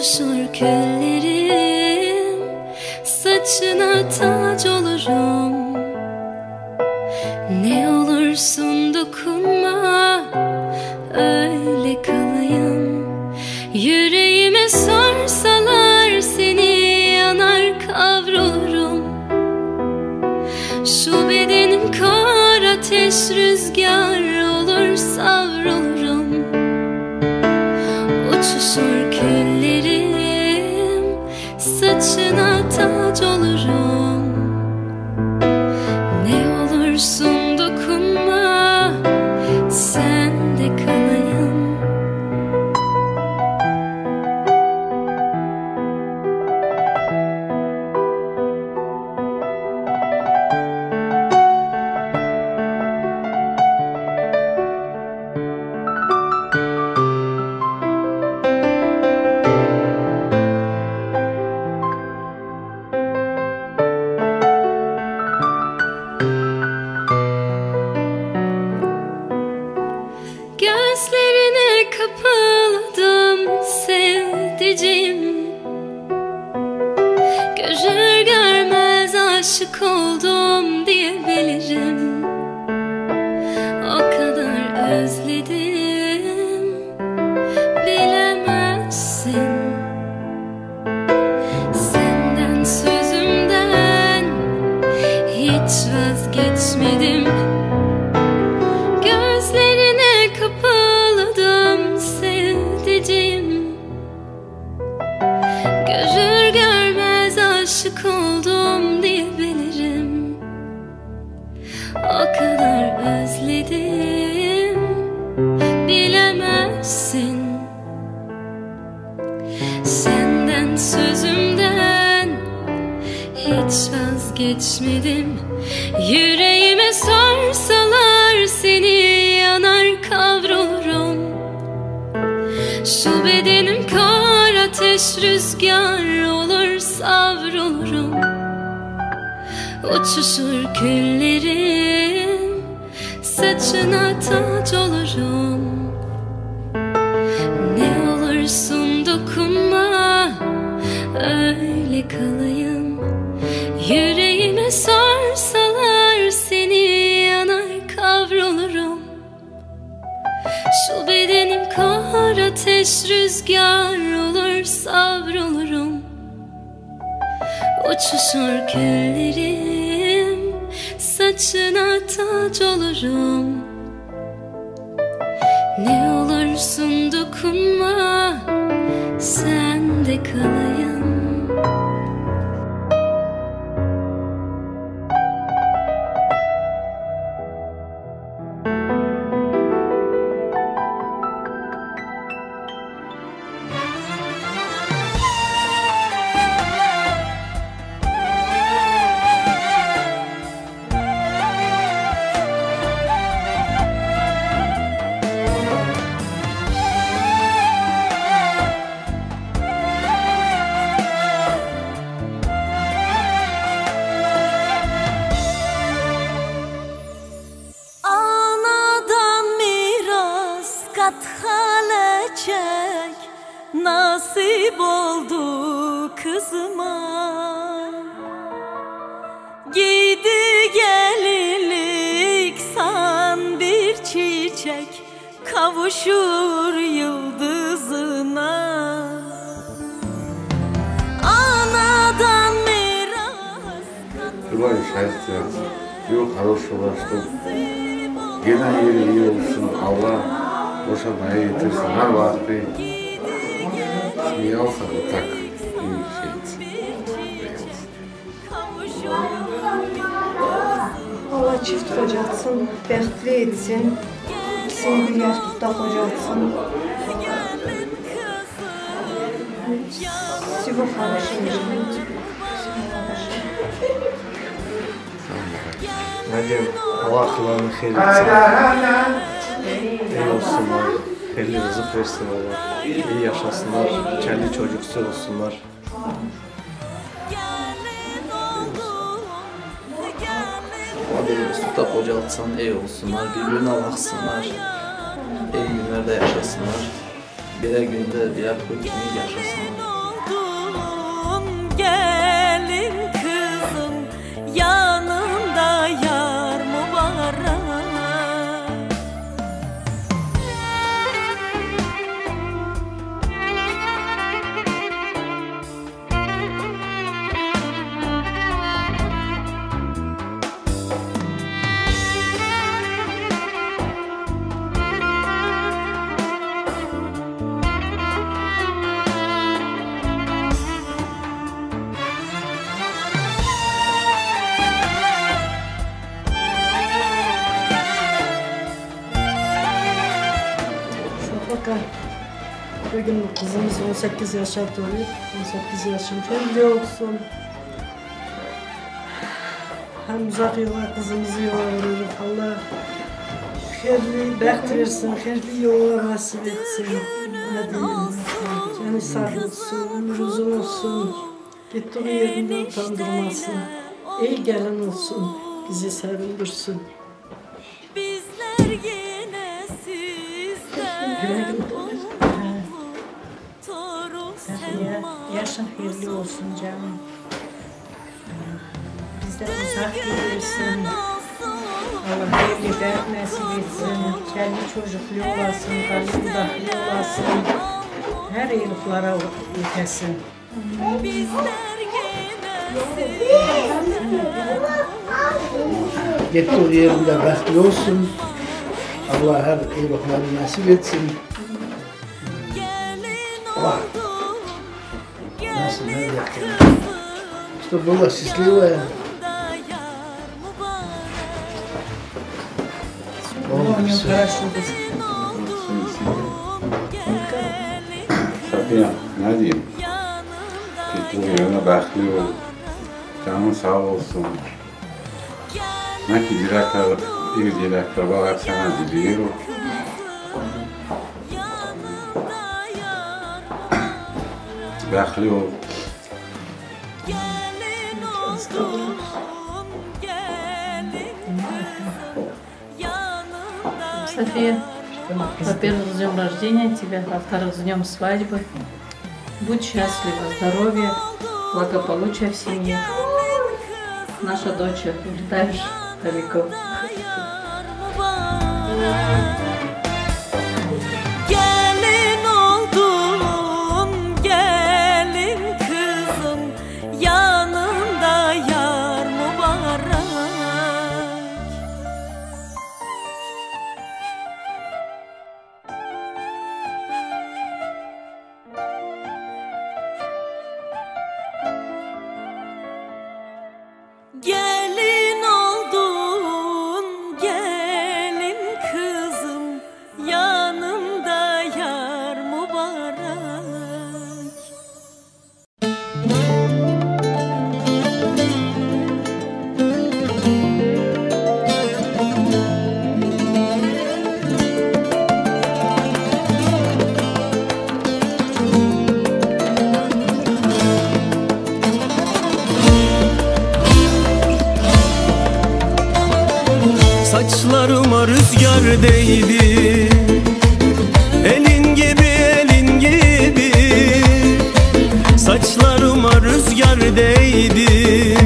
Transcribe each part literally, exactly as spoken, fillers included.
Şor küllerim, saçına tac olurum. Ne olursun dokunma, öyle kalayım. Yüreğime sorsalar seni yanar kavrulurum. Şu bedenim kor ateş rüzgar olur savrulurum. Uçuşur küllerim, saçına tac olurum. Ne olursun dokunma, sende kalayım. Gözlerine kapıldım sevdiceğim. Görür görmez aşık oldum diyebilirim. O kadar özledim, bilemezsin. Senden sözümden hiç vazgeçmedim. Gözlerine kapıldım sevdiceğim. Görür görmez aşık oldum diyebilirim. O kadar özledim, bilemezsin. Senden sözümden hiç vazgeçmedim. Yüreğime sorsalar seni yanar kavrulurum. Şu bedenim kor ateş rüzgar olur savrulurum. Uçuşur küllerim, saçına tac olurum. Ne olursun dokunma, öyle kalayım. Yüreğime sorsalar seni yanar kavrulurum. Şu bedenim kor ateş rüzgar olur savrulurum. Uçuşur küllerim, saçına tac olurum. Ne olursun dokunma, sende kalayım. Anadan miras kathalecek nasip oldu kızıma. Giydi gelinlik san bir çiçek kavuşur yıldızına. Anadan miras Dubai şahit yazdı. Yok, хорошо uğraştım. Gelen yeri iyi olsun. Allah boşanmaya getirsin. Her vakti. Şimdi yalsa bu tak. İyi şey. Allah çift kocatsın, behtli etsin. İkisini bir yastıkta kocatsın. Всего хорошего. Meryem, Allah akıllarını hayır etsin. İyi olsunlar. Hayırlı rızık versin Allah. İyi yaşasınlar. Kendi çocuksu olsunlar. Hadi yastıkta kocatsın, iyi olsunlar. Birbirine baksınlar. İyi günlerde yaşasınlar. Gelecek günde Diyarbakır kimi yaşasın. Gelin oldum, gelin kızım, yanında yar mübarek. Şafaka, bugün kızımız on sekiz yaşa doluyor. On sekiz yaşın hayırlı olsun. Hem uzak yola kızımızı yola veriyoruz. Allah hayırlı baht versin, hayırlı yola nasip etsin. Ne diyeyim? Canı sağ olsun, ömrü uzun olsun. Gittiği yerinde utandırmasın. İyi gelin olsun, bizi sevindirsin. Bizler yine sizden umutlu. Torun Safiye, Selma yaşın hayırlı olsun canım. Bizden uzak gidersin. Allah hayırlı baht nasip etsin. Kendi çocuklu olasın, kendi budaklı olasın. Her iyiliklara yetesin. Gittiği yerinde bahtlı olsun. Allah her iyilikleri nasip etsin. Vah. Nasıl, ne derken? İşte burada sisli var. Safiye, ne diyeyim? Gittiği yerine bahtlı ol. Canın sağ olsun. Ne ki direkler, iyi direkler var, hep sana diliyorum. Bahtlı ol. София, во-первых, с днём рождения тебя, во-вторых, с днём свадьбы. Будь счастлива, здоровья, благополучия в семье. Наша дочь, улетаешь далеко. Gelin oldum, gelin kızım, yanında yar mübarek. Gelin oldun, gelin kızım, yanında yar mübarek. Saçlarıma rüzgar değdi. Elin gibi, elin gibi. Saçlarıma rüzgar değdi.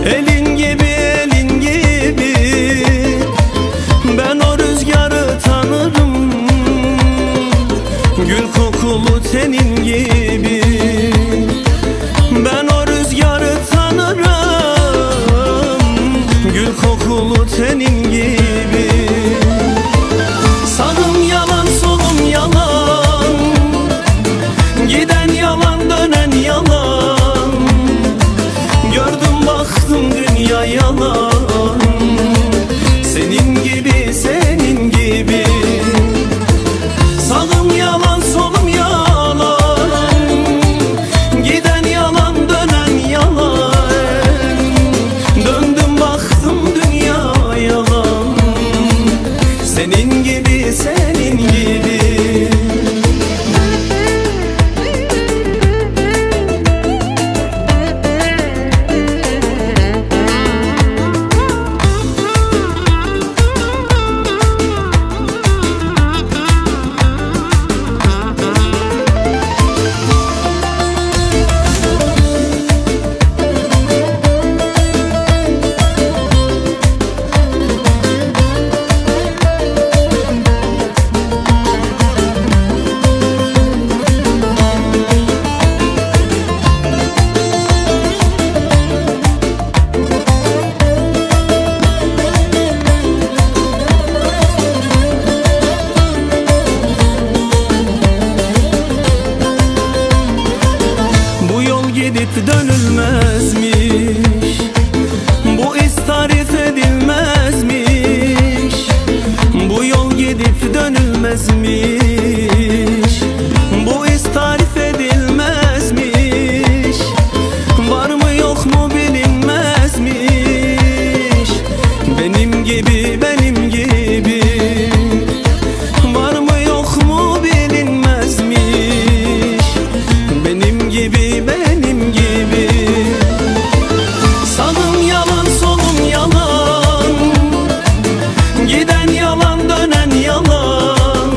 Elin gibi, elin gibi. Ben o rüzgarı tanırım. Gül kokulu tenin gibi. Ben o rüzgarı tanırım, gül kokulu tenin gibi. Sağım yalan, solum yalan, giden yalan, dönen yalan. Gördüm, baktım, dünya yalan. Senin gibi, senin gibi. Sağım yalan, solum yalan. Giden yalan, dönen yalan. Döndüm, baktım, dünya yalan. Senin gibi, senin gibi. dönülmezmiş. Bu iz tarif edilmezmiş. Var mı yok mu bilinmezmiş. Benim gibi, benim gibi. Var mı yok mu bilinmezmiş. Benim gibi, benim gibi. Sağım yalan, solum yalan. Giden yalan, dönen yalan.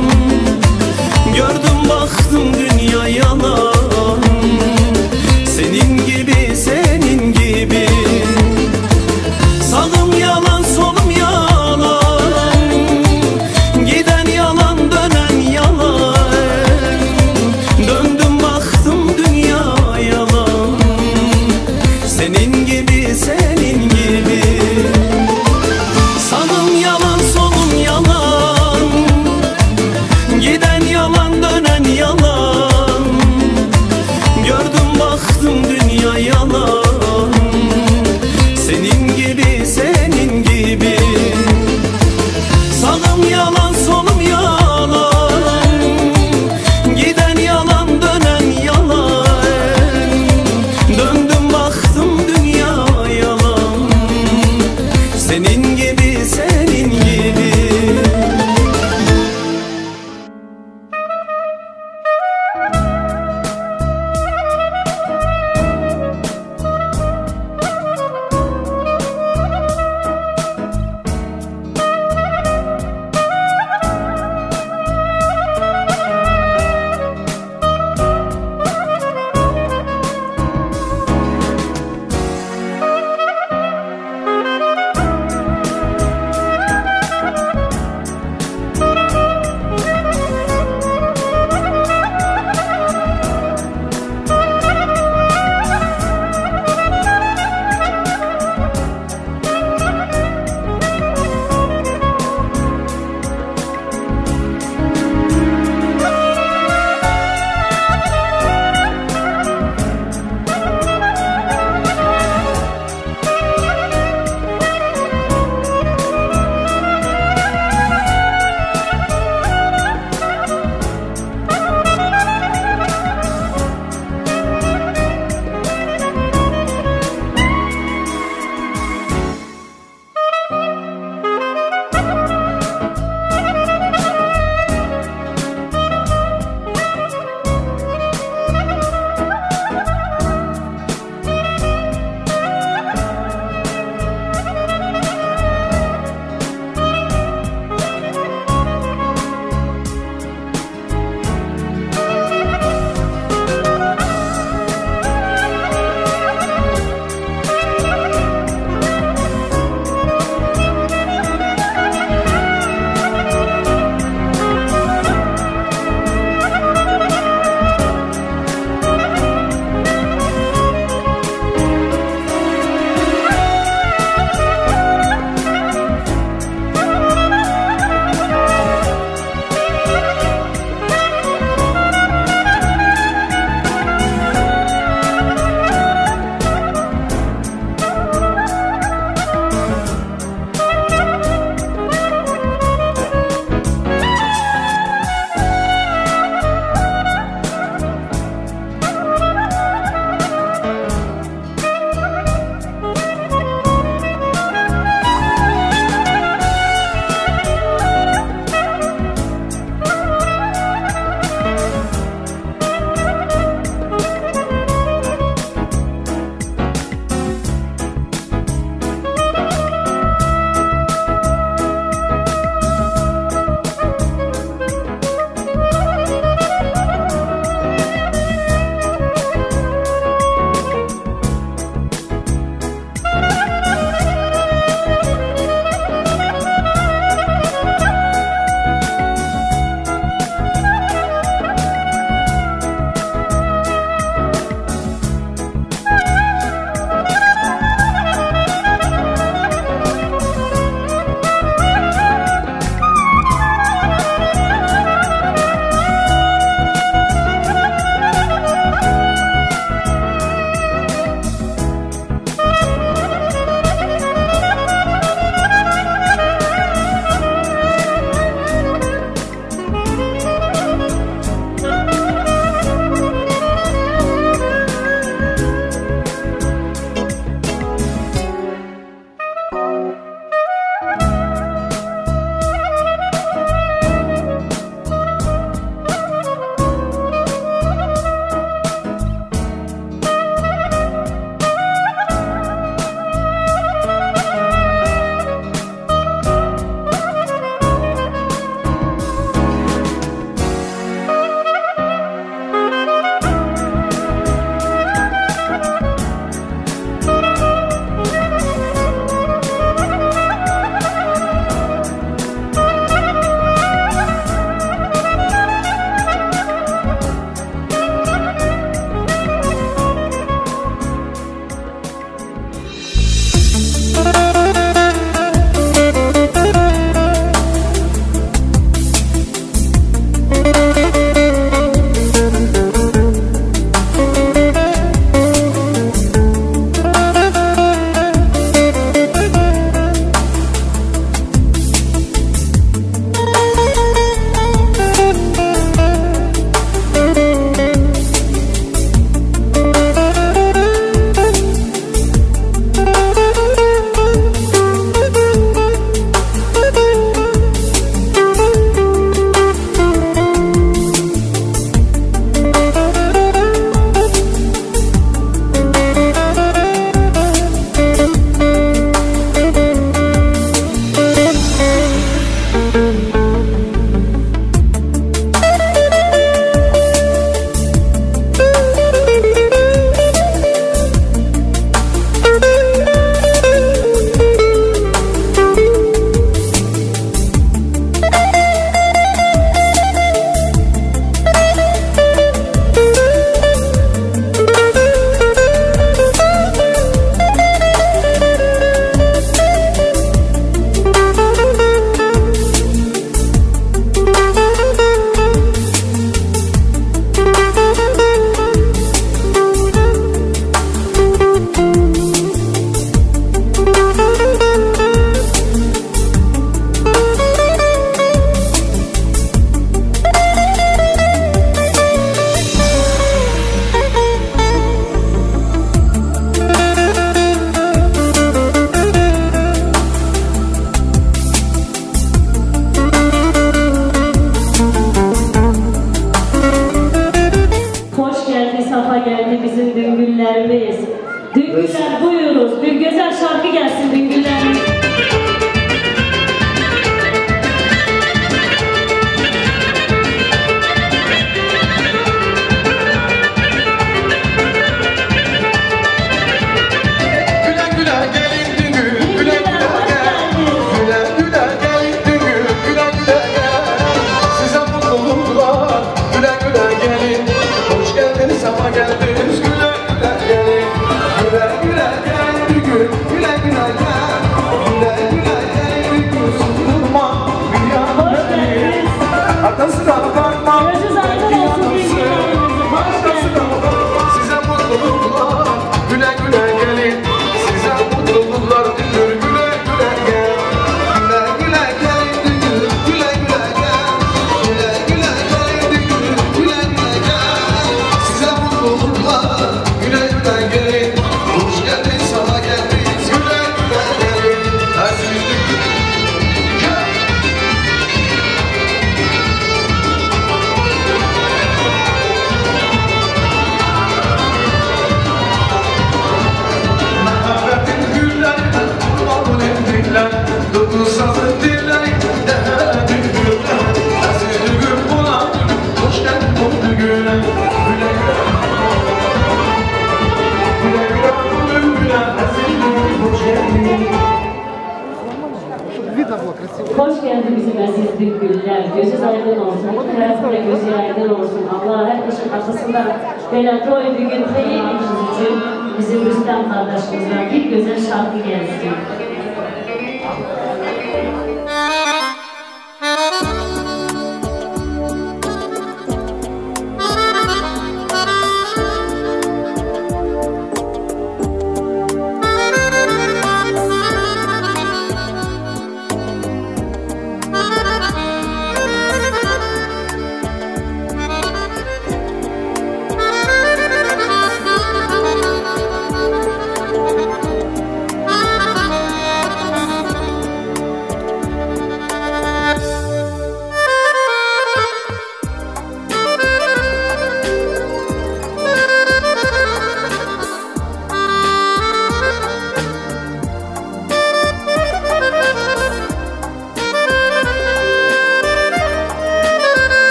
Olsun, tarafında gözü aydın olsun. Allah herkesin kapısında böyle doydu gün hayır işiniz için bizim Rüstem kardeşimizden bir güzel şarkı gelsin.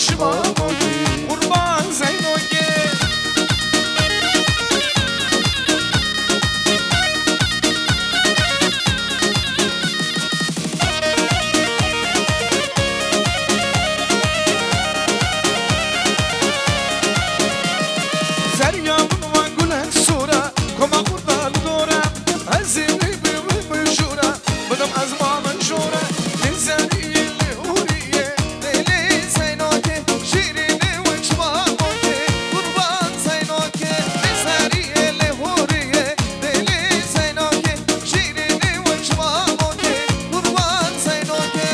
Çima motî qurban Zeynokê. Zerya min wan gulek sor e, koma qurda li dor e. Ez ê wî bi wî bi jûr e, bidim ez ma min jor e. Lê zeriyê lê hûriyê, lê lê Zeynokê, şîrînê win çima motê, qurban Zeynokê. Lê zeriyê lê hûriyê, lê lê Zeynokê, şîrînê win çima motê, qurban Zeynokê.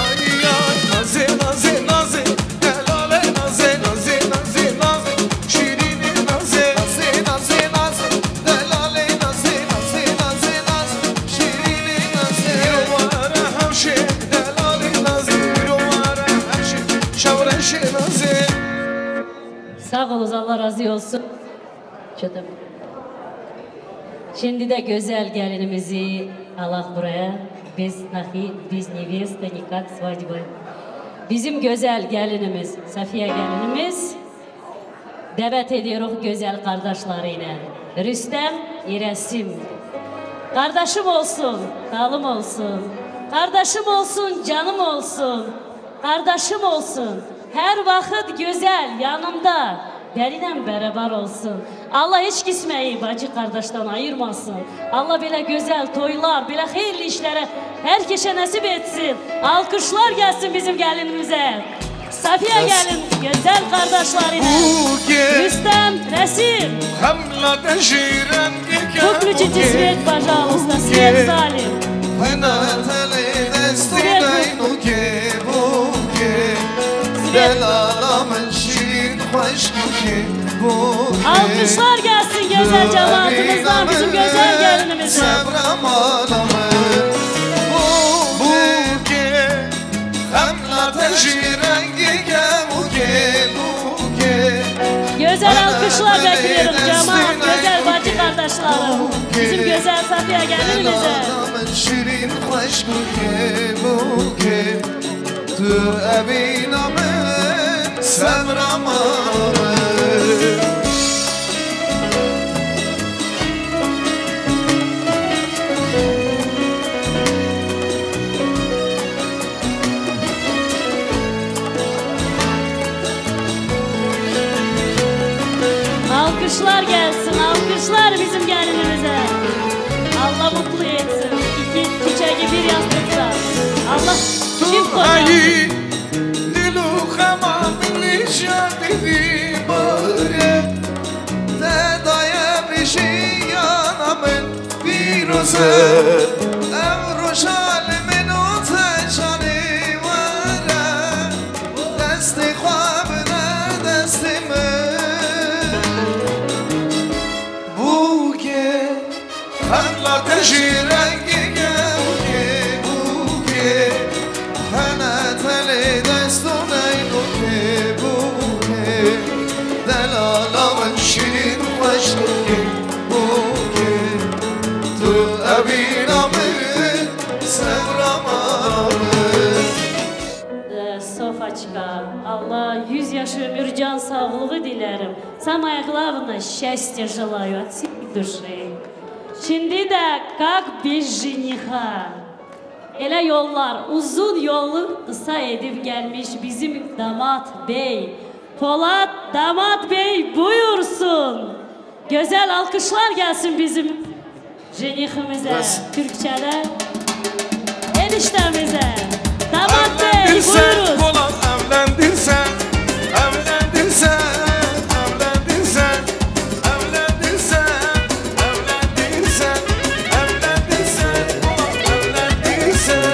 Ay, ay, nazê, nazê, nazê, delalê nazê, nazê, nazê, nazê, şîrînê nazê, nazê, nazê, nazê, delalê nazê, nazê, nazê, nazê, şîrînê nazê. Îro were hewşê, delalê nazê, îro were hewşê, şewreşê nazê. Sağ olun, Allah razı olsun. Kötü. Şimdi de güzel gelinimizi alak buraya. Biz nahi, biz невеста, никак свадьба. Bizim güzel gelinimiz, Safiye gelinimiz, davet ediyoruz güzel kardeşlerine. Rüstem, İresim. Kardeşim olsun, dalım olsun. Kardeşim olsun, canım olsun. Kardeşim olsun. Her vakit güzel yanımda. Benimle beraber olsun. Allah hiç kimseyi bacı kardeşten ayırmasın. Allah böyle güzel toylar, böyle hayırlı işlere herkese nasip etsin. Alkışlar gelsin bizim gelinimize. Safiye gelin, güzel kardeşlerine. Rüstem, Resim. Hukm için Svet, пожалуйста, Svet Salim. Svet. Alkışlar gelsin güzel cemaatımızdan bizim güzel gelinimize. Güzel alkışlar bekliyorum cemaat, güzel bacı kardeşlerim. Bizim güzel Safiye gelinimize. Tu evîna min, sevra min. Alkışlar gelsin, alkışlar bizim gelinimize. Allah mutlu etsin. İki çiçeği bir yastıkta. Allah çift koca. Dil û xema min nîşan didî bare, te daye bijî yana min pîroz e. Ev roja li min û te canê were, destê xwe bide destê min. Bûkê. Hemla te jî rengê kevokê bûkê, hene telê dest û neynokê bûkê, delala min şîrîn xweş bûkê bûkê, tu evîna min, sevra min. Sofaçka, Allah yüz yaş ömür, can sağlığı dilerim. Самое главное, счастья желаю от всей души. Şimdi de как без жениха. Ele yollar, uzun yolu kısa edip gelmiş bizim damat bey. Polat damat bey buyursun. Güzel alkışlar gelsin bizim jenihimize, Türkçe'de eniştemize. Damat bey, buyurun. Evlendirsen, Polat, evlendirsen, evlendirsen, evlendirsen, evlendirsen, evlendirsen, evlendirsen, Polat, evlendirsen.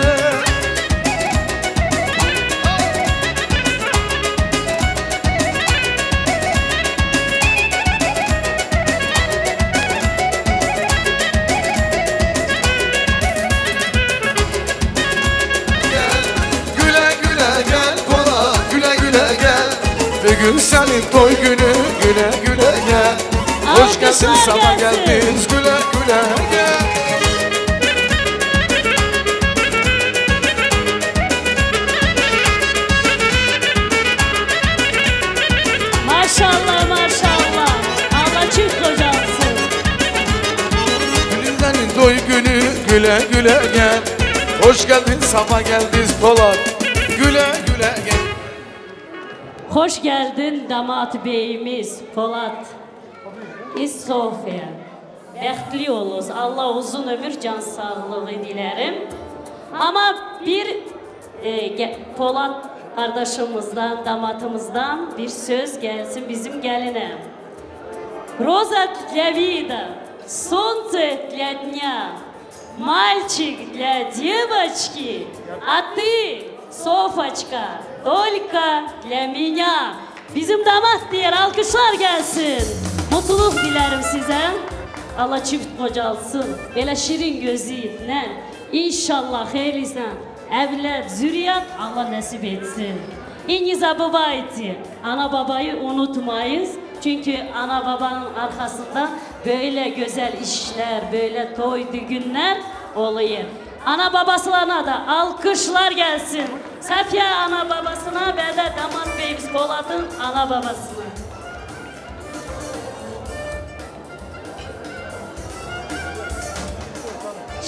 Güle güle gel Polat, güle güle Bugün senin toy günü, güle güle gel. Hoş geldin, sabah geldin, güle güle gel. Maşallah, maşallah. Allah çift kocalsın. Bugün senin toy günü, güle güle gel. Hoş geldin, sabah geldin Polat. Güle güle gel. Hoş geldin damat beyimiz Polat. İsofya. Behtli olunuz. Allah uzun ömür, can sağlığı dilerim. Ama bir, e, ge-, Polat kardeşimizden, damatımızdan bir söz gelsin bizim geline. Роза для вида, солнце для дня, мальчик для девочки, а ты, Софочка, только для меня. Bizim damat diyor, alkışlar gelsin. Mutluluk dilerim size. Allah çift kocalsın. Böyle şirin gözüyle. İnşallah hayırlısın. Evlat, zürriyet Allah nasip etsin. И не забывайте, ana babayı unutmayız. Çünkü ana babanın arkasında böyle güzel işler, böyle toy, düğünler oluyor. Ana babasına da alkışlar gelsin. Safiye ana babasına ve de damat beyimiz Polat'ın ana babasına.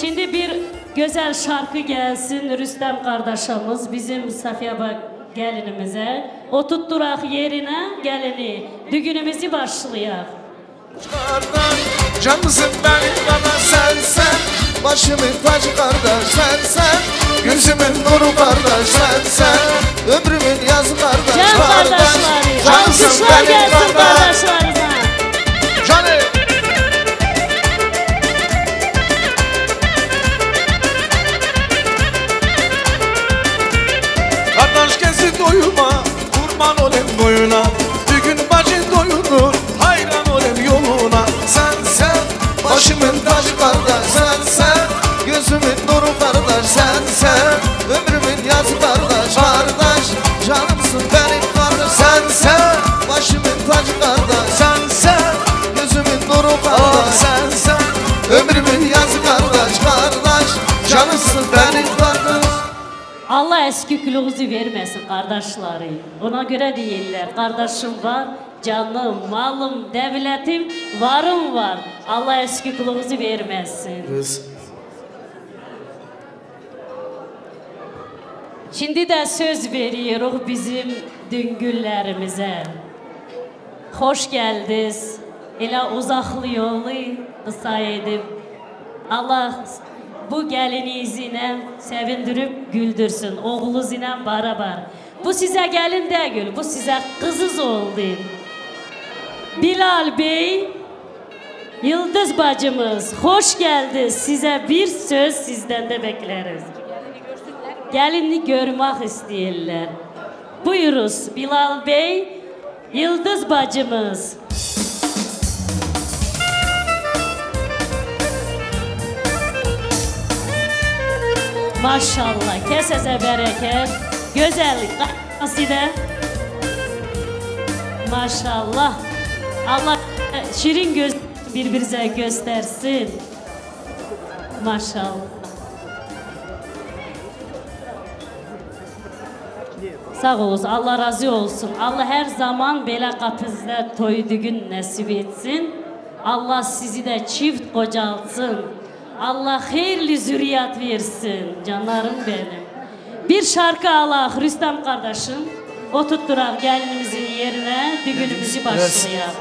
Şimdi bir güzel şarkı gelsin Rüstem kardeşimiz bizim Safiye ba-, gelinimize. Oturtturak yerine gelini, düğünümüzü başlayak. Kardeş, canımsın benim bana sensen, başımın tacı kardeş sensen, gözümün nuru kardeş sensen, ömrümün yazı kardeş. Can kardeş, kardeşleri, canımsın alkışlar benim gelsin kardeş. Kardeşlerime. Canım. Kardeş kesi doyuma, kurban olayım boyuna. Bugün bacı doyunur, hayran olayım yoluna. Sensen başımın tacı kardeş, sensen gözümün nuru kardeş, sensen ömrümün yazı kardeş, kardeş. Canımsın benim kardeş, sensen başımın tacı kardeş, sensen gözümün nuru kardeş, sensen ömrümün yazı kardeş, kardeş. Canımsın benim kardeş. Allah eskikliğinizi vermesin kardeşleri. Ona göre değiller. Kardeşim var, canım, malım, devletim, varım var. Allah eskikliğinizi vermesin. Biz Şimdi de söz veriyoruz bizim düngüllerimize. Hoş geldiniz. Ele uzaklı yolu kısa edip, Allah bu gelinizi ile sevindirip güldürsün. Oğlunuz ile beraber. Bu size gelin değil, bu size kızız oldu. Bilal Bey, Yıldız bacımız, hoş geldiniz. Size bir söz sizden de bekleriz. Gelini görmek isteyenler. Buyuruz Bilal Bey, Yıldız bacımız. Maşallah, kesese bereket. Güzellik, naside. Maşallah. Allah şirin göz birbirimize göstersin. Maşallah. Sağ olun, Allah razı olsun. Allah her zaman böyle kapınızda toy düğün nasip etsin. Allah sizi de çift kocalsın. Allah hayırlı zürriyet versin, canlarım benim. Bir şarkı alak Rüstem kardeşim. Oturtturak gelinimizin yerine, düğünümüzü başlayak.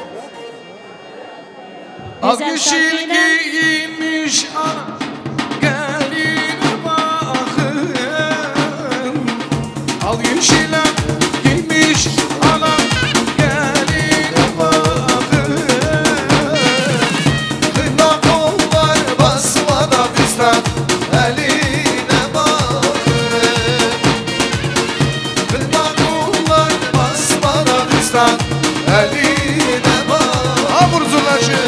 Al yeşil giymiş ana, geline bakın. Al yeşil giymiş ana, geline bakın. Kına kollar basmada fistan, eline bakın. Kına kollar basmada fistan, eline bak. Ha, vur zurnacı.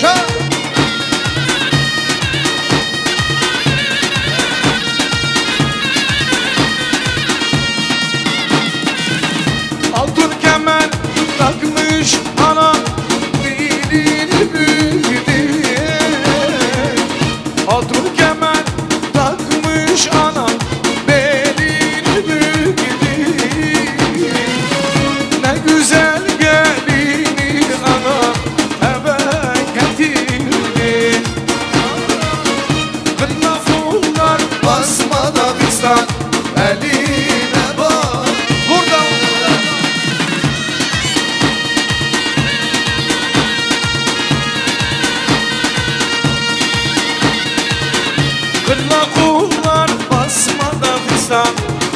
Çal.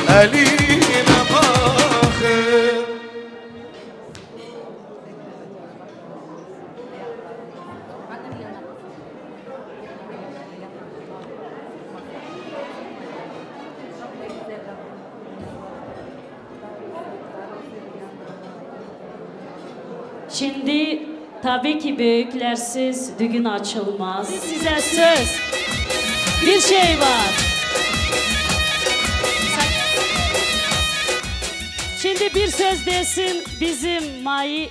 Eline baxin. Şimdi tabii ki büyüklersiz düğün açılmaz. Size söz. Bir şey var. Şimdi bir söz desin bizim Mayi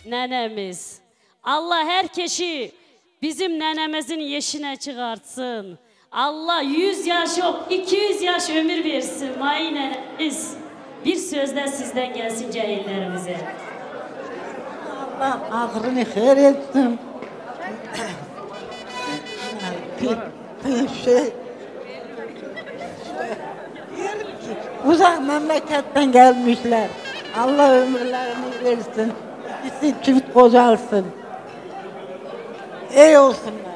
nenemiz. Allah her kişi bizim nenemizin yeşine çıkartsın. Allah yüz yaş yok, iki yüz yaş ömür versin Mayi nenemiz. Bir söz de sizden gelsin cahillerimize. Allah ağrını xeyir etsin. Şey, uzak memleketten gelmişler. Allah ömürlerini versin. İkisi çift koca alsın. İyi olsunlar.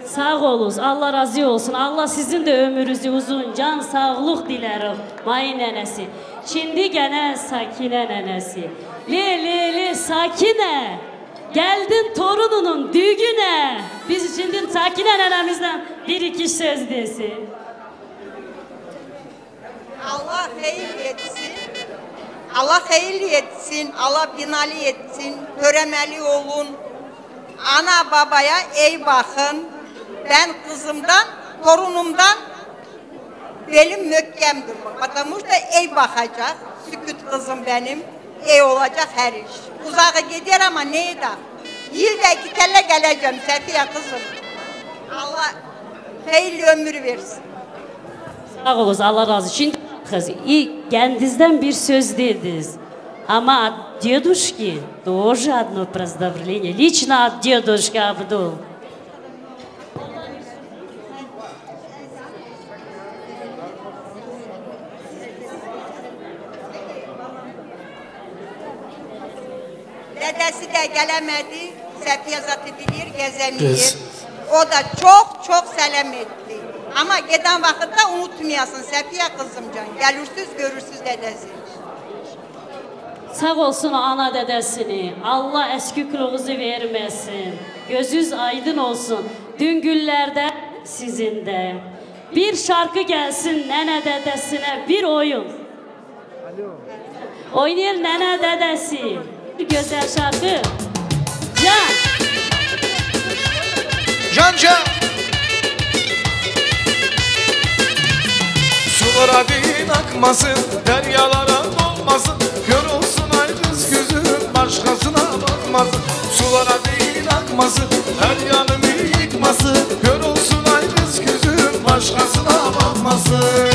Sağ olun, Allah razı olsun. Allah sizin de ömrünüzü uzun, can sağlık dilerim. Mayi nenesi. Şimdi gene Sakine nenesi. Le le le Sakine. Geldin torununun düğüne. Biz şimdi Sakine nenemizden bir iki söz desin. Allah hayır etsin. Allah hayırlı etsin. Allah binalı etsin. Köremeli olun. Ana babaya iyi bakın. Ben kızımdan, torunumdan belim möhkemdir. Потому что iyi bakacak. Süküt kızım benim. İyi olacak her iş. Uzağa gider ama ne eder? Yılda iki kere geleceğim Safiye kızım. Allah hayırlı ömür versin. Sağ olun, Allah razı olsun. Şimdi kız, iyi, kendinizden bir söz dediniz. Ama от дедушки тоже одно поздравление. Лично от дедушки Абдул. Dedesi de gelemedi. Safiye zaten bilir, gezemiyor. Biz- O da çok çok selam etti. Ama giden vakıtta unutmayasın Safiye kızımcan. Gelirsiz görürsüz dedesi. Sağ olsun ana dedesini. Allah eskikliğinizi vermesin. Gözünüz aydın olsun. Dün günlerde sizin de. Bir şarkı gelsin nene dedesine bir oyun. Oynuyor nene dedesi. Bir güzel şarkı. Can. Can can. Sulara değil akmasın, deryalara dolmasın. Kör olsun ay kız gözüm, başkasına bakmasın. Sulara değil akmasın, her yanımı yıkmasın. Kör olsun ay kız gözüm, başkasına bakmasın.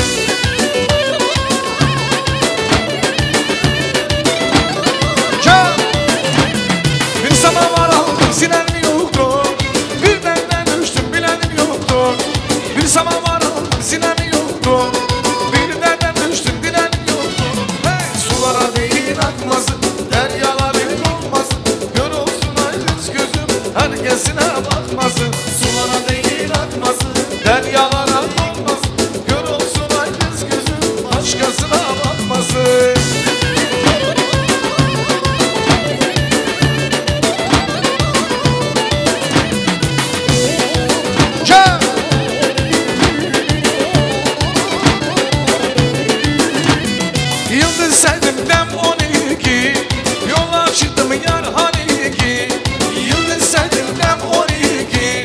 Can! Bir samavar aldım, sinem yoktu. Bir benden düştüm, bilenim yoktu. Bir samavar aldım, sinem yoktu. Bir benden düştüm, bilenim yoktu. Hey, sulara değil akmasın, deryaların olmasın. Kör olsun ay kız gözüm, herkesine bakmasın. Sulara değil akmasın, deryalara dolmasın. Kör olsun ay kız gözüm, başkasına bakmasın. Can! Yıldız saydım dem on iki, yola çıktım yar hani ki. Yıldız saydım dem on iki,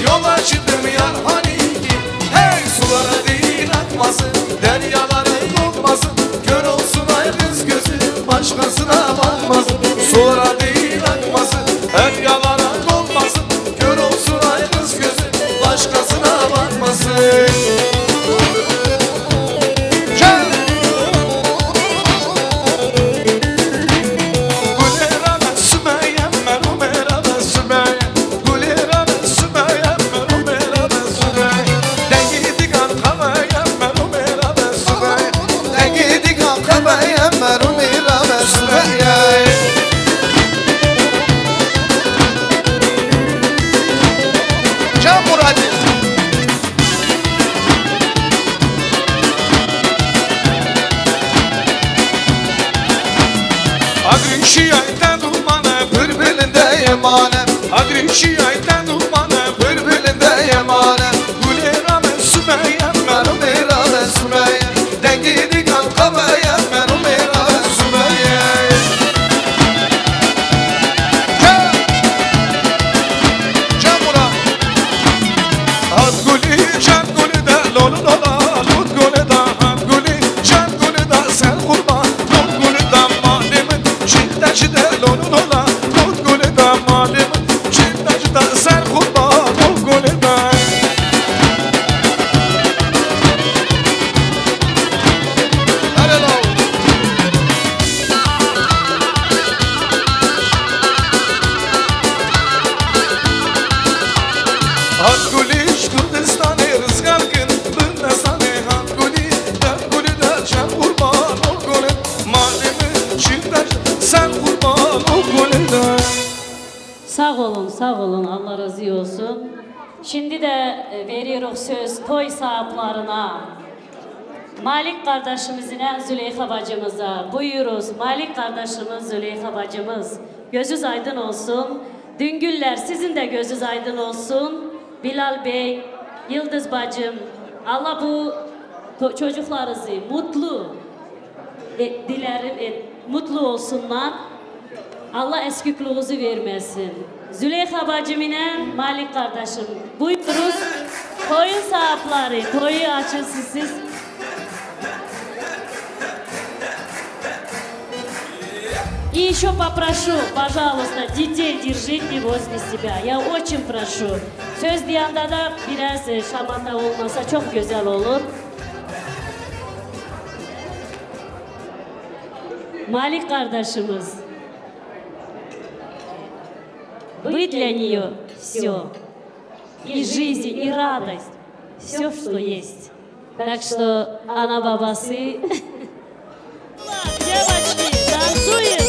yola çıktım yar hani ki. Hey, sulara değil akmasın, deryaların dolmasın. Kör olsun ay kız gözü, başkasına bakmasın. Sulara değil akmasın, deryalara dolmasın. Kör olsun ay kız gözü, başkasına bakmasın. Gel. Gulera ben Sümeyye, Merumera ben Sümeyye. Gulera ben Sümeyye, Merumera ben Sümeyye. Değildik arkamaya, Merumera Veriyoruz söz toy sahiplerine. Malik kardeşimiz ile Züleyha bacımıza. Buyuruz, Malik kardeşimiz, Züleyha bacımız. Gözünüz aydın olsun. Düngüller, sizin de gözünüz aydın olsun. Bilal Bey, Yıldız bacım, Allah bu to-, çocuklarınızı mutlu e, dilerim, e, mutlu olsunlar. Allah eskikliğinizi vermesin. Züleyha bacım ile Malik kardeşim. Buyuruz. Toyun sahipleri. Toyu açın siz. И ещё попрошу, пожалуйста, детей держите возле себя. Я очень прошу. Söz diyanda da biraz e, şamata olmasa çok güzel olur. Malik kardeşimiz. Вы для нее все. И жизнь, и радость. Все, что есть. Так что она бабасы. Девочки, танцуем!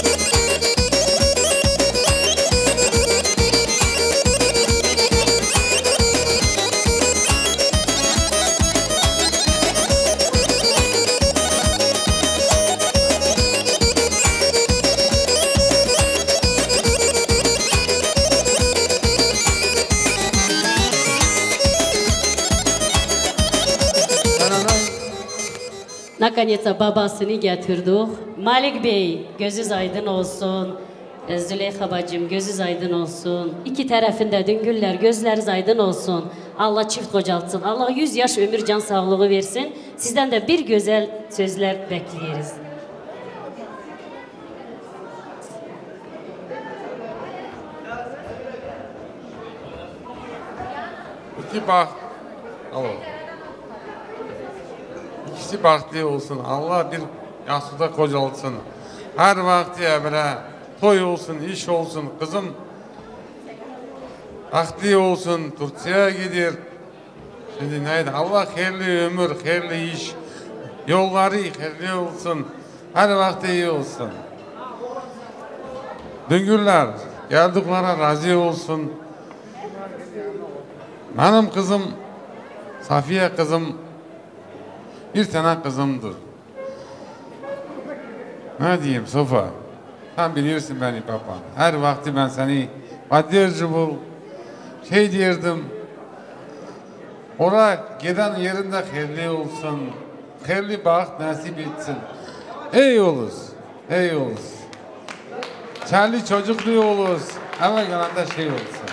Наконец-то babasını getirdik. Malik Bey, gözünüz aydın olsun. E, Züleyha bacım, gözünüz aydın olsun. İki tarafında Düngüller, gözleriniz aydın olsun. Allah çift kocaltsın. Allah yüz yaş ömür, can sağlığı versin. Sizden de bir güzel sözler bekliyoruz. İki bak. Alo. İkisi bahtlı olsun. Allah bir yastıkta kocaltsın. Her vakti evine toy olsun, iş olsun. Kızım bahtlı olsun. Türkiye'ye gider. Şimdi neydi? Allah hayırlı ömür, hayırlı iş. Yolları hayırlı olsun. Her vakti iyi olsun. Düngüller, geldiklerine razı olsun. Benim kızım, Safiye kızım, bir tane kızımdır. Ne diyeyim Sofa? Sen biliyorsun beni baba. Her vakti ben seni Kadirci bul, şey derdim. Ora giden yerinde hayırlı olsun. Hayırlı baht nasip etsin. Ey oluz, ey oluz. Charlie çocuklu oluz. Eve gelende şey olsun.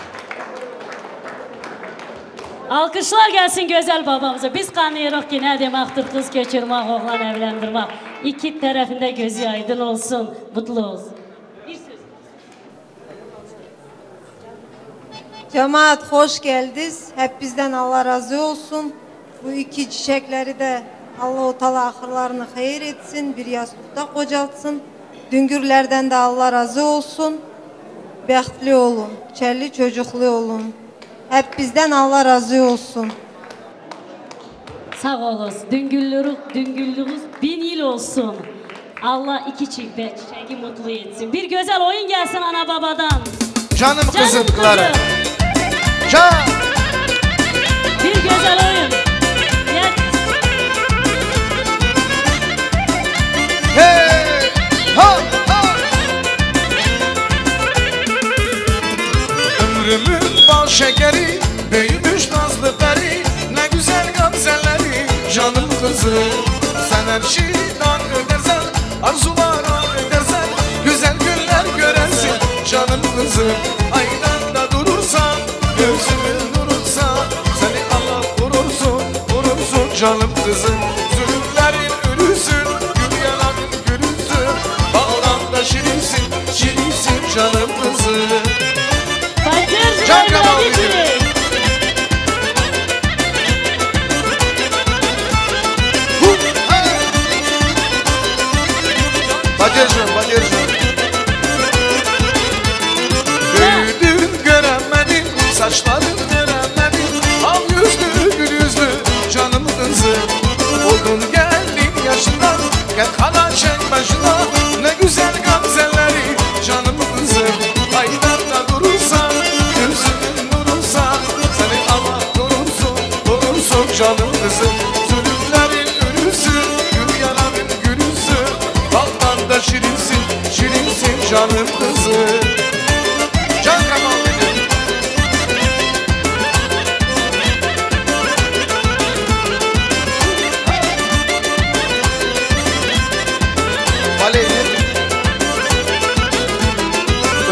Alkışlar gelsin güzel babamıza. Biz kanıyoruz ki ne demektir kız kaçırmak, oğlan evlendirmek. İki tarafında gözü aydın olsun, mutlu olsun. Bir söz. Cemaat, hoş geldiniz. Hep bizden Allah razı olsun. Bu iki çiçekleri de Allahu Teala ahırlarını hayır etsin, bir yastıkta kocaltsın. Düngürlerden de Allah razı olsun. Behtli olun, çelli çocuklu olun. Hep bizden Allah razı olsun. Sağ olun. Düngüllürük, düngüllüğünüz bin yıl olsun. Allah iki çift çiçeği mutlu etsin. Bir güzel oyun gelsin ana babadan. Canım kızım Clara. Can. Bir güzel oyun. Gel. Hey! Ha! Ha! Ömrümün bal şekeri, büyümüş nazlı peri, ne güzel gamzeleri, canım kızım. Sen her şeyden ödersen, arzulara edersen, güzel günler görersin, canım kızım. Aydınlıkta durursan, gözümün nurunsa, seni Allah korursun, korursun, canım kızım. Zulümlerin ürüsün, gül yalanın gülüsün, bağlan da şirinsin, şirinsin, canım kızım. Поддерживаем родителей! Поддерживаем, поддерживаем. Büyüdün göremedim, saçların göremedim. Al yüzlü, gül yüzlü, canım kızım. Ol Canım kızım, zulümlerin ülüsü, dünyanın gülüsü, baldan da şirinsin, şirinsin canım kızım. Can Kamal Bey.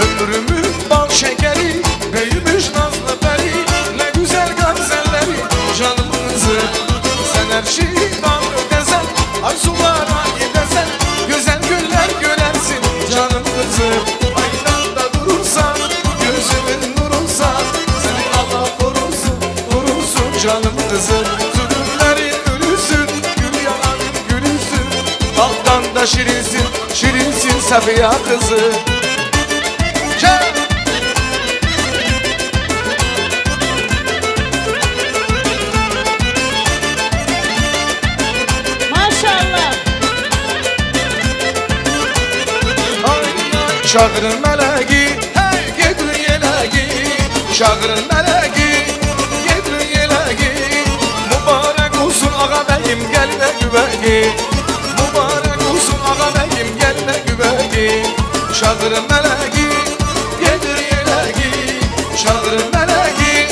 Ömrümün bal şekeri, büyümüş nazlı peri, ne güzel gamzeleri, canım kızım. Sen her şeyden ötezen, arzulara gidezen, güzel günler görersin, canım kızım. Aynanda durursan, gözümün nurunsan, seni Allah korusun, korusun, canım kızım. Zulümlerin ülüsün, gül yalanın gülüsün, baldan da şirinsin, şirinsin Safiye kızı. Çek! Maşallah. Ay, ay, çağırın meleği, hey, getirin yeleği. Çağırın meleği, getirin yeleği. Mübarek olsun ağa beyim gelme güveyi. Mübarek olsun ağa beyim gelme güveyi. Çağırın meleği, getir yeleği. Çağırın meleği,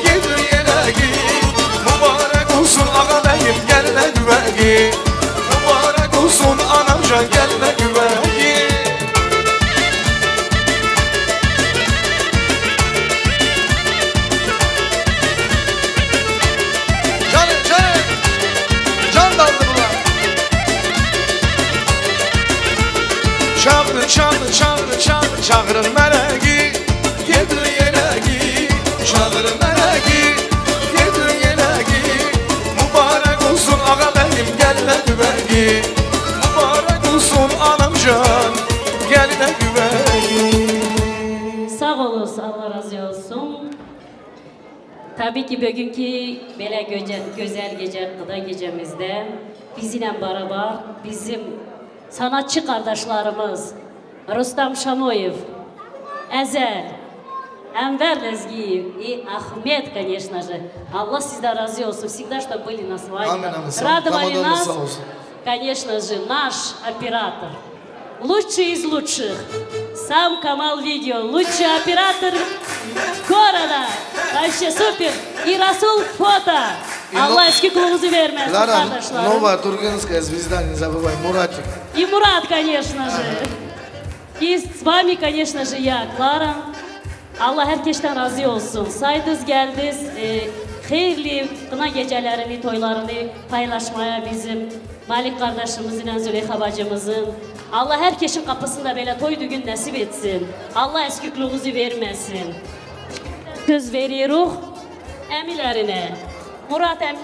getir yeleği. Mübarek olsun ağa beyim gelme güveyi. Mübarek olsun anamcan gelme güveyi. Canım, canım. Can daldı buna. Çağırın, çağırın, çağırın, çağırın, çağırın meleği. Getir yeleği. Çağırın meleği. Getir yeleği. Mübarek olsun ağa beyim gelme güveyi. Mübarek olsun anamcan gelme güveyi. Sağ olun, Allah razı olsun. Tabii ki bugünkü böyle göce-, güzel gece, kına gecemizde bizimle beraber bizim sanatçı kardeşlerimiz Rustam Şamoyev, Ezel, Enver Lezgiyev и Ahmet, конечно же. Allah sizden razı olsun. Всегда, что были на свадьбе. Amin, amin. Sağ ol. Радовали нас, конечно же, наш оператор. Лучший из лучших. Сам Камал Видео. Лучший оператор города. Вообще супер. И Расул Фото. Allah eski kuluğunuzu vermesin, Lara, kardeşlerim. Nova Turgenskaya звезда, не забывай, Muratçık. И Мурат, конечно же. И с вами, конечно же, я, Клара. Allah herkesten razı olsun. Saydınız, geldiniz, e, hayırlı kına gecelerini, toylarını paylaşmaya bizim Malik kardeşimizin, Züleyha bacımızın. Allah herkesin kapısında böyle toy düğün nasip etsin. Allah eskikliğinizi vermesin. Söz veriyoruz emilerine. Murat em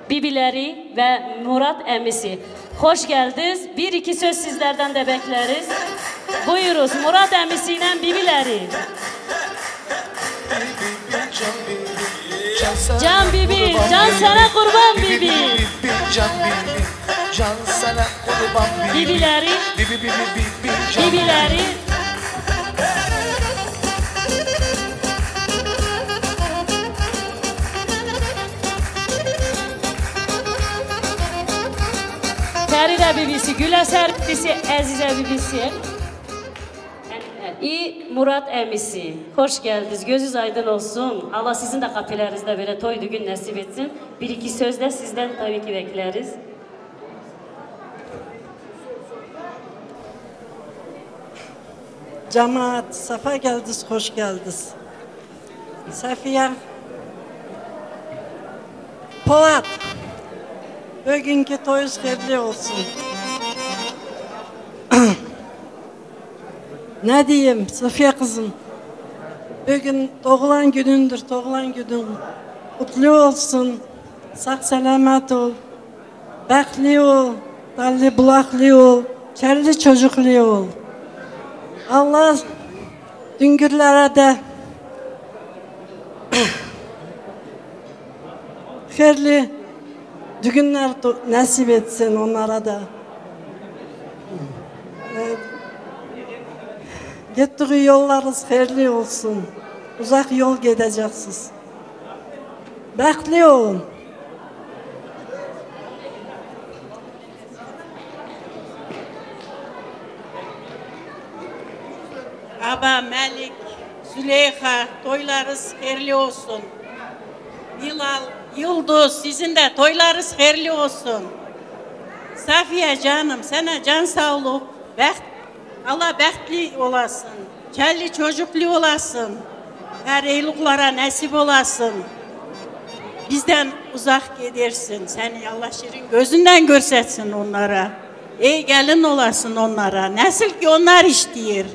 Bibileri ve Murat emisi. Hoş geldiniz. Bir iki söz sizlerden de bekleriz. Buyuruz, Murat emisiyle Bibileri. Can Bibi, can sana kurban Bibi. Can Bibi, can sana kurban Bibi. Bibileri, Bibi, Bibi, Bibi, can Bibileri. Feride bibisi, Güleser bibisi, Ezize bibisi. İ Murat emisi. Hoş geldiniz. Gözünüz aydın olsun. Allah sizin de kapılarınızda böyle toy düğün nasip etsin. Bir iki söz de sizden tabii ki bekleriz. Cemaat, sefa geldiniz, hoş geldiniz. Safiye Polat, bugünkü toyuz hayırlı olsun. Ne diyeyim Safiye kızım, bugün doğulan günündür, doğulan günün kutlu olsun. Sağ selamet ol. Bəxtli ol, talli bulaqlı ol, kərli çocuklu ol. Allah düngürlərə də xeyirli düğünlər do-, nəsib etsin onlara da. Ee, Gittiği yollarınız hayırlı olsun. Uzak yol gideceksiniz. Bextli ol. Aba, Melik, Züleyha, toylarınız hayırlı olsun. Bilal, Yıldız, sizin de toylarınız hayırlı olsun. Safiye canım, sana can sağlığı. Bext, Allah behtli olasın. Çelli çocuklu olasın. Her iyiliklara nasip olasın. Bizden uzak gidersin. Seni Allah şirin gözünden görsetsin onlara. İyi gelin olasın onlara. Nasıl ki onlar istiyor.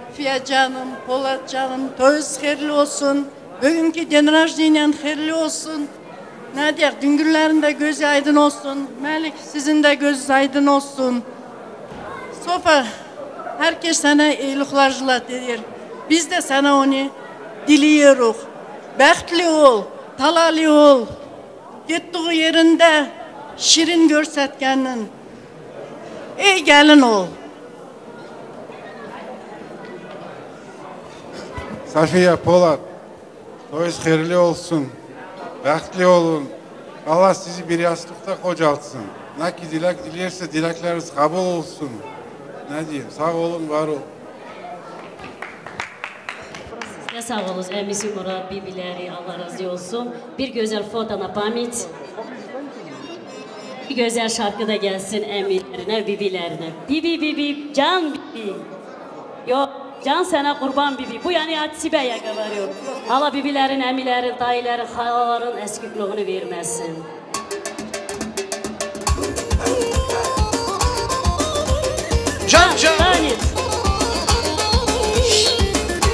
Safiye canım, Polat canım, toyuz hayırlı olsun. Bugünkü dên rojînen hayırlı olsun. Nadia, dün günlerin de gözü aydın olsun. Melik, sizin de gözünüz aydın olsun. Sofa, herkes sana iyilikler dilediyor. Biz de sana onu diliyoruz. Behtli ol, talalı ol. Gittiği yerinde şirin görset kendin. İyi gelin ol. Safiye Polat, toyuz hayırlı olsun. Behtli olun. Allah sizi bir yastıkta kocaltsın. Ne ki dilek dilerse dilekleriniz kabul olsun. Ne diyeyim? Sağ olun, var olun. Size sağ olun, Emisi Murat, bibileri, Allah razı olsun. Bir güzel foto na pamit. Bir güzel şarkı da gelsin emilerine, bibilerine. Bibi, bibi, can bibi. Yok, can sana kurban bibi. Bu yani Hatice Bey'e kadar yok. Allah bibilerin, emilerin, dayıların, halaların eskikliğini vermesin. Can, can. Daniel.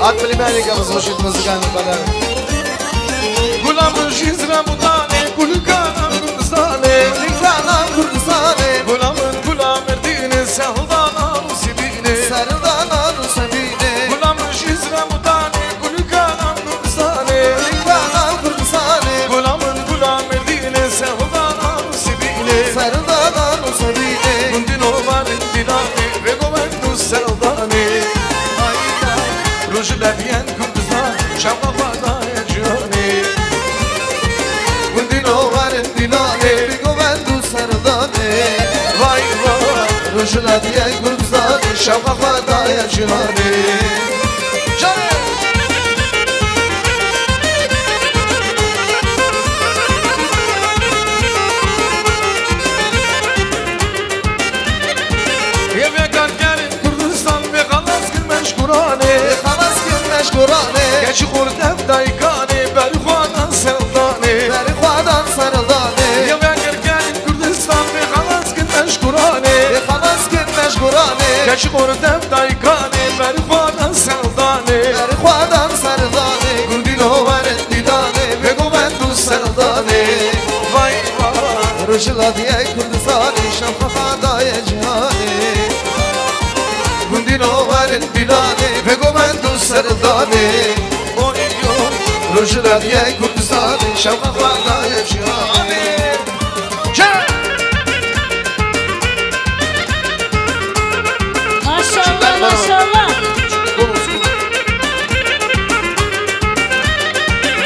At bili beni kafasına şut mızıkanın kadar. Gulamın şizre mutane, kulkanın Kurdistanê, Kurdistanê. Gula min, gula Mêrdînê, serdanan û sebînê. Serdanan û sebînê. Gula min jî zremutanê, gulîkanan Kurdistanê. Gulîkanan Kurdistanê. Gula min, gula Mêrdînê, serdanan û sebînê. Serdanan û sebînê. Gundîn ovarin dîlanê, vê govend û serdanê. Hayda, rojî leviyên Kurdistan, şewqa xwe daye cîhanê. Gundîn ovarin dîlanê, vê govend û serdanê. Vay vay, rojhilatiyê Kurdistanê, şewqa xwe daye cîhanê. Canê! Yê vê karkerên Kurdistan vê xelas kir meşkuranê. Vê xelas kir meşkuranê. Keçî xor dev daykanê, berî xwe dan serdanê. Berî xwe dan serdanê. Yê vê karkerên Kurdistan vê xelas kir meşkuranê. Vê xelas kir meşkuranê. Keçî xor dev daykanê, berî xwe dan serdanê. Berî xwe dan serdanê. Gundîn ovarin dîlanê, vê govend û serdanê. Vay vay. Rojhilatiyê Kurdistanê, şewqa xwe daye cîhanê. Gundîn ovarin dîlanê, vê govend û serdanê. Oy yo, rojhilatiyê Kurdistanê, şewqa xwe daye cîhanê. Çe! Maşallah, maşallah.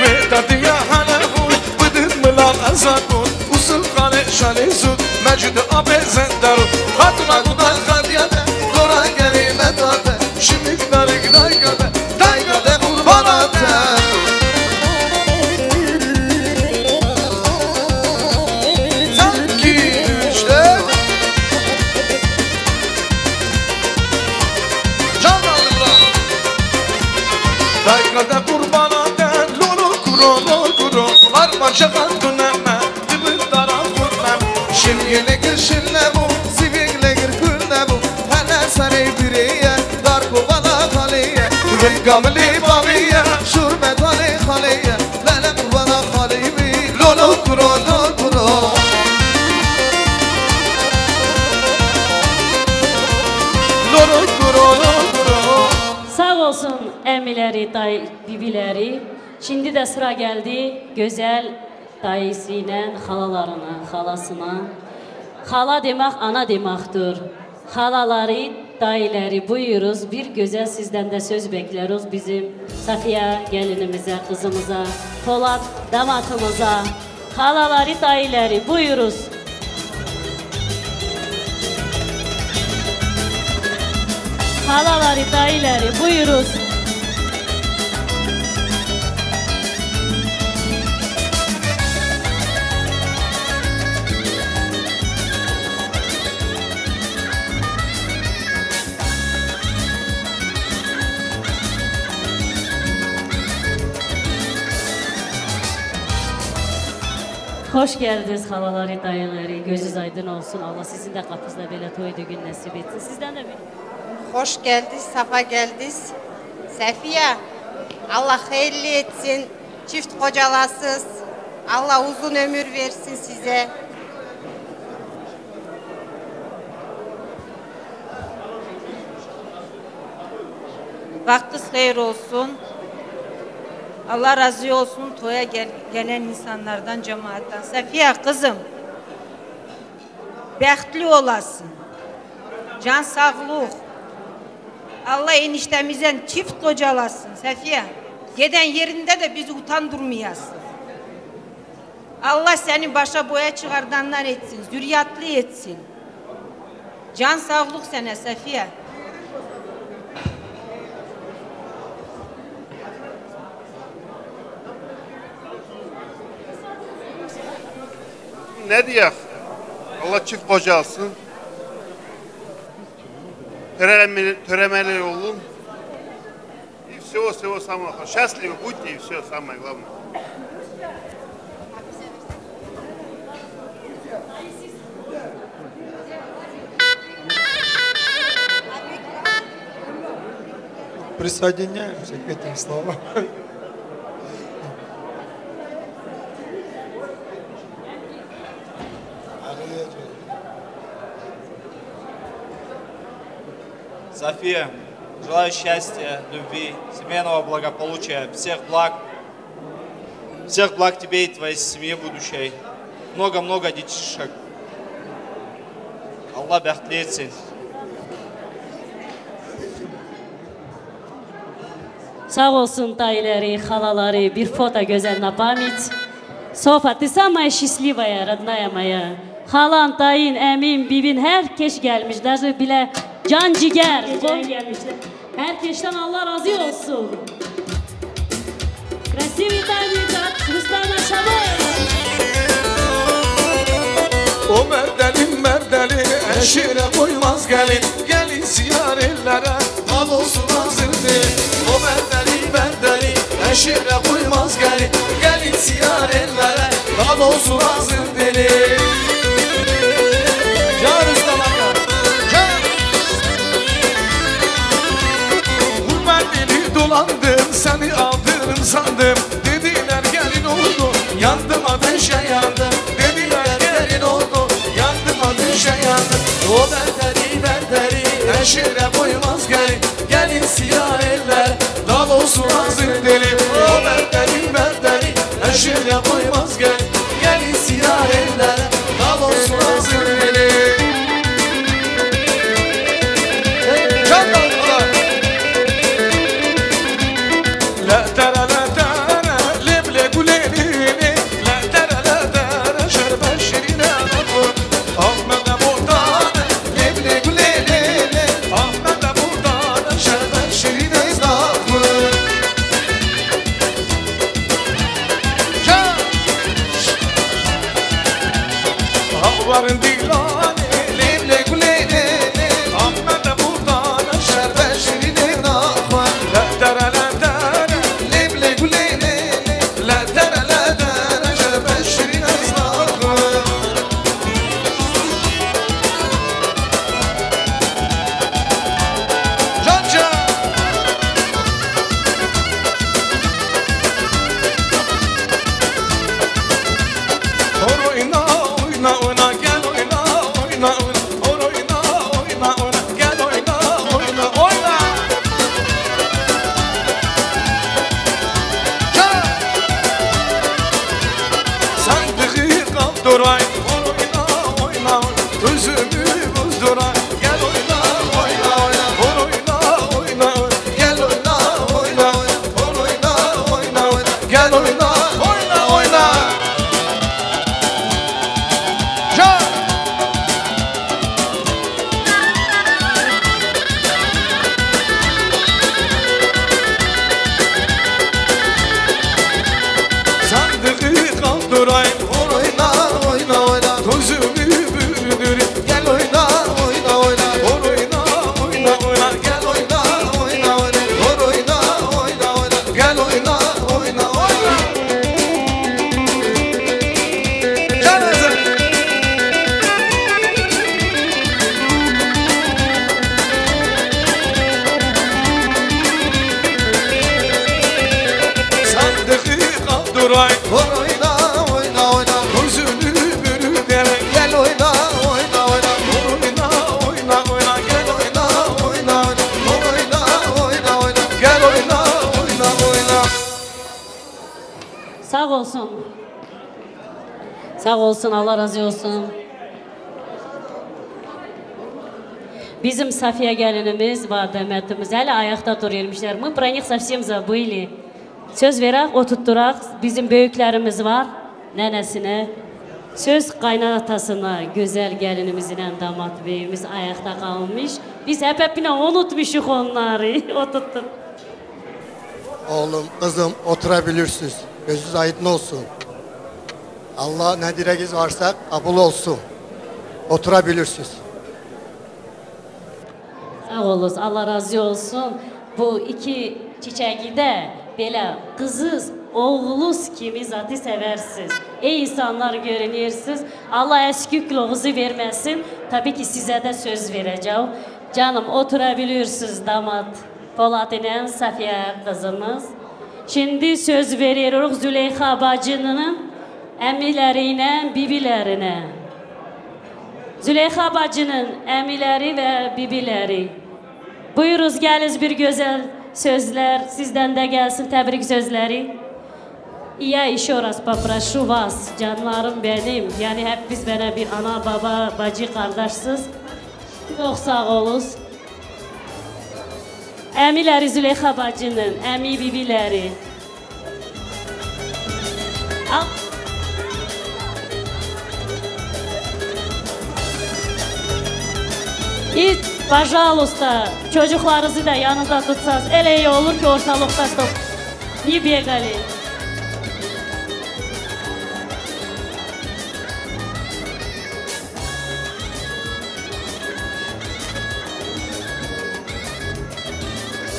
Wê tatiya hale xwe bidin mila ezakon. Usul xanê şanê zûd, mecid abê zendaro. Xatuna gudan xadiya te, dora gerê me date. Şimik darik dayka te, dayka te qurbana te. Sanki işte. Can aldılar. Dayka te qurbana te, lolo kuro, lolo kuro. Arma çakan tuneme. Dibin dara xurmem. Şilgê legir şil nebû, sivik legir kul nebû. Hene serê birê ye, dar ku bala xalê ye. Vin kamilê bavê ye, şûr metalê xalê ye. Lele ku bala xalê wî, lolo kuro, lolo kuro. Lolo kuro, lolo kuro. Sağ olsun emileri, tay-, bibileri. Şimdi de sıra geldi güzel Dayısıyla halalarını, halasına. Hala demek ana demektir. Halaları, dayıları buyuruz. Bir güzel sizden de söz bekliyoruz bizim Safiye gelinimize, kızımıza, Polat damatımıza. Halaları, dayıları buyuruz. Halaları, dayıları buyuruz. Hoş geldiniz halaları, dayıları. Gözünüz aydın olsun. Allah sizin de kapınızda böyle toy düğün nasip etsin. Sizden de bir Hoş geldiniz, safa geldiniz. Safiye, Allah hayırlı etsin. Çift kocalasız. Allah uzun ömür versin size. Vaktiniz hayır olsun. Allah razı olsun toya gel- gelen insanlardan, cemaattan. Safiye kızım, behtli olasın. Can sağlık. Allah eniştemizden çift kocalasın Safiye. Giden yerinde de bizi utandırmayasın. Allah seni başa boya çıkardanlar etsin, zürriyetli etsin. Can sağlık sana Safiye. Ne diyek? Allah çift koca alsın. Töremeli, töremeli olun. И всего, всего самого хорошего. Счастливы будьте, и всё самое главное. Присоединяемся к этим словам. София, желаю счастья, любви, семейного благополучия, всех благ. Всех благ тебе и твоей семье будущей. Много-много детишек. Allah behtli etsin. Sağ olsun dayıları, halaları, bir foto güzel на память. Софа, ты самая счастливая, родная моя. Halan, dayın, emin, bibin, herkes gelmiş. Даже bile can ciger. Geceye gelmişler. Herkesten Allah razı olsun. Красивый танец от Руслана Шабаева. O Merdelî, Merdelî, eşîre koymaz gelin. Gelin siyar ellere, bal olsun hazırdı. O Merdelî, Merdelî, eşîre koymaz gelin. Gelin siyar ellere, bal olsun hazır deli. Can Usta Bakar. Can. Gurben eli dolandım, seni aldım sandım. Dediler gelin oldu, yandım ateşe yandım. Dediler gelin oldu, yandım ateşe yandım. O Merdelî, Merdelî, eşîre koymaz gelin. Gelin siyar ellere, bal olsun hazır deli. O Merdelî, Merdelî, eşîre koymaz gelin. Gelin siyar ellere, bal olsun hazır deli. Can dalgalar. La tara la tara, leble gulelele. La tara la tara, şerbet şirine bakın. Ahmet de buradan, leble gulelele. Ahmet de buradan, şerbet şirine bakın. Can. Havarın dilane, leble gulelele. Ahmet de buradan, şerbet şirine bakın. La tara la tara, leble gulelele. La tara la tara, şerbet şirine bakın. Can can. Hor oyna, oyna, oyna, gel oyna, oyna, oyna. Hor oyna, oyna, oyna, gel oyna, oyna, oyna. Can. Sen Olsun. Sağ olsun, Allah razı olsun. Bizim Safiye gelinimiz ve damatımız hele ayakta duruyormuşlar. Мы про них совсем забыли. Söz verek, oturtturak. Bizim büyüklerimiz var. Nenesine. Söz kaynatasına, güzel gelinimizle damat beyimiz ayakta kalmış. Biz hep hepine unutmuşuk onları. Oturttuk. Oğlum, kızım, oturabilirsiniz. Gözünüz aydın olsun. Allah ne dileğiniz varsa kabul olsun. Oturabilirsiniz. Sağ olun, Allah razı olsun. Bu iki çiçeği de böyle kızız, oğluz kimi zati seversiz. Ey insanlar görünüyorsunuz. Allah eskikliğinizi vermesin. Tabii ki size de söz vereceğim. Canım, oturabilirsiniz damat. Polat ile Safiye kızımız. Şimdi söz veriyoruz Züleyha bacının emilerine, bibilerine. Züleyha bacının emileri ve bibileri. Buyuruz, geliniz bir güzel sözler, sizden de gelsin tebrik sözleri. Я ещё раз попрошу вас, canlarım benim, yani hep biz bana bir ana, baba, bacı, kardeşsiz. Çok sağ olun. Emileri Züleyha bacının, emi bibileri. Al. И, пожалуйста, çocuklarınızı da yanınızda tutsanız, ele iyi olur ki ortalıkta top. Не бегали.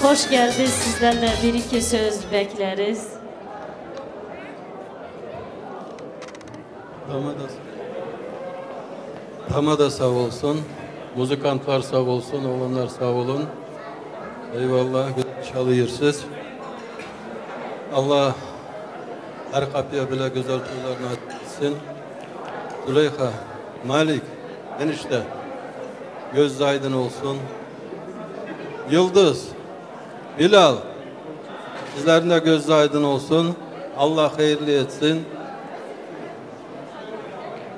Hoş geldiniz. Sizden de bir iki söz bekleriz. Tamam da, tamam da sağ olsun. Muzikantlar sağ olsun, oğlanlar sağ olun. Eyvallah, güzel çalıyorsunuz. Allah her kapıya bile güzel toylar nasip etsin. Züleyha, Malik, enişte, göz aydın olsun. Yıldız, Bilal, sizlerin de gözü aydın olsun. Allah hayırlı etsin.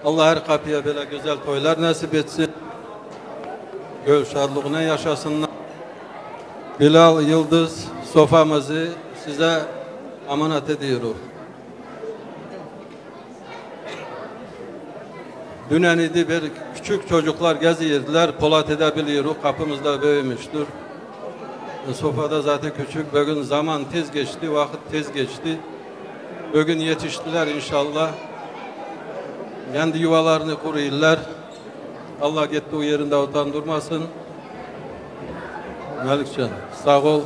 Allah her kapıya böyle güzel toylar nasip etsin. Gönül şadlığına yaşasınlar. Bilal Yıldız, sofamızı size emanet ediyoruz. Dünen idi bir küçük çocuklar geziyordular. Polat edebiliyor, o kapımızda büyümüştür. E, sofrada zaten küçük. Bugün zaman tez geçti, vakit tez geçti. Bugün yetiştiler inşallah. Kendi yuvalarını kuruyorlar. Allah gittiği yerinde utandırmasın. Melikcan, sağ ol.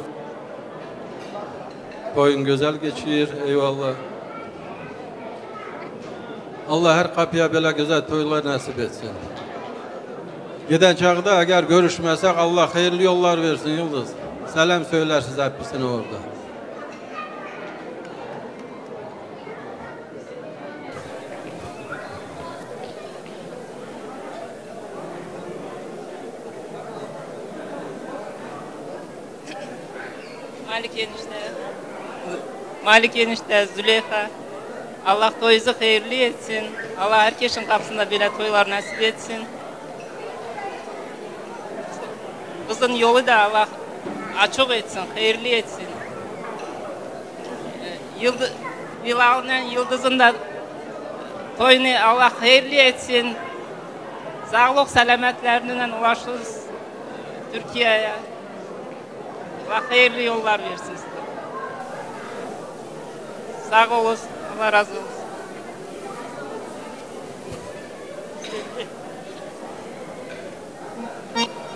Toyun güzel geçiyor, eyvallah. Allah her kapıya böyle güzel toylar nasip etsin. Giden çağda eğer görüşmesek Allah hayırlı yollar versin Yıldız. Selam söyler size hepsine orada. Malik enişte, Malik enişte, Züleyha. Allah toyunuzu hayırlı etsin. Allah herkesin kapısında böyle toylar nasip etsin. Kızın yolu da Allah açık etsin, hayırlı etsin. Yıldı-, Bilal'le Yıldız'ın da toyunu Allah hayırlı etsin. Sağlık selametlerinden ulaşırız Türkiye'ye. Allah hayırlı yollar versin size. Sağ olun. Allah razı olsun.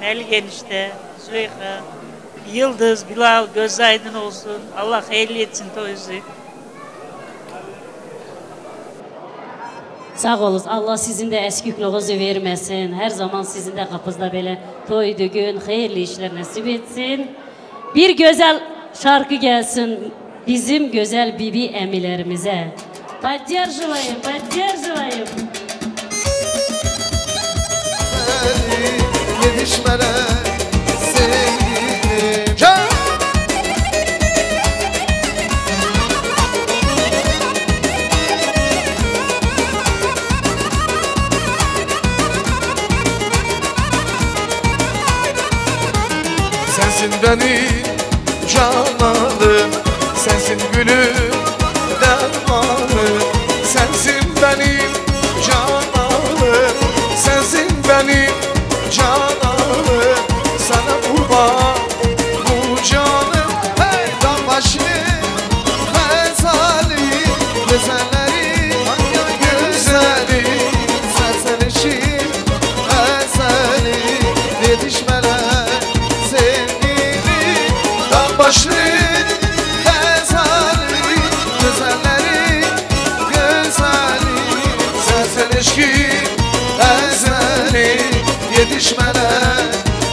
Melih enişte, Züleyha, Yıldız, Bilal, gözü aydın olsun. Allah hayırlı etsin toyunuzu. Sağ olun. Allah sizin de eskikliğinizi vermesin. Her zaman sizin de kapınızda böyle toy, düğün, hayırlı işler nasip etsin. Bir güzel şarkı gelsin bizim güzel bibi emilerimize. Поддерживаем, поддерживаем. Yetişmene sevgilim. Can! Benim cananım, sensin gülüm, dermanım. Sensin benim cananım, sensin benim cananım. Sana kurban bu canım. Hey, dağ başı gazeli, güzelleri, Konya güzeli, serserişim, gazeli, yetişmele sevgili. Dağ başı gazeli, güzelleri, güzeli, serserişim, gazeli, yetişmele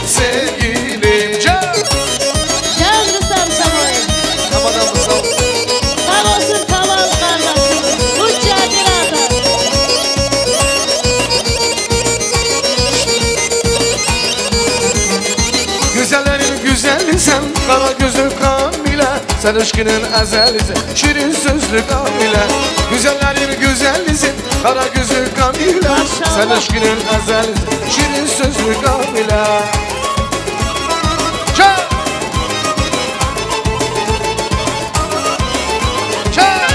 sevgilim. Can! Can Rüstem Şahin. Kafadan mı sağ ol? Sağ olsun Kamal kardeşimiz. Bu Cagir abi. Güzellerin güzeli sen, kara gözlü Kamile. Sen aşkının ezeli sen, şirin sözlü Kamile. Güzellerin güzeli sen, kara gözlü Kamile. Maşallah. Sen aşkının ezeli sen, şirin sözlü Kamile. Çal! Çal!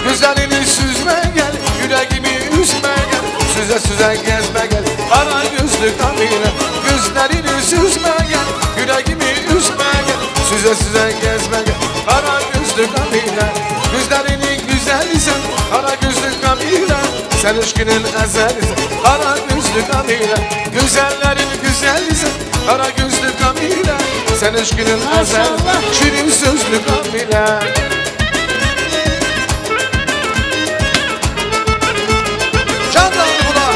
Gözlerini süzme gel, yüreğimi üzme gel. Süze süze gezme gel, kara gözlü Kamile. Gözlerini süzme gel, yüreğimi üzme gel. Süze süze gezme gel, kara gözlü Kamile. Gözlerinin güzeli sen, kara gözlü Kamile. Sen aşkının ezeli sen, kara gözlü Kamile. Güzellerin güzeli sen, kara gözlü Kamile. Sen aşkının ezeli, maşallah, şirin sözlü Kamile. Can Dağlılar.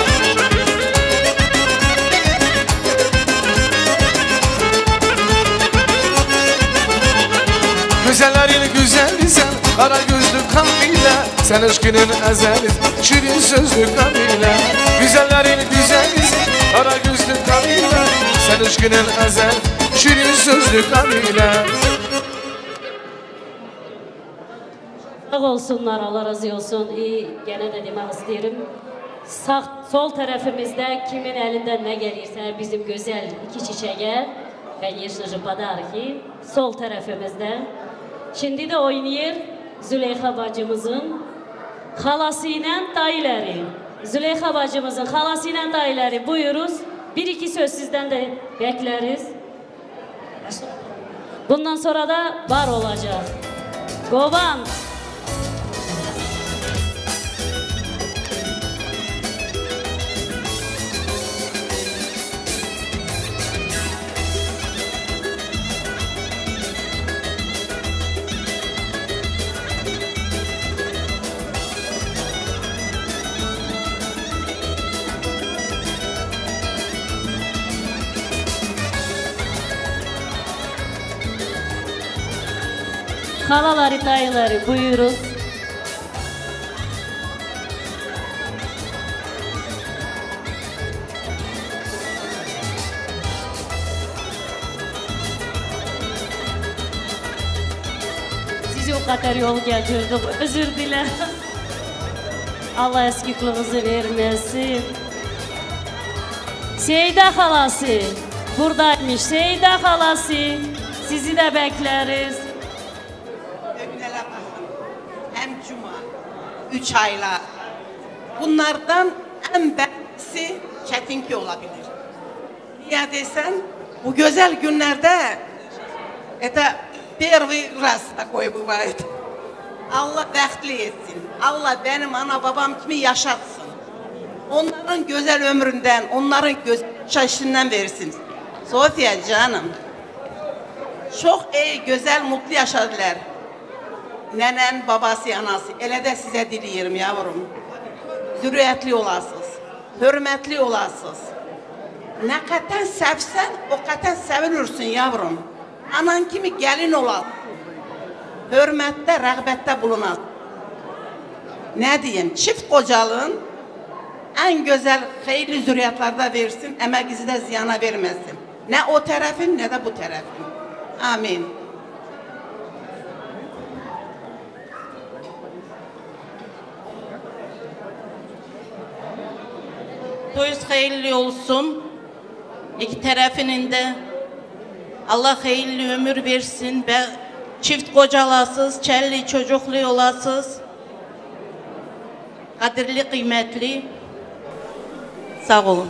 Güzellerin güzeli sen, kara gözlü Kamile. Sen aşkının ezeli, şirin sözlü Kamile. Güzellerin güzeli sen, kara gözlü Kamile. Sen aşkının ezeli, şirin sözlü Kamile. Sağ olsunlar, Allah razı olsun. İyi, gene de demek isterim. Sağ, sol tarafımızda kimin elinden ne gelirse bizim güzel iki çiçeğe, конечно же, подарки. Sol tarafımızda. Şimdi de oynuyor Züleyha bacımızın halasıyla dayıları. Züleyha bacımızın halasıyla dayıları, buyuruz. Bir iki söz sizden de bekleriz. Bundan sonra da var olacak. Goban. Halaları, dayıları, buyurun. Sizi o kadar yol getirdik. Özür dilerim. Allah eskikliğinizi vermesin. Seyda halası buradaymış. Seyda halası, sizi de bekleriz. Öpüne laf atın. Hem cuma, üç aylar. Bunlardan en beklisi çetin ki olabilir. Niye desen, bu güzel günlerde это первый раз такое бывает. Allah bəxtli etsin. Allah benim ana babam kimi yaşatsın. Onların güzel ömründen, onların güzel yaşayışından versin. Sofya canım. Çok iyi, güzel, mutlu yaşadılar. Nenen, babası, anası. Ele de size dileyerim yavrum. Zürriyetli olasınız. Hürmetli olasınız. Ne kadar sevsen, o kadar sevilirsin yavrum. Anan kimi gelin olasın. Hürmette, rağbette bulunasın. Ne diyeyim? Çift kocalığın en güzel, hayırlı zürriyetlerde versin, emeğinizi de ziyana vermesin. Ne o tarafın, ne de bu tarafın. Amin. Toyuz hayırlı olsun. İki tarafının da Allah hayırlı ömür versin ve çift kocalasız, çelli çocuklu olasız. Kadirli, kıymetli. Sağ olun.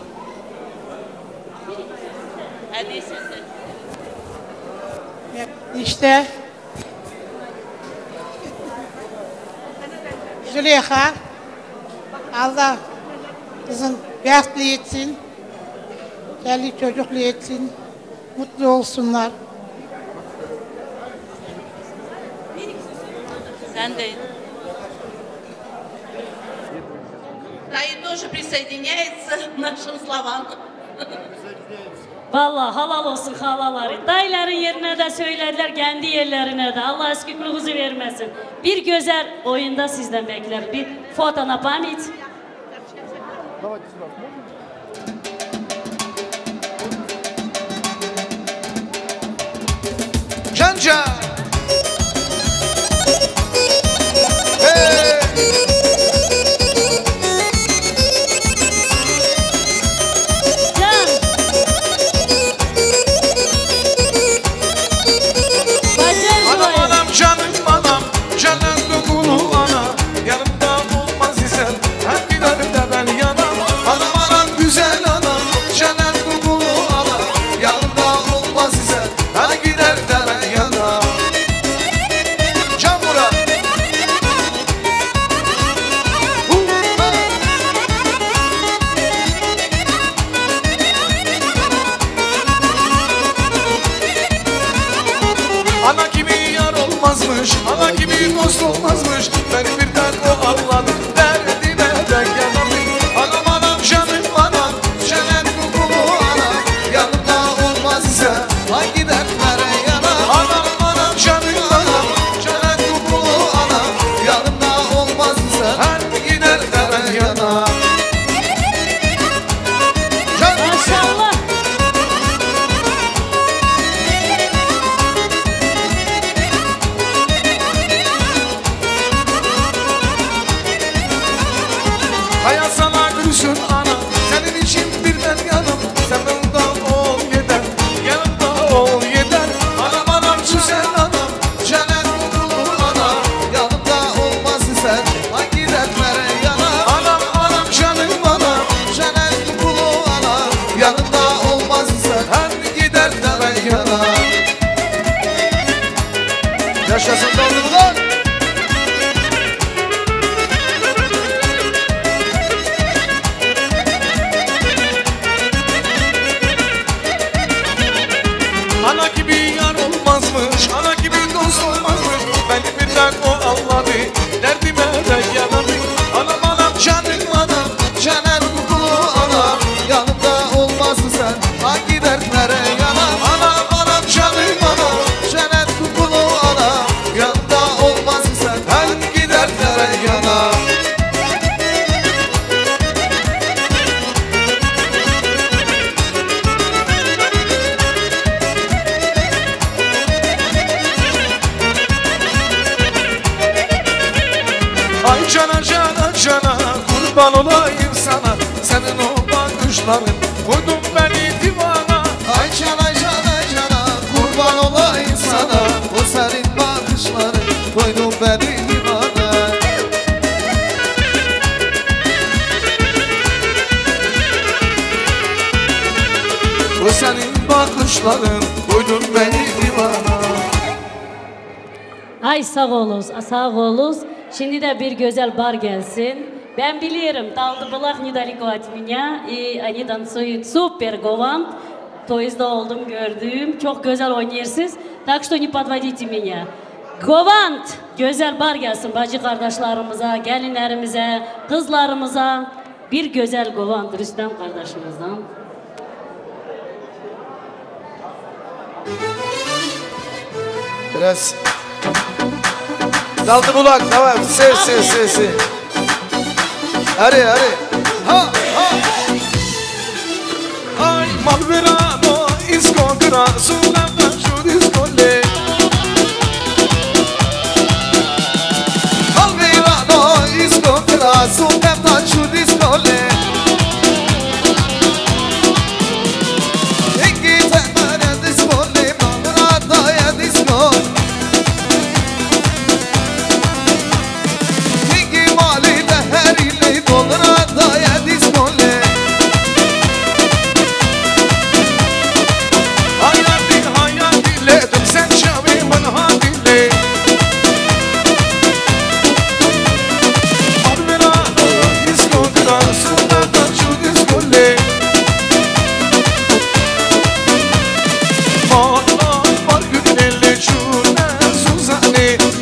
İşte Züleyha, Allah kızın bahtlı etsin, gelin çocuklu etsin, mutlu olsunlar. Sen de. Dayı тоже присоединяется к нашим словам. Vallahi halal olsun halaları. Dayıların yerine de söylediler, kendi yerlerine de. Allah eskikliğinizi vermesin. Bir güzel oyunda sizden bekler. Bir foto на память. Can can. Hey. Can. Bacım. Anam, anam, canım anam, canım kukulu ana, yanımda olmaz isen, hep gider de ben yanam. Anam, anam, güzel anam, canım kukulu ana, yanımda olmaz isen, hep gider de ben yanam. Can Murat. Ana gibi yar olmazmış, ana gibi dost olmazmış. Beni bir tek o anladı, derdime ben yanarım. Anam, anam, canım anam, cennet kokulu anam, yanımda olmaz ise hangi dertlere yanam? Anam, anam, canım anam, cennet kokulu anam, yanımda olmaz ise hangi dertlere yanam? Maşallah. Hayat sana gülsün ana, senin için bir ben yanım. Sen bunda ol yeter, yanımda ol yeter. Anam, anam, güzel anam, cennet kokulu anam, yanımda olmaz isen hangi dertlere yanam? Anam, anam, canım anam, cennet kokulu anam, yanımda olmaz isen hangi dertlere yanam? Yaşasın Dağlılar! Ana gibi yar olmazmış, ana gibi dost olmazmış. Beni bir tek o anladı, derdime de yanarım. Anam, anam, canım anam, cennet kokulu anam, yanımda olmazsın sen, hangi dertlere yanam? Anam, anam, canım anam, cennet kokulu anam, yanımda olmazsın sen, hangi dertlere yanam? Ay cana, cana, cana, kurban olayım sana. Senin o bakışların koydun beni divana. Ay cana, cana, cana, kurban olayım sana. O senin bakışların koydun beni divana. O senin bakışların koydun beni divana. Ay sağ olun, sağ olun. Şimdi de bir güzel bar gelsin. Ben biliyorum, Taldı Bulak недалеко от меня, и они танцуют супер, Govand. Toyuzda oldum, gördüm. Çok güzel oynuyorsunuz. Так что не подводите меня. Govand, güzel bar gelsin bacı kardeşlerimize, gelinlerimize, kızlarımıza. Bir güzel Govand Rüstem kardeşimizden. Biraz Taldı Bulak, tamam. Si, si, si, si. Hadi, hadi. Ha, ha. Ay, malverano, iskontra, sulamda, şu diskole. Malverano, iskontra, sulamda, şu diskole.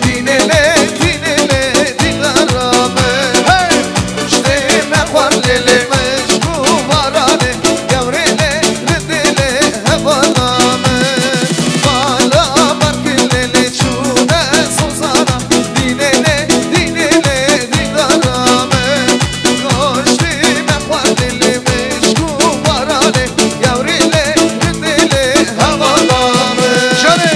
Dînê lê, dînê lê, dînara min. Hey! Piştê me xwar lê lê mişk û baranê. Gewrê lê, rindê lê, hevala min. Bala barkê lê lê çûne sozana. Dînê lê, dînê lê, dînara min. Goştê me xwar lê lê mişk û baranê. Gewrê lê, rindê lê, hevala min. Şerê!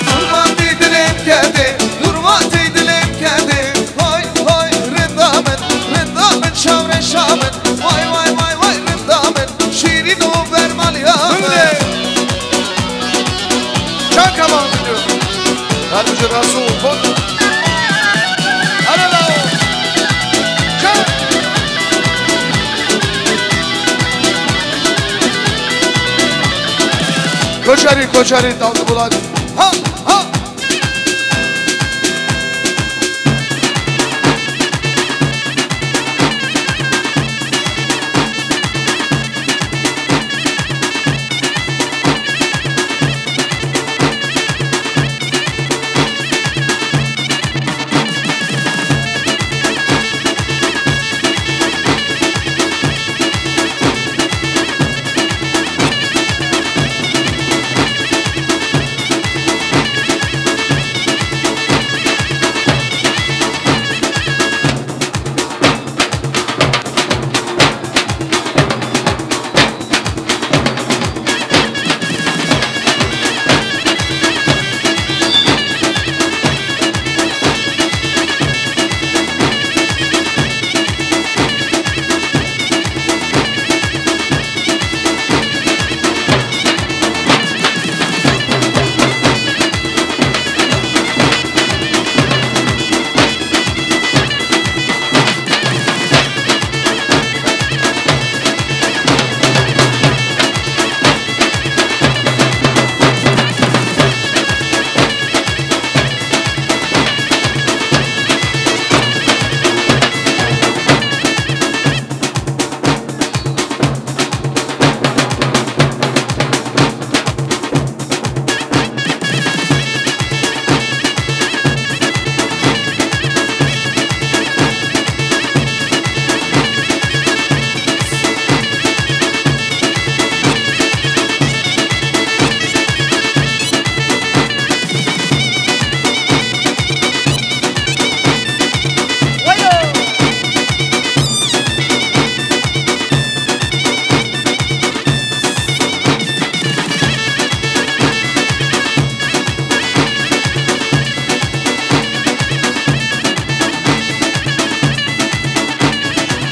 Durma tey dilê min kedê, durma tey dilê min kedê. Hoy, hoy, rinda min, rinda min, çawreşa min. Vay, vay, vay, vay, rinda min, şîrîn û bermaliya min. Hûnê. Çan kaman gidiyor. Her bir cezası olsun. Hadi la. Çan. Koçeri, koçeri, daldı bulat. Ha, ha.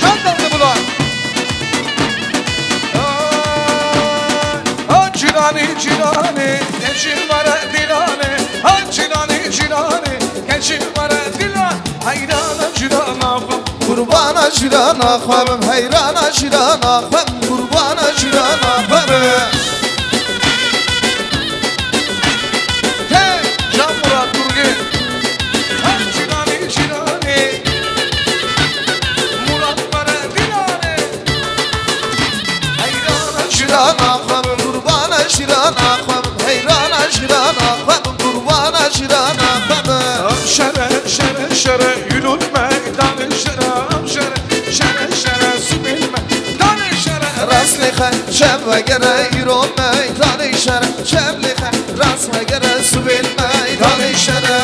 Çantamı bulan. Ha, ha, cîranê, cîranê, keçim were dîlanê. Ha, cîranê, cîranê, keçim were dîlan. Heyrana cîrana xwe, qurbana cîrana xwe bim. Heyrana cîrana xwe bim, qurbana cîrana xwe bim. Hey, Can Murat Durgun. Her cîranê, cîranê. Murat were dîlanê. Heyrana cîrana xwe bim, qurbana cîrana xwe bim. Heyrana cîrana xwe bim, qurbana cîrana xwe bim. Şere, şere, şere, yürüt meydanı şere, şere, şere, şere, sibin meydanı şere. Rast lêxe, çev vegere, îro meydanê şere, çev lêxe, rast vegere, sibin meydanê şere.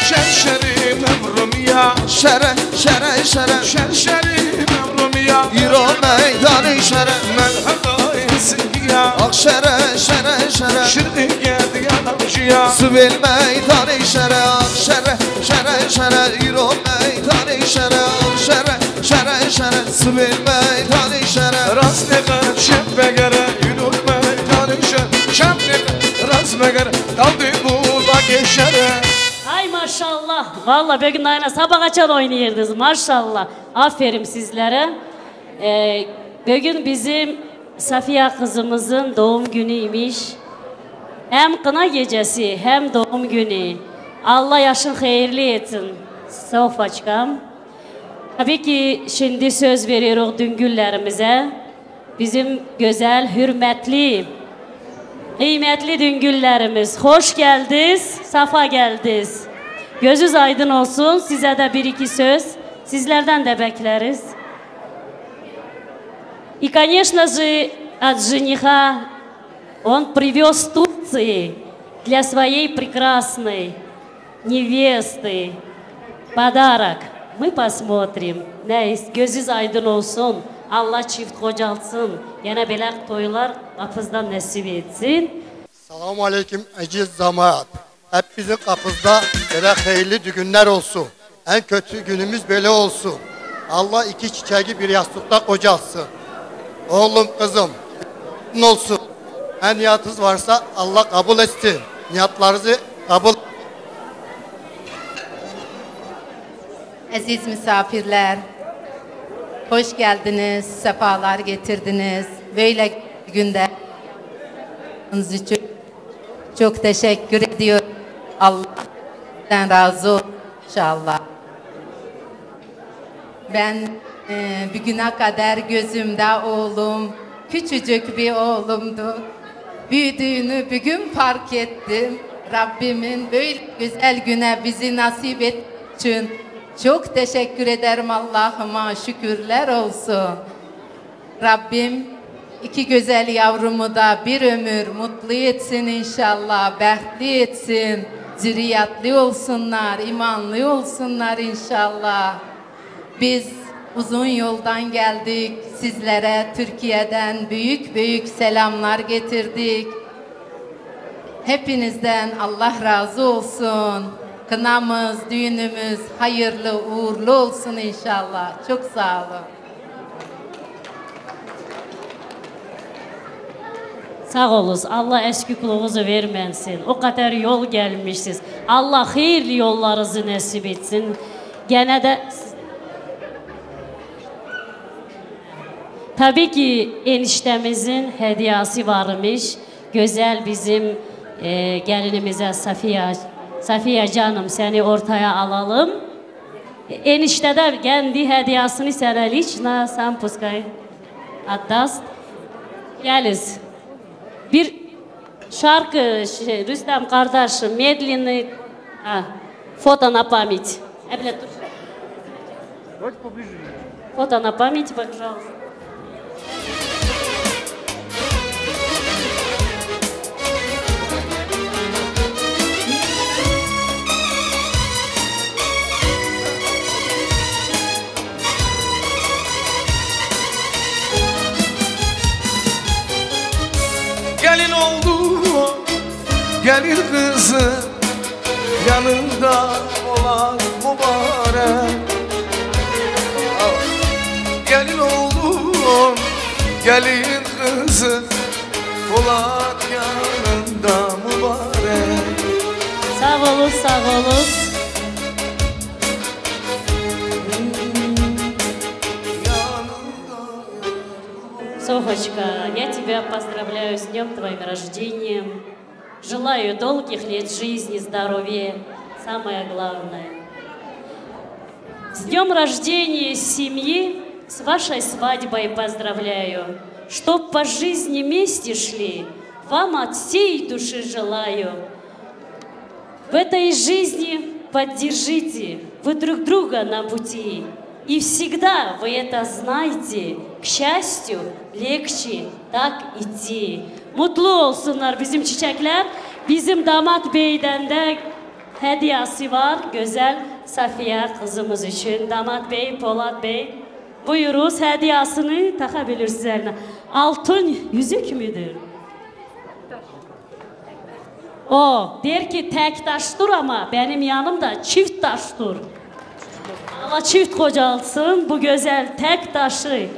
Şer şerî mevrumiya. Şere, şere, şere. Şer şerî mevrumiya. Îro meydanê şere. Melhedayê singiya. Ax şere, şere, şere. Şirî gediya navjiya. Sibên meydanê şere. Ax şere, şere, şere. Îro meydanê şere. Ax şere, şere, şere. Sibên meydanê şere. Rastê qet şev vegere. Îro meydanê şere. Şev vegere. Rast vegere. Daldî bû bagê şere. Ay maşallah. Valla bugün aynı sabah açan oynayırdınız. Maşallah. Aferin sizlere. Ee, bugün bizim Safiye kızımızın doğum günüymüş. Hem kına gecesi hem doğum günü. Allah yaşın hayırlı etsin. Sofaçkam. Tabii ki şimdi söz veriyoruz düngüllerimize. Bizim güzel, hürmetli, kıymetli düngüllerimiz, hoş geldiniz, safa geldiniz. Gözünüz aydın olsun, size de bir iki söz, sizlerden de bekleriz. И, конечно же, от жениха он привёз Турции для своей прекрасной Невесты. Подарок. Мы посмотрим. Neyse, gözünüz aydın olsun. Allah çift kocalsın. Gene böyle toylar kapınızdan nasip etsin. Selamun aleyküm, aziz cemaat. Hepimizin kapısında böyle hayırlı düğünler olsun. En kötü günümüz böyle olsun. Allah iki çiçeği bir yastıkta kocalsın. Oğlum, kızım, olsun. Ne niyatınız varsa Allah kabul etsin. Niyatlarınızı kabul. Aziz misafirler, hoş geldiniz, sefalar getirdiniz. Böyle günde için çok teşekkür ediyorum. Allah sizden razı olsun inşallah. Ben, e, bugüne kadar gözümde oğlum, küçücük bir oğlumdu. Büyüdüğünü bugün fark ettim. Rabbimin böyle güzel güne bizi nasip ettiği için çok teşekkür ederim Allah'ıma, şükürler olsun. Rabbim iki güzel yavrumu da bir ömür mutlu etsin inşallah, behtli etsin. Zürriyetli olsunlar, imanlı olsunlar inşallah. Biz uzun yoldan geldik. Sizlere Türkiye'den büyük büyük selamlar getirdik. Hepinizden Allah razı olsun. Kınamız, düğünümüz hayırlı, uğurlu olsun inşallah. Çok sağ olun. Sağ olun. Allah eskikliğinizi vermesin. O kadar yol gelmişsiniz. Allah hayırlı yollarınızı nasip etsin. Gene de tabii ki eniştemizin hediyesi varmış. Güzel bizim, e, gelinimize Safiye, Safiye canım, seni ortaya alalım. Enişte de kendi hediyesini sana лично сам пускай отдаст. Geliz. Bir şarkı, şey, Rüstem kardeşim, medleyini, ha, фото на память. Eblet dur. Фото на память, пожалуйста. Gelin oğlu, gelin kızı, yanında olan mübarek. Gelin oğlum, gelin kızı, Polat yanında mübarek. Sağ olun, sağ olun. Yanında Сохочка, я тебя поздравляю с днём твоим рождением. Желаю долгих лет жизни, здоровья, самое главное. С днём рождения семьи, с вашей свадьбой поздравляю. Чтоб по жизни вместе шли, вам от всей души желаю. В этой жизни поддержите вы друг друга на пути. И всегда вы это знайте, к счастью легче так идти. Mutlu olsunlar bizim çiçekler. Bizim damat beyden de hediyesi var. Güzel Safiye kızımız için. Damat bey, Polat Bey, buyuruz hediyesini takabilirsiniz eline. Altın yüzük müdür? O der ki tek taş dur ama benim yanımda çift taş dur. Allah çift kocalsın bu güzel tek taşı.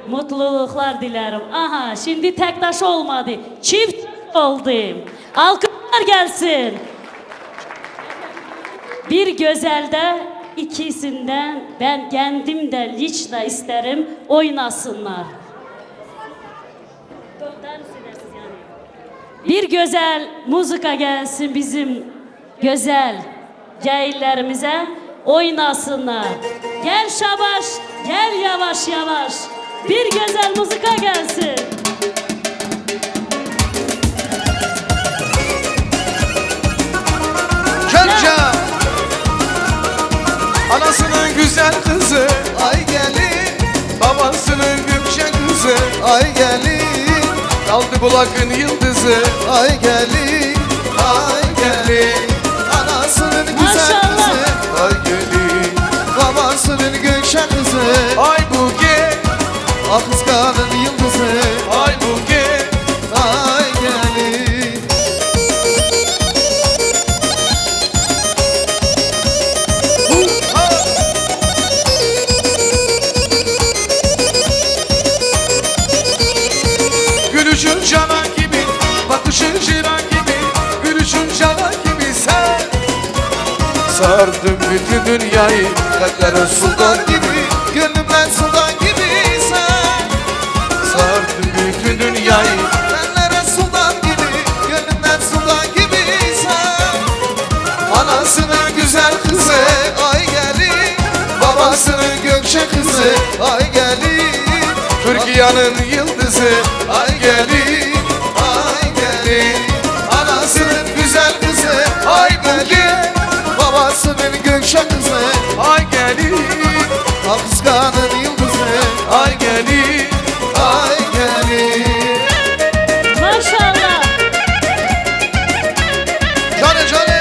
Mutluluklar dilerim. Aha, şimdi tek taş olmadı. Çift oldu. Alkışlar gelsin. Bir güzel de ikisinden ben kendim de лично isterim oynasınlar. Bir güzel muzika gelsin bizim güzel cahillerimize, oynasınlar. Gel şabaş, gel yavaş yavaş. Bir güzel muzika gelsin. Kölce. Anasının güzel kızı, ay gelin. Babasının Gökçe kızı, ay gelin. Kaldı bulakın yıldızı, ay gelin. Ay gelin. Anası Maşallah. Ay gelin, babasının gökşe kızı. Ay Buket. Akıskanın yıldızı. Ay Buket. Ay gelin. Gülüşün canan gibi, bakışın ceyran gibi, gülüşün canan gibi sen. Sardım bütün dünyayı, kalplere sultan gibi, gönlümden sultan gibi sen. Sardım bütün dünyayı, kalplere sultan gibi, gönlümden sultan gibi sen. Anasının güzel kızı, ay gelin, babasının gökçe kızı, ay gelin. Türkiye'nin yıldızı, ay gelin, ay gelin. Anasının güzel kızı, ay gelin, babasının gökçe kızı, ay gelin. Akıskanın yıldızı, ay gelin, ay gelin. Maşallah. Canım, canım.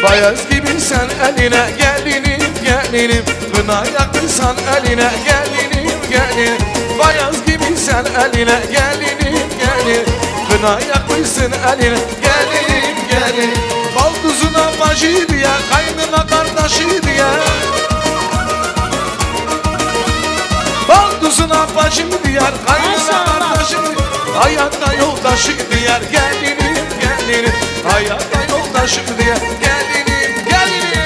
Bayaz gibi sen eline gelinim, gelinim. Kına yakmışsan eline gelinim, gelinim. Bayaz gibi sen eline gelinim, gelinim. Kına yakmışsın eline gelinim, gelinim. Baldızına bacı diye, kaynına kardeşi diye. Baldızına bacı diye, kaynına kardeşi diye. Hayatta yoldaşı diye, gelinim, gelinim. Hayatta yoldaşı diye, gelinim, gelinim.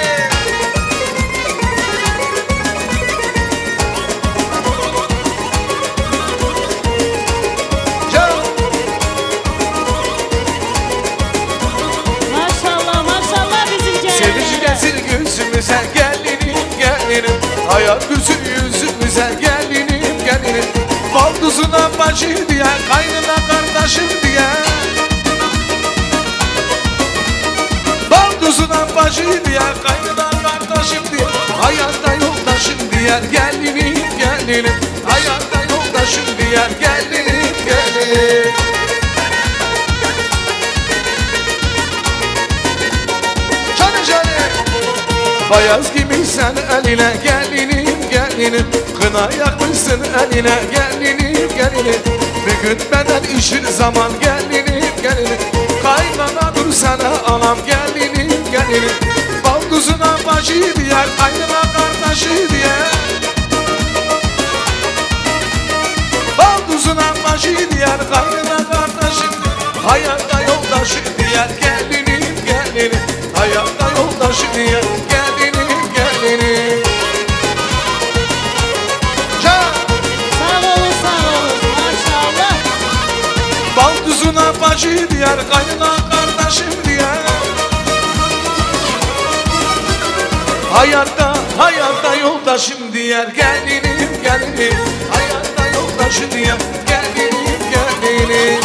Maşallah, maşallah bizim Ceylan. Sevinç gelsin gözümüze gelinim, gelinim. Hayat gülsün yüzümüze gelinim, gelinim. Baldızına bacı diye, kaynına kardeşim diye. Baldızına bacı diye, kaynına kardeşim diye. Hayatta yoldaşım diye, gelinim, gelinim. Hayatta yoldaşım diye, gelinim, gelinim. Canım, canım. Bayaz gibi sen eline gelinim, gelinim. Kına yakmışsın eline gelinim, gelinim. Bugün benden işin zaman gelinim, gelinim. Kaynana dur sana anam gelinim, gelinim. Baldızına bacı diye, kaynana kardeşi diye. Baldızına bacı diye, kaynana kardeşi diye. Hayatta yoldaşı diye, gelinim, gelinim. Hayatta yoldaşı diye, gelinim, gelinim. Can! Sağ olun, sağ olun. Maşallah. Baldızına bacı diye, kaynana kardeşim diye. Hayatta, hayatta yoldaşım diye, gelinim, gelinim. Hayatta yoldaşı diye, gelinim, gelinim.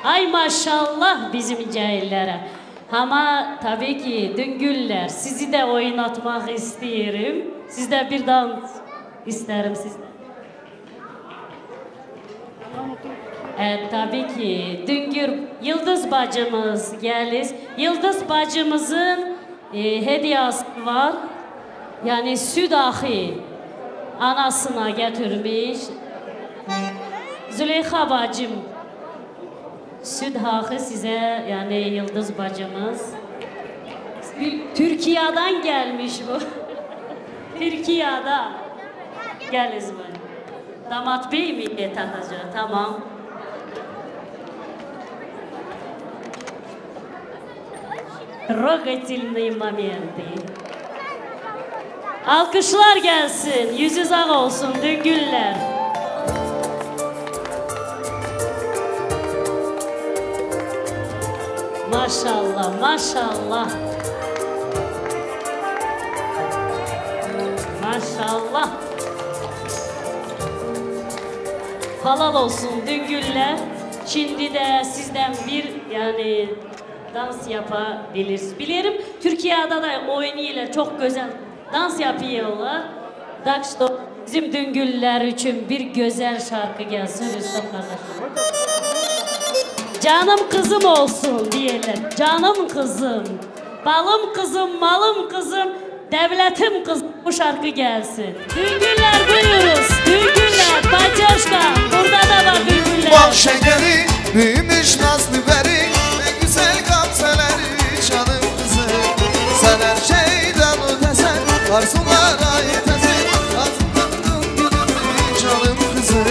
Ay maşallah bizim cahillere. Ama tabii ki Düngüller, sizi de oynatmak isterim. Siz de bir dans isterim sizden. E, tabii ki Düngür Yıldız bacımız geliz. Yıldız bacımızın, e, hediyesi var. Yani süt ahi anasına getirmiş. Züleyha bacım, süt ahi size, yani Yıldız bacımız. Türkiye'den gelmiş bu. Türkiye'den. Gel İzmir. Damat bey mi getirdi? Tamam. Трогательные моменты. Alkışlar gelsin. Yüzü sağ olsun Düngüller. Maşallah, maşallah. Maşallah. Halal olsun Düngüller. Şimdi de sizden bir Yani dans yapabilir. Bilirim, Türkiye'de de oynuyorlar, çok güzel dans yapıyorlar. Dakşto bizim Düngüller için bir güzel şarkı gelsin Rüstem kardeşim. Canım kızım olsun diyelim. Canım kızım, balım kızım, malım kızım, devletim kızım, bu şarkı gelsin. Düngüller buyuruz. Düngüller, Paçoşka. Burada da var Düngüller. Bal şekeri, büyümüş nazlı peri, ne güzel gamzeleri canım kızım. Sen her şeyden ötesen, arzulara yetesin. Aklımdan gülümlü canım kızım.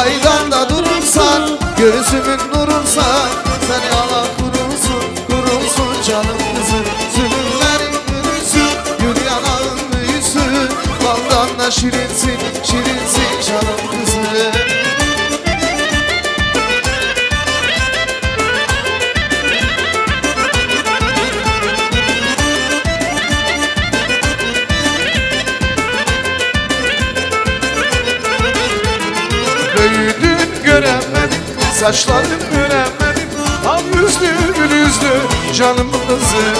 Aydan da durursan, gözümün nurunsan, sen yalan kurursun. Kurulsun canım kızım, zulümlerin yürüsün, gül yanağın büyüsün, baldan da şirinsin, şirinsin canım kızım. Büyüdün göremedim, saçların öremedim. Al yüzlü, gül yüzlü, canım kızım.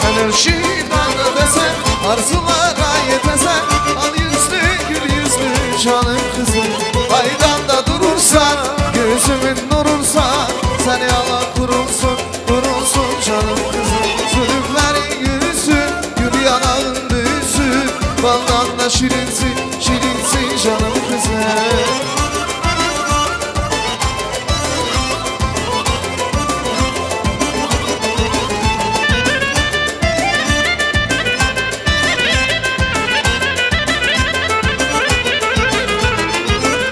Sen her şeyden ötesen, arzulara yetesen. Al yüzlü, gül yüzlü, canım kızım. Aydan da durursan, gözümün nurunsan. Sen yalan kurulsun, kurulsun canım kızım. Zulümlerin yürüsün, gül yanağın büyüsün. Baldan da şirinsin, şirinsin canım kızım.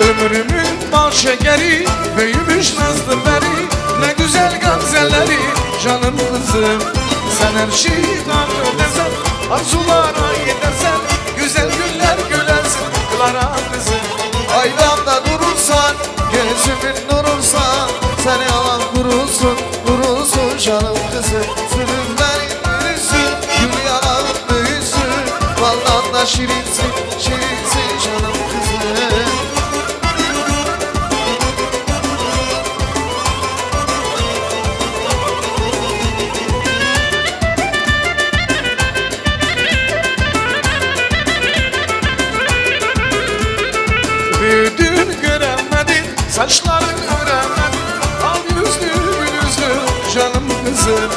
Ömrümün bal şekeri, büyümüş nazlı peri, ne güzel gamzeleri, canım kızım. Sen her şeyi dağıtırsan, arzulara yetersen, güzel günler gülersin, Klara kızım. Aydan da durursan, gözümün nurunsan, sen yalan kurulsun, kurulsun canım kızım. Zulümlerin yürüsün, gül yanağın büyüsün, baldan da şirinsin, şirinsin canım kızım. Büyüdün göremedim, saçların öremedim. Al yüzlü, gül yüzlü, canım kızım.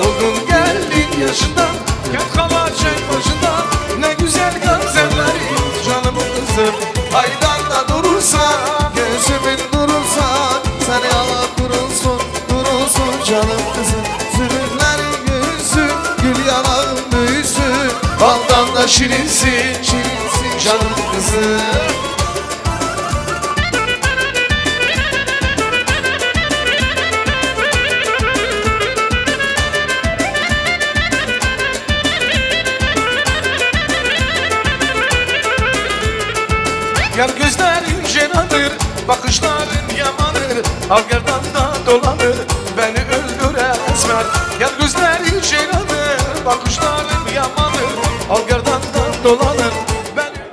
Oldun geldin yaşından, gel kalacak başından. Ne güzel gamzeleri, canım kızım. Aydan da durursan, gözümün nurunsan. Sen yalan kurulsun, kurulsun canım kızım. Zulümlerin yürüsün, gül yanağın büyüsün. Baldan da şirinsin, şirinsin canım kızım. Yar gözlerin jenadır, bakışların yamanır. Al gerdanda dolanır, beni öldüre esmer. Yar gözlerin jenadır, bakışların yamanır. Al gerdanda dolanır, beni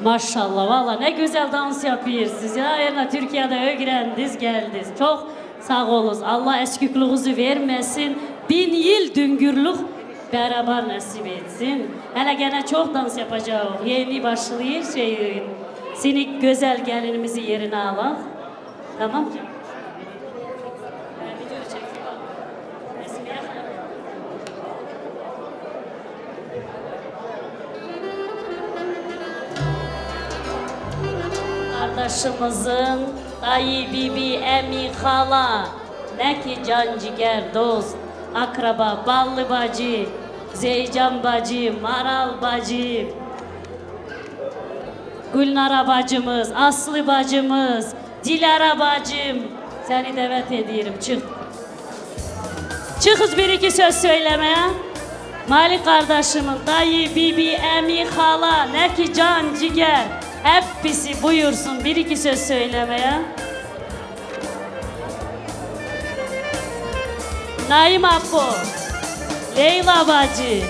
Maşallah, valla ne güzel dans yapıyorsunuz ya. Erna Türkiye'de öğrendiniz, geldiniz. Çok sağ olun. Allah eskikliğinizi vermesin. Bin yıl düngürlük beraber nasip etsin. Hele gene çok dans yapacağız. Yeni başlıyor şey, sinik güzel gelinimizi yerine alak. Tamam. Kardeşimizin dayı, bibi, emi, hala, ne ki can, ciger, dost, akraba, ballı bacı, Zeycan bacı, Maral bacı, Gülnara bacımız, Aslı bacımız, Dilara bacım, seni davet ediyorum, çık. Çıkız bir iki söz söylemeye. Malik kardeşimin dayı, bibi, emi, hala, ne ki can, ciger, hepsi buyursun bir iki söz söylemeye. Naim Apo, Leyla bacı,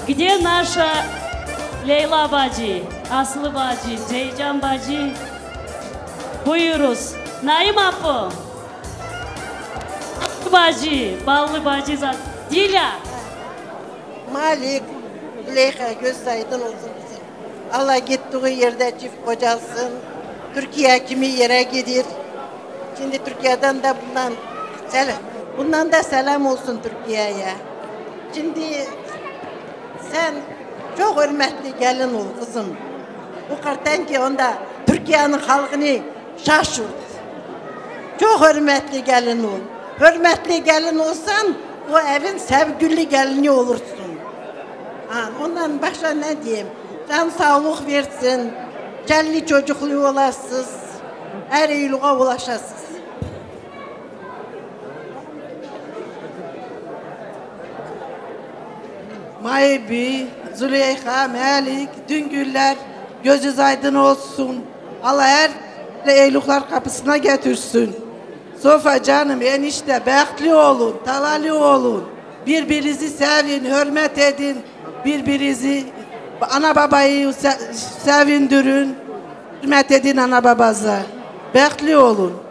где наша Leyla bacı, Aslı bacı, Zeycan bacı, buyuruz. Naim Apo. Bacî, Ballı Bacî zat. Dila. Malik, Züleyha, göz aydın olsun kızım. Allah gittiği yerde çift kocalsın. Türkiye kimi yere gider. Şimdi Türkiye'den de bundan sel-, bundan da selam olsun Türkiye'ye. Şimdi sen çok hürmetli gelin ol kızım. Bu kartenki onda Türkiye'nin halkını şaşırdı. Çok hürmetli gelin ol. Hürmetli gelin olsan o evin sevgili gelini olursun. Ha, ondan başka ne diyeyim? Can sağlık versin. Çelli çocuklu olasız. Her iyiliğe ulaşasız. Maybi, Züleyha, Melik, Düngüller, gözünüz aydın olsun. Allah her evlilikler kapısına getirsin. Sofa canım, enişte, bekli olun, talalı olun. Birbirinizi sevin, hürmet edin. Birbirinizi, ana babayı se-, sevindirin. Hürmet edin ana babaza. Bekli olun.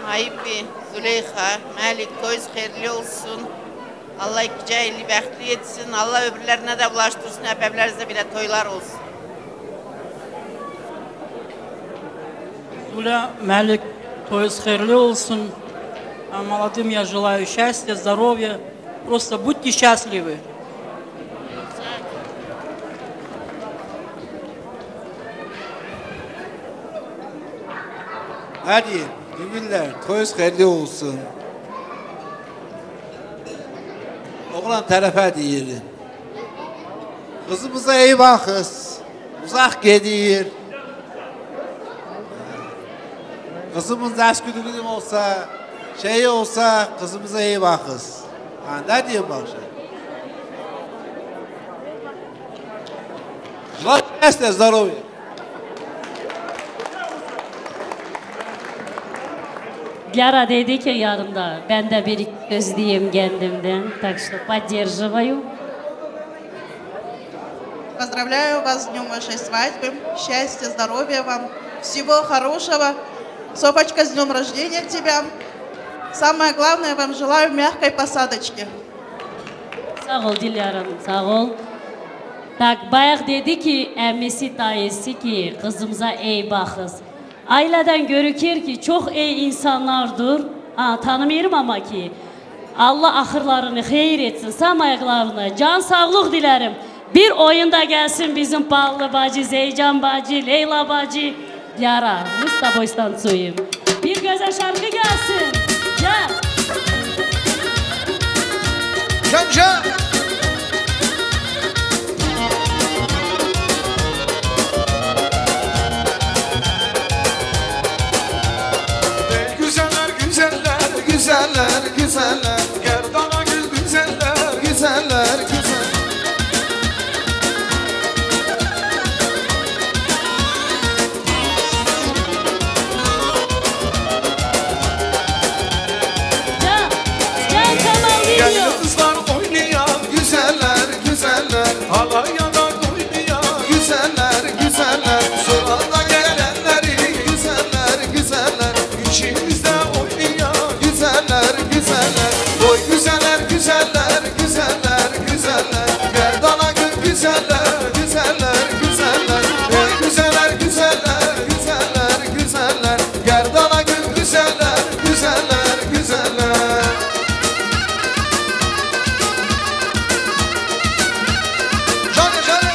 Haybi, Züleyha, Melik, toyuz hayırlı olsun. Allah iki cahili bekli etsin. Allah öbürlerine de bulaştırsın. Hep evlerinizde bile toylar olsun. Зуля, Мелик, то есть хайырлы болсун. А молодым я желаю счастья, здоровья. Просто будьте счастливы. Hadi, Düngüller, toyuz hayırlı olsun. Oğlan tarafa diyelim. Kızımıza iyi bakız. Uzak gelir. Kızımız ders günü bizim olsa, şey olsa, kızımıza iyi bakız. Ha, ne diyeyim bak sen? Желаю счастья, здоровья. Dilara dedi ki yarın da ben de bir söz diyeyim kendimden. Так что поддерживаю. Поздравляю вас с днём вашей свадьбы. Счастья, здоровья вам. Всего хорошего. Софочка, с днём рождения тебя. Самое главное, вам желаю мягкой посадочки. Sağ ol Dilara'm, sağ ol. Tak, bayaq dedi ki, emisi, tayesi ki, kızımıza iyi bakız. Aileden görükür ki, çok iyi insanlardır. Ha, tanımıyorum ama ki. Allah ahırlarını hayır etsin. Sağ ayaklarına can sağlık dilerim. Bir oyun da gelsin bizim Ballı bacı, Zeycan bacı, Leyla bacı. Dilara, мы с тобой станцуем. Bir güzel şarkı gelsin. Gel. Can, can. Güzeller, güzeller, güzeller, güzeller. Gerdana gül güzeller, güzeller, güzeller. Can, Can Kanal Gel video. Yıldızlar oynayan güzeller, güzeller. Alay yanak oynayan güzeller, güzeller. Sonra da gelenleri güzeller, güzeller. İçimizde oynayan güzeller, güzeller. Oy güzeller, güzeller, güzeller, güzeller. Gerdana gül güzeller, güzeller, güzeller. Oy güzeller, güzeller, güzeller, güzeller. Gerdana gül güzeller, güzeller, güzeller. Canım, canım.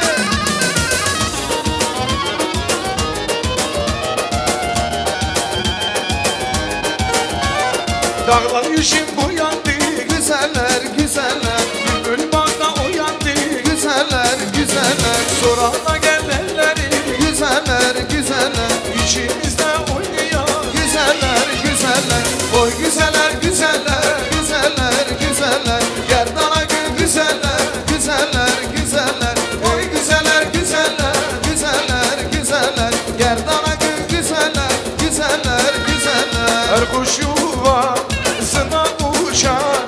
Dağlar işim boyandı, güzeller, güzeller. Bülbül bağda uyandı, güzeller, güzeller. Sonra da gelenleri, güzeller, güzeller. İçimizde oynuyor, güzeller, güzeller. Oy güzeller, güzeller, güzeller, güzeller. Gerdana gül, güzeller, güzeller, güzeller. Oy güzeller, güzeller, güzeller, güzeller. Gerdana gül, güzeller, güzeller, güzeller. Her kuş yuvasına uçar,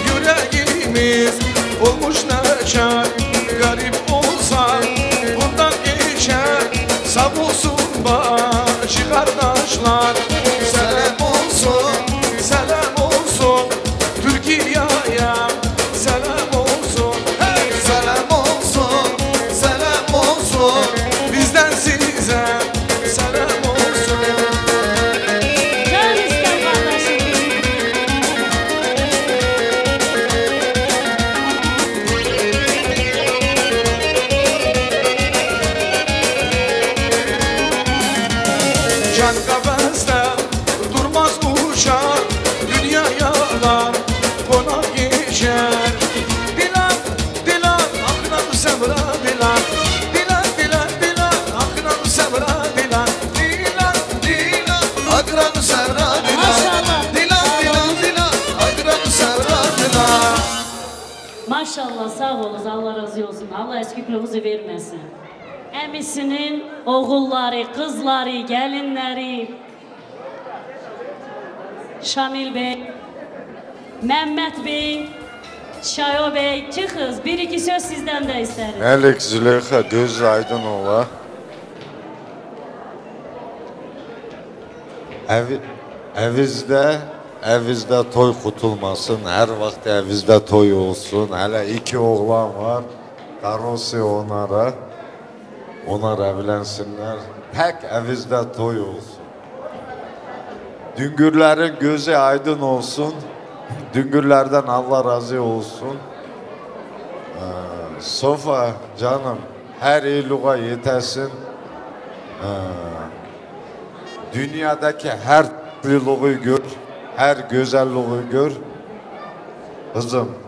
yüreğimiz olmuş naçar. Garip olsak bundan geçer, sağ olsun bak. Selam olsun, selam olsun Türkiye'ye. Selam olsun, hey, selam olsun, selam olsun bizden size. Selam olsun. Can ister kardeşim. Can kafeste durmaz uşak, dünya yalan konak geçer. Dilan, dilan, akran sevra dilan. Dilan, dilan, dilan, akran sevra dilan. Dilan, dilan, akran sevra dilan. Maşallah. Dilan, dilan, dilan, akran sevra dilan. Maşallah, sağ olun, Allah razı olsun. Allah eskikliğinizi vermesin. Emisinin oğulları, kızları, gelinleri, Şamil Bey, Mehmet Bey, Şayo Bey, çıkız. Bir iki söz sizden de isteriz. Melek Züleyha, göz aydın ola. Ev, evinizde, evinizde toy kutulmasın, her vakit evinizde toy olsun. Hele iki oğlan var, darısı onlara, onlar evlensinler. Tek evinizde toy olsun. Düngürlerin gözü aydın olsun. Düngürlerden Allah razı olsun. Ee, Sofa canım, her iyiliğe yetesin. Ee, Dünyadaki her tatlılığı gör, her güzelliği gör. Kızım,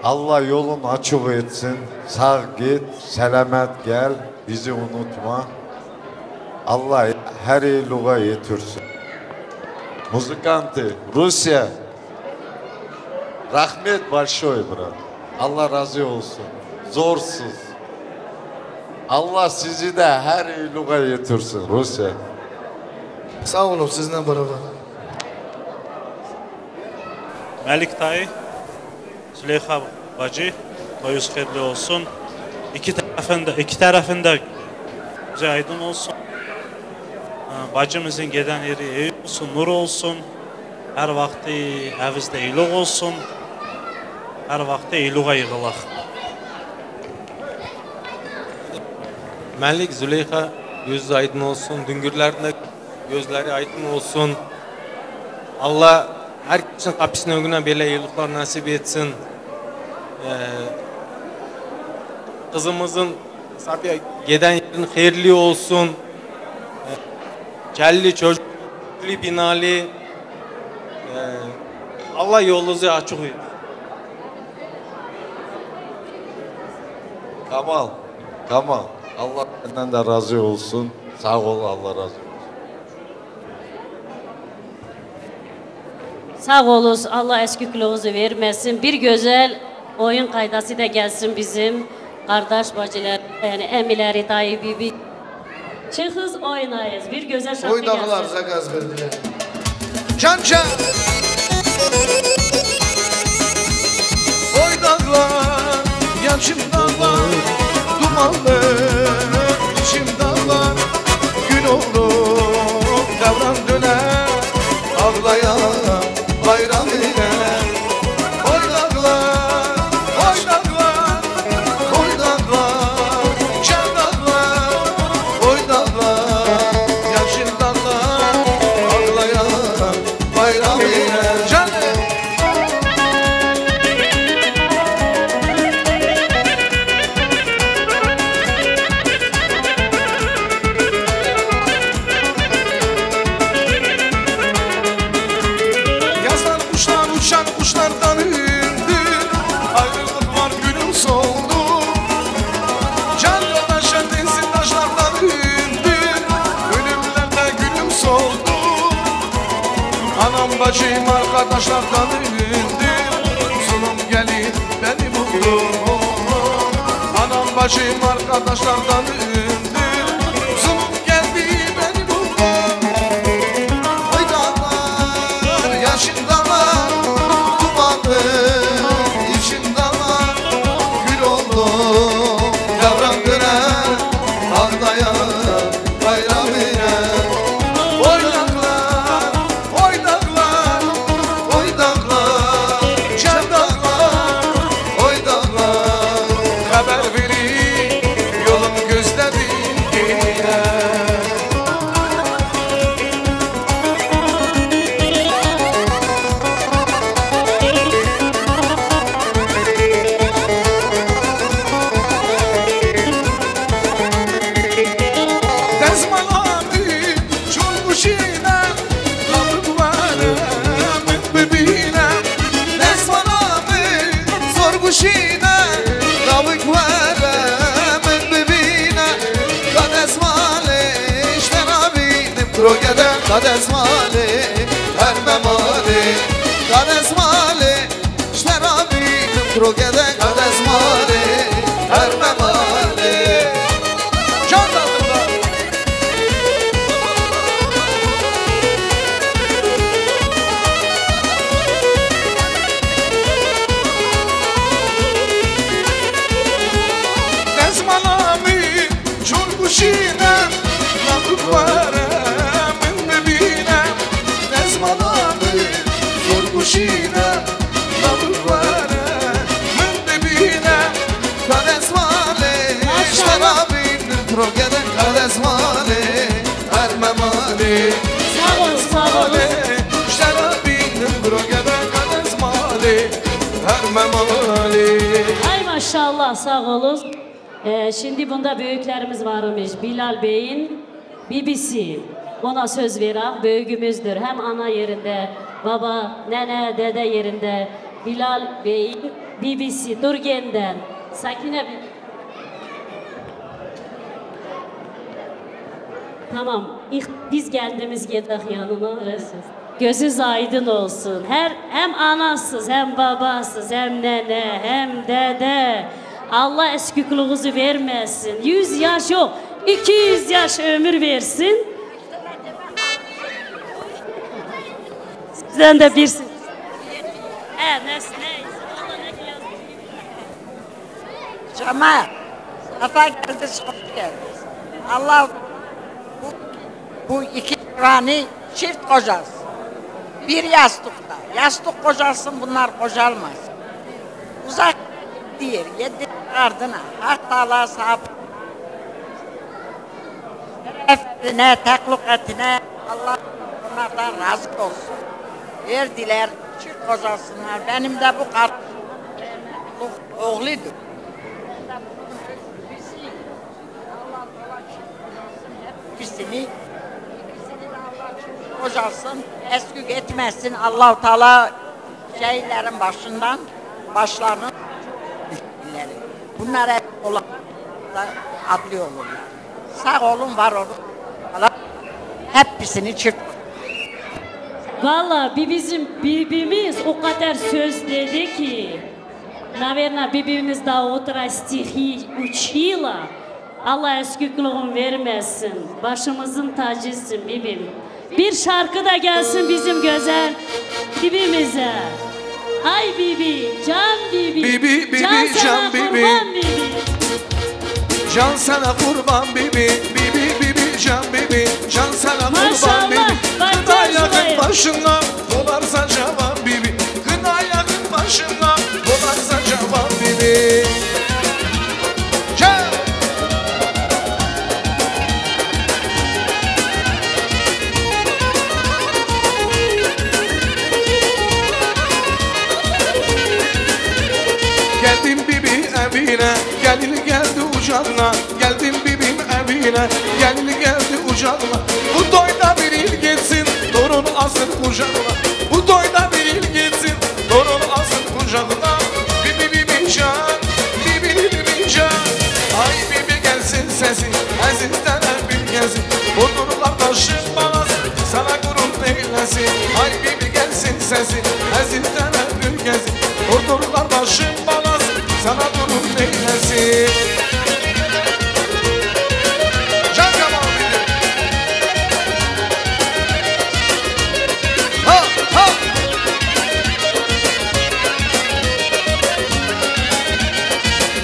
Allah yolun açık etsin. Sağ git, selamet gel. Bizi unutma. Allah her iyiliğe yetirsin. Музыканты, Rusya. Rahmet большой, брат. Allah razı olsun. Zorsuz. Allah sizi de her iyiliğe yetirsin, Rusya. Sağ olun, sizinle beraber. Melik dayı, Züleyha bacı, toyunuz hayırlı olsun. İki tarafında, iki tarafında gözü aydın olsun. Bacımızın giden yeri iyi olsun, nur olsun. Her vakti evinizde iyilik olsun. Her vakti iyiliğe yığılak. Melik, Züleyha, gözü aydın olsun. Düngürlerin de gözleri aydın olsun. Allah herkesin kapısının önüne böyle iyilikler nasip etsin. Ee, kızımızın Safiye, giden yerin hayırlı olsun. Ee, Kelli çocuklu binalı. Ee, Allah yolunuzu açık etsin. Kamal, Kamal, Allah senden de razı olsun. Sağ ol, Allah razı olsun. Sağ olun, Allah eskikliğinizi vermesin. Bir güzel oyun kaydası da gelsin bizim kardeş bacılar, yani emileri, dayı, bibi. Çıkız oynayız, bir güzel şarkı gelsin. Oy dağlar, zek ezberdiler. Can can. Oy dağlar, yaşım dağlar, dumanlı, içim dağlar. Gün olur, devran döner, ağlayan bayram ile. Oy dağlar, oy dağlar, oy dağlar, şen dağlar, oy dağlar, yaşıl dağlar, ağlayan bayram ile. Canım. Yazdan kuşlar uçan kuşlardan hündür, ayrılık var gülüm soldu. Can yoldaşın densin taşlardan hündür, ölümlerde gülüm soldu. Anam bacım arkadaşlardan hündür, zulüm gelip beni buldu. Anam bacım arkadaşlardan hündür, zulüm geldi beni buldu. Oy dağlar, yaşın dağlar, dumanlı, içim dağlar. Gül oldu, yavran döner, ağlayan bayram ile. Rogede ka dezmalê, her memalê, ka dezmalê, ji te re bînim rogede ka dezmalê, her memalê. Can dağıtımlar. Dezmala min Çor kuşîne, nabik were min bibîne. Dezmala min çor kuşîne, nabik were min bibîne. Ka dezmalê, Maşallah. Ji te re bînim rogede ka dezmalê, her memalê. Sağ ol, sağ ol. Ji te re bînim rogede ka dezmalê, her memalê. Ay maşallah, sağ olun. Ee, şimdi bunda büyüklerimiz varmış. Bilal Bey'in bibisi. Ona söz verak, büyüğümüzdür. Hem ana yerinde, baba, nene, dede yerinde. Bilal Bey'in bibisi, Durgen'den. Sakine bi- Tamam, ilk biz geldiğimiz yedak yanına. Gözünüz aydın olsun. Her, hem anasız, hem babasız, hem nene, hem dede. Allah eskikliğinizi vermesin. Yüz yaş yok, iki yüz yaş ömür versin. Sizden de bir... He, ne, ne? Cemaat, sefa geldiniz, hoş geldiniz. Allah bu, bu iki civanı çift kocasın. Bir yastıkta. Yastık kocasın, bunlar kocalmasın. Uzak diyor, yedi ardına. Hak Teala sahip. Şerefine, tehluketine Allah onlardan razı olsun. Verdiler, çift kocasınlar. Benim de bu kardeşim oğludur. Birisini, ikisini de Allah kocasın, eskik etmesin. Allah-u Teala şehitlerin başından, başlarının düşkünleri. Bunlar hep olan da adli olurlar. Sağ olun, var olun. Allah hepsini çift. Valla bi-, bizim bibimiz o kadar söz dedi ki, наверное, bibimiz da otura stihî uçuyla. Allah eskikliğin vermesin. Başımızın tacısın bibim. Bir şarkı da gelsin bizim güzel bibimize. Ay bibi, can bibi, Bibi, bibi, can sana can bibi. Kurban bibi. Can sana kurban bibi, bibi, bibi, can bibi, can sana kurban bibi. Maşallah, bak, Kına yakın başına, dolarsa cavan bibi. Kına yakın başına, dolarsa cavan bibi. Gel. Geldim bibi evine, gelin geldi ucağına. Geldim bibim evine, gelin geldi ucağına. Bu toyda bir il geçsin, torun alsın kucağına. Bu toyda bir il geçsin, torun alsın kucağına. Bibi bibi can, bibi bibi can. Ay bibi gelsin sesi, ezizden öpün gelsin. Otur kardeşim balası, sana gurur eylesin. Ay bibi gelsin sesi, ezizden öpün gelsin. Otur kardeşim balası, sana gurur eylesin. Can Cemal bilir. Ha, ha.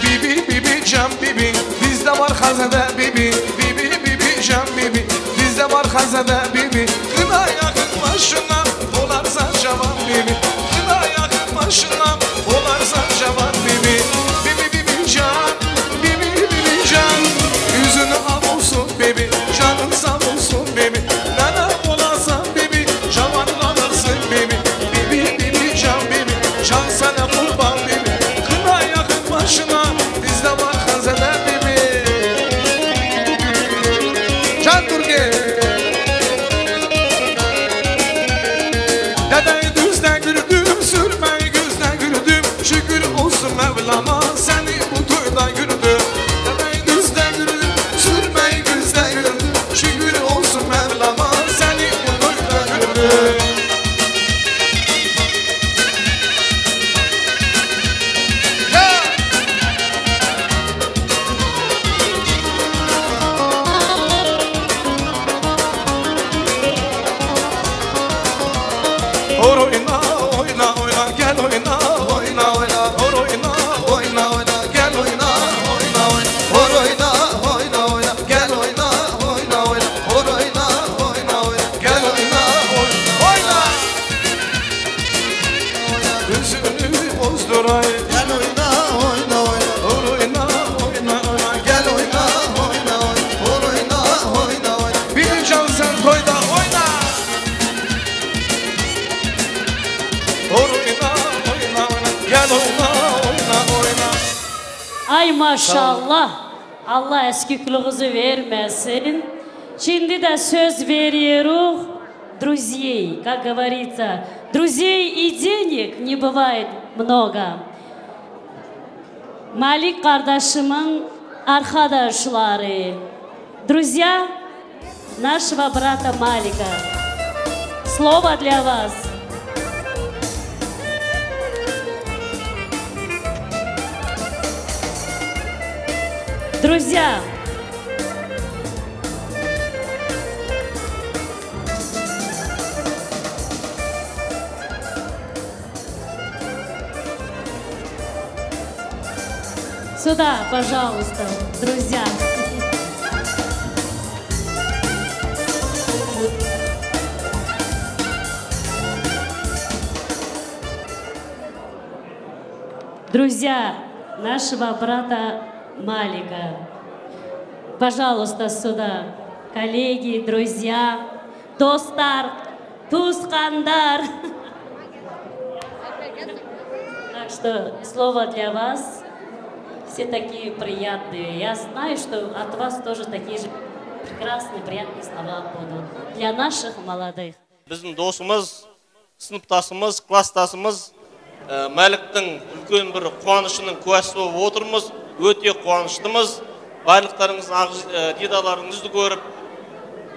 Bibi, bibi, can bibi, bizde var hazede bibi. Bibi, bibi, can bibi, bizde var hazede bibi. Kına yakın başına, dolarsa cavan bibi. Kına yakın başına, dolarsa cavan bibi. Bibi, bibi, can, bibi, bibi, can. Yüzünü al olsun bibi, canın sağ olsun bibi. Nana olasan bibi, cavan kalırsın bibi. Bibi, bibi, can bibi, can sana kurban bibi. Kına yakın başına, bizde var hazede bibi. Can Türkiye. Ay maşallah. Allah eskikliğinizi vermesin. Şimdi de söz veriyoruz друзей, как говорится, друзей и денег не бывает много. Malik kardeşimin arkadaşları. Друзья нашего брата Малика. Слово для вас. Друзья. Сюда, пожалуйста, друзья. Друзья нашего брата Малика. Пожалуйста, сюда. Коллеги, друзья, dostlar, tuzkandar. Так что слово для вас. Все такие приятные. Я знаю, что от вас тоже такие же прекрасные, приятные слова будут для наших молодых. Bizim dostumuz, sınıftasımız, klastasımız, e, Melik'ten ülken bir kuanışının kuası oturmuz. Öte kuanıştımız. Baylıklarınız, ağız, e, didalarınızı görüp,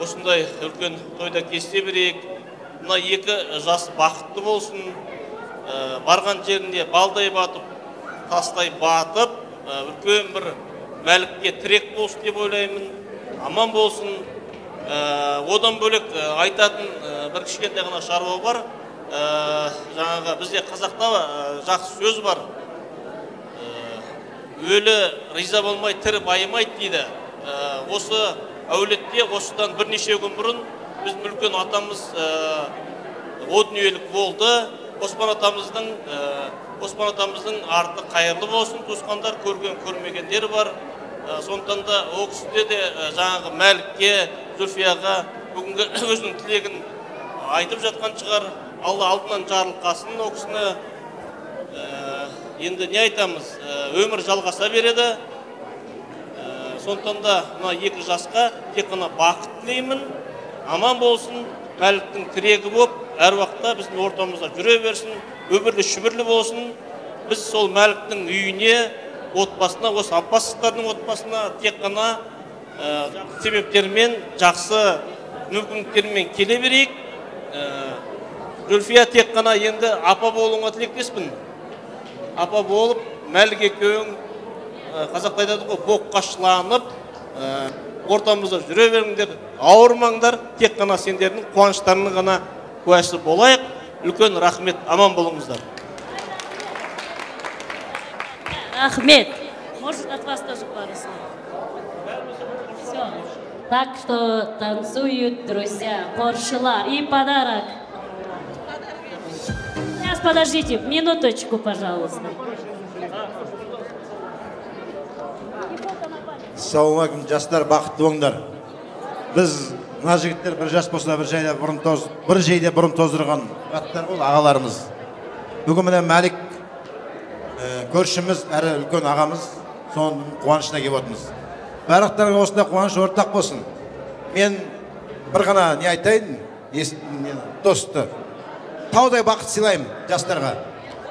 Osınday ülken toyda keste bireyik. Buna iki jas bahtlı olsun. E, barğan yerinde balday batıp, tastay batıp, e, ülken bir Melik'e tirek olsun diye böyleyim. Aman bolsun. E, odan bölek, e, aytatın, e, bir kişigendegina şarwa var. E, janaga bizde Kazakta, e, jaq söz var. E, ölü riza olmay, tiri bayımay diye de. E, osu evletti, osudan bir neçe gün burun biz mülkün atamız, e, odun üyelik oldu. Osman atamızın, e, Osman atamızın artık hayırlı olsun. Tuzkandar körgen, körmegen yeri var. E, sondan da o kişide de, e, janaga Melik'e, Zülfiyaga, bugün özünün tilegin aytıp jatkan çıkar. Allah altından carlık kalsın o kişine. Ee, endi ne aytamız? Ee, ömür jalgasa beredi. Ee, sondan da buna iki jasqa tek gana baxt tileymen. Aman bolsun, Melik'ten tiregi bop, her vaqtta bizim ortamızda jüre versin, ömürlü şümürlü bolsun. Biz sol Melik'ten üyüne, otpasına, o Abbaslıklarının otpasına tek gana Ee, sebeplermen jaqsı mümkünliklermen kele bireyik. Ee, Zülfiya tek gana endi apa bolunga tilekdeşmen. Apa bolup, Melge köyün, e, Kazaklayda da o bok kaşlanıp, e, ortamızda jüre veringer, ağırmangar, tek gana senderinin kuançlarını gana kuaşlı bolayık. Ülken rahmet, aman bolunuzlar. Rahmet. Может, от вас тоже пару слов? Всё. Так что танцуют друзья, поршылар и подарок. Сейчас, подождите, минуточку, пожалуйста. Selamun aleyküm, jaslar, baxtlı bolınglar. Biz, mına jigitler bir jas bolsa bir jayda burun toz, bir jayda burun tozdurğan bratlar bol, ağalarımız. Bugün mına Malik, e, körşümiz, eri ülken ağamız, son quvançına gelip otmuz. Barıqlarına olsun da quvanç ortaq bolsun. Men bir gana ne aytayım? Dostu. Tavday baxt silayım jaslarğa.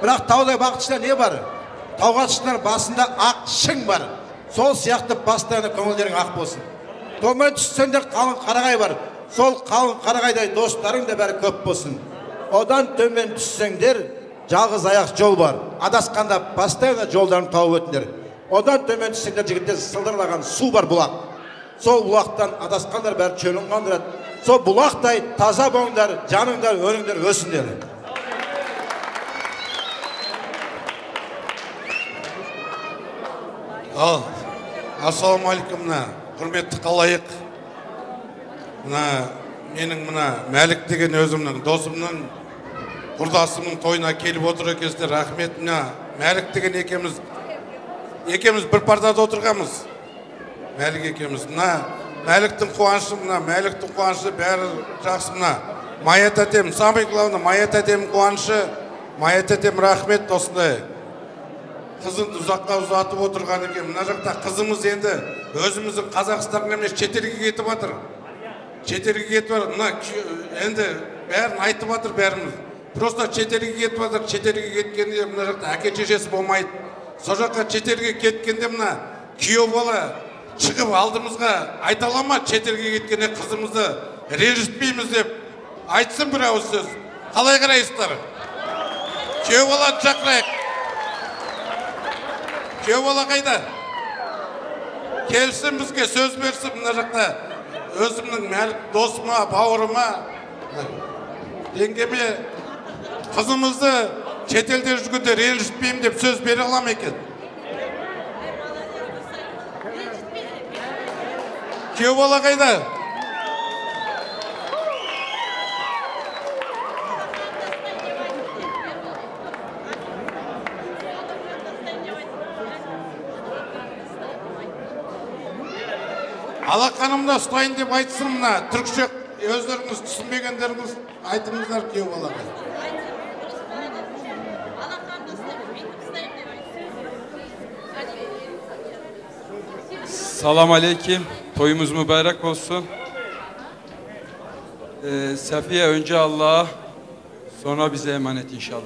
Biraq tavday baxt içinde ne bar? Tavğa çıqlar basında aq şıñ bar. Sol sıyaqtı pastayını köngüllerin aq bolsun. Tömen tüşsende qalın qarağay bar. Sol qalın qarağayday dostlarıñ da beri köp bolsun. Odan tömen tüşsender, cağız ayaq col bar. Adasqanda pastayını coldan tavıp ötüner. Odan tömen tüşsender, jigitler, sıldırlağan suv bar, bulaq. Sol bulaqtan adasqanlar beri çölüñ qandırat. Sol bulaqday taza boñdar, canıñdar, önüñdar ösünder. Al. Assalamu aleyküm, mına, hürmetli halayıq. Mına, meniñ, mına, Malik degen özümniñ, dostumnıñ, qurdasımnıñ toyuna kelip otur ekesizler, rahmet. Mına, Malik degen ekemiz, ekemiz bir partada oturğamız. Malik ekemiz. Mına, Maliktiñ quvançı, mına, Maliktiñ quvançı bari jaqsı, mına. Mayat etem, самое главное, Mayat etem quvançı, Mayat etem rahmet, dostlar. Kızını uzakta uzatıp oturgan iken, mınacakta kızımız endi özümüzün Kazakistan'da emas, çetelge ketip atır. Çetelge ketip atır. Mına ki-, endi bärini aytıp atır bärimiz. Prosta çetelge ketip atır. Çetelge ketkende mınacakta äke çeçesi bolmaydı. Socakka çetelge ketkende mına kiyo bola çıkıp aldımızga aytalama çetelge ketkende kızımızı rencitmeymiz dep. Aytsın bir avuç söz. Qalay qaraysızlar? Kiyo bola çaqırayıq. Kiyo bola qayda? Kelsin bizge söz bersin mınacakta. Özümniñ dostuma, bawuruma, yengeme kızımızı çetelde jürgünde rencitmeyim dep söz bere alam eken. Kiyo bola qayda? Alakanımda ustayın dep aytsın mına. Türkçe özleriñiz, tutunmaganlarıñız aytıñızlar kiyo bola qayda. Salam aleyküm. Toyumuz mübarek olsun. Ee, Safiye, önce Allah'a, sonra bize emanet inşallah.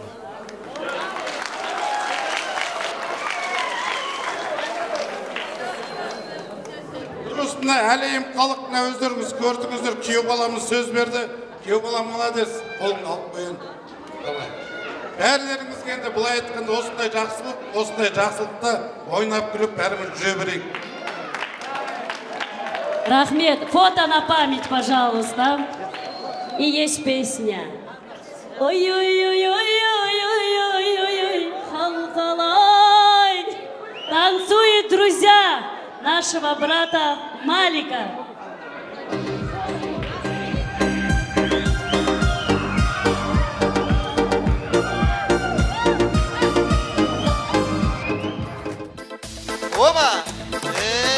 Durusuna, hele em kalık ne özlerimiz gördüğünüzdür. Kiyo balamız söz verdi. Kiyo balam malades. Kolunu alıp koyun. Bärleriňizge endi bulay etgende osunday jaqsılık, osunday jaqsılıkda oýnap gülüp bärimiz jüre bereyik. Rahmet. Фото на память, пожалуйста. И есть песня. Ой-ой-ой, халкалай. Танцуют друзья нашего брата Малика. Oba! Eee!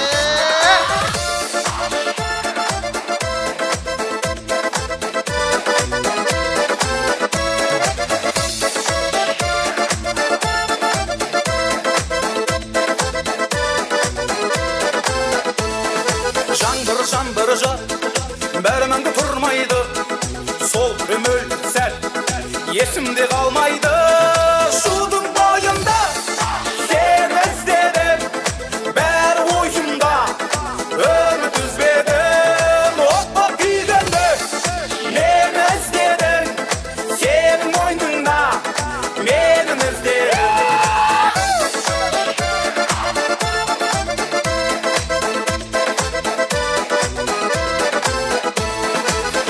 Jambır jambır ja, bermende turmaydı. Sol, ömür, ser, yesimde kalmaydı. Şudun boyunda seni istedim. Ber boyunda ümit üzmedim. Hoppa gidende meni istedim. Senin boynunda meni istedim.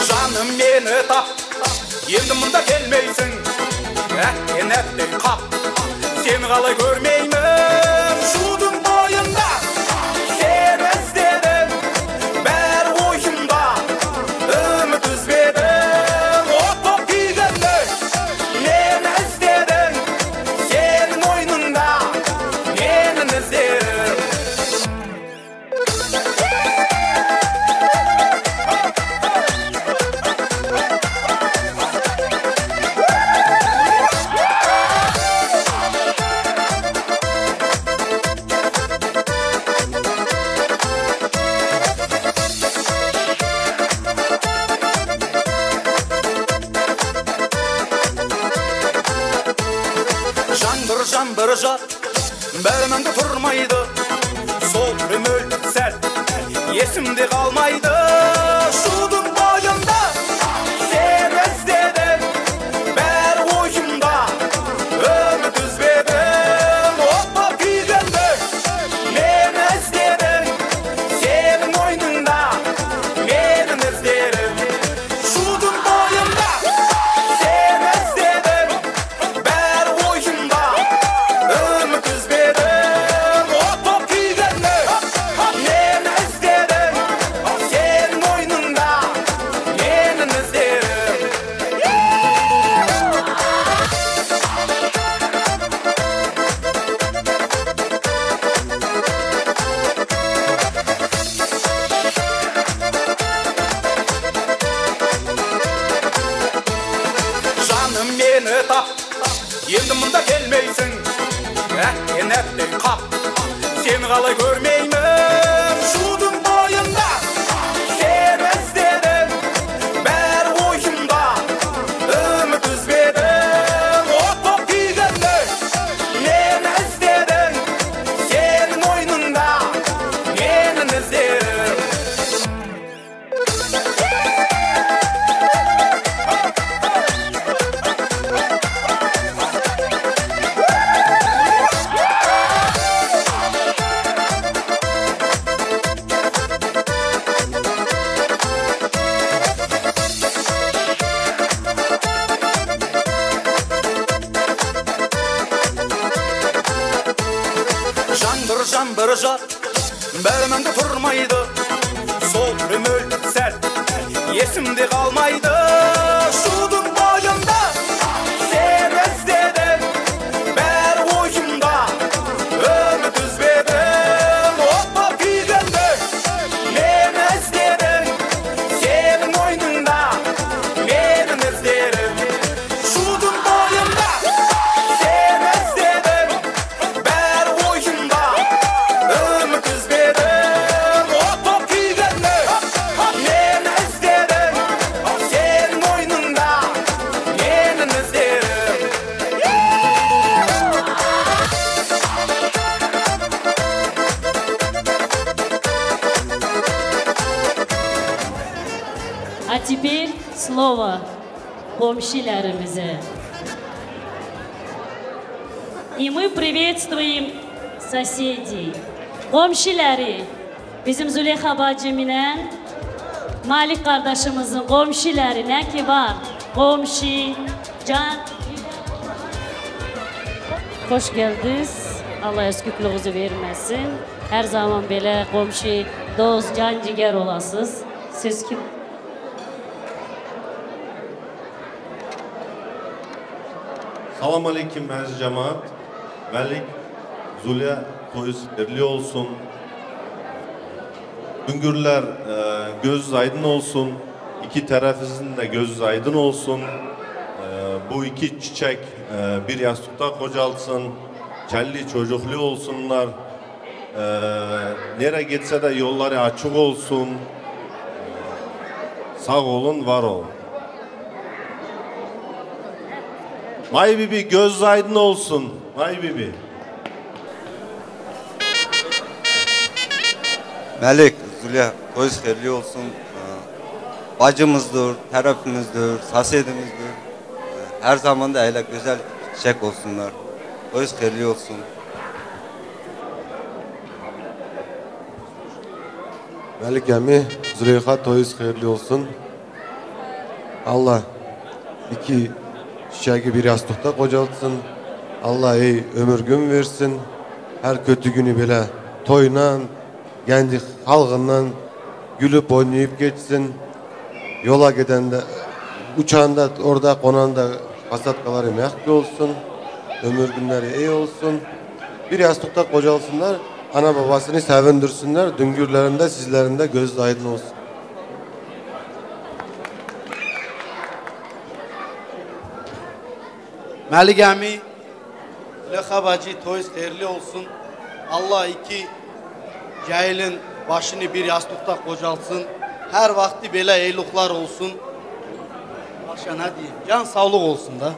Canım beni tap, endi mında kelmeysin. Eh, enettin kap, seni kalay görmeymen. Şudun boyunda seni istedim. Ber boyunda ümit üzmedim. Hop hop gidende meni istedim. Senin boynunda meni istedim. Jambır jambır ja. Bermende turmaydı, sol, ömür, ser, yesimde kalmaydı. Şudun boyunda seni istedim, ber boyunda ümit üzmedim. Hoppa gidende meni istedim, senin boynunda meni istedim. Şudun boyunda seni istedim. Ber boyunda ümit üzmedim. Hop hop gidende meni istedim. Senin boynunda meni istedim. Canım beni tap, endi mında kelmeysin. Heh, yine kalk. Seni kalay görmeyim. Şudun boyunda seni istedim. Ber boyunda ümit üzmedim. Otup gidende seni istedim. Senin oyununda beni istedim. Jandır jandır jar. Bermende turmaydı, sobrumul sert, yesimde kalmaydı. Şudun boyunda seni istedim, ber boyunda ümit üzmedim. Hoppa pidende beni istedim, senin oyununda beni istedim. Şudun boyunda seni istedim. Ber boyunda ümit üzmedim. O top gidende beni istedim. Senin oyununda beni istedim. А теперь слово komşilerimize. И мы приветствуем соседей. Komşileri, bizim Züleyha bacımla Malik kardeşimizin komşileri ne ki var? Komşi, can. Hoş geldiniz. Allah eskikliğinizi vermesin. Her zaman böyle komşi, dost, can, ciger olasınız. Siz kim? Salam aleyküm, ez cemaat. Melik, Zulya, toyuz xêrli olsun. Güngürler, e, gözünüz aydın olsun. İki tarafınızın da gözünüz aydın olsun. E, bu iki çiçek, e, bir yastıkta kocalsın. Kelli çocuklu olsunlar. Ee, nereye gitse de yolları açık olsun. Sağ olun, var olun. May Bibi, göz aydın olsun. May Bibi. Melik, Zülya, toyuz xêrli olsun. Ee, bacımızdır, tarafımızdır, sasedimizdir. Her zaman da öyle güzel çiçek olsunlar. Toyuz xêrli olsun. Melik Emi, Züleyha, toyuz xêrli olsun. Allah iki çiçeği bir yastıkta kocaltsın. Allah iyi ömür gün versin. Her kötü günü bile toynan, kendi halkından gülüp oynayıp geçsin. Yola giden de, uçan da orada, konan da pasatkaları mehki olsun. Ömür günleri iyi olsun. Bir yastıkta kocalsınlar, ana babasını sevindirsinler. Düngürlerinde, sizlerin de gözü aydın olsun. Melik Emi, Züleyha bacı, toyuz xêrli olsun. Allah iki cahilin başını bir yastıkta kocalsın. Her vakti böyle iyilikler olsun. Başka ne diyeyim? Can sağlık olsun da.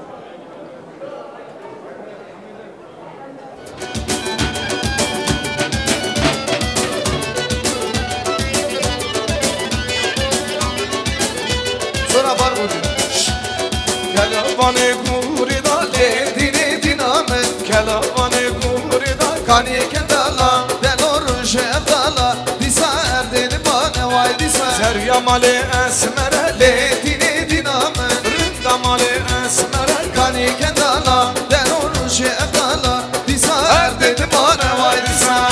Sonra var bu. Kelavanê gurê da lê dînê dîna min. Kelavanê gurê da kanê kendala. Delo rojê evdala. Dîsa erdê li bane way dîsa. Seriya malê esmere lê dînê dîna min. Rinda malê esmere kanê kendala. Delo rojê evdala. Dîsa erdê li bane way dîsa.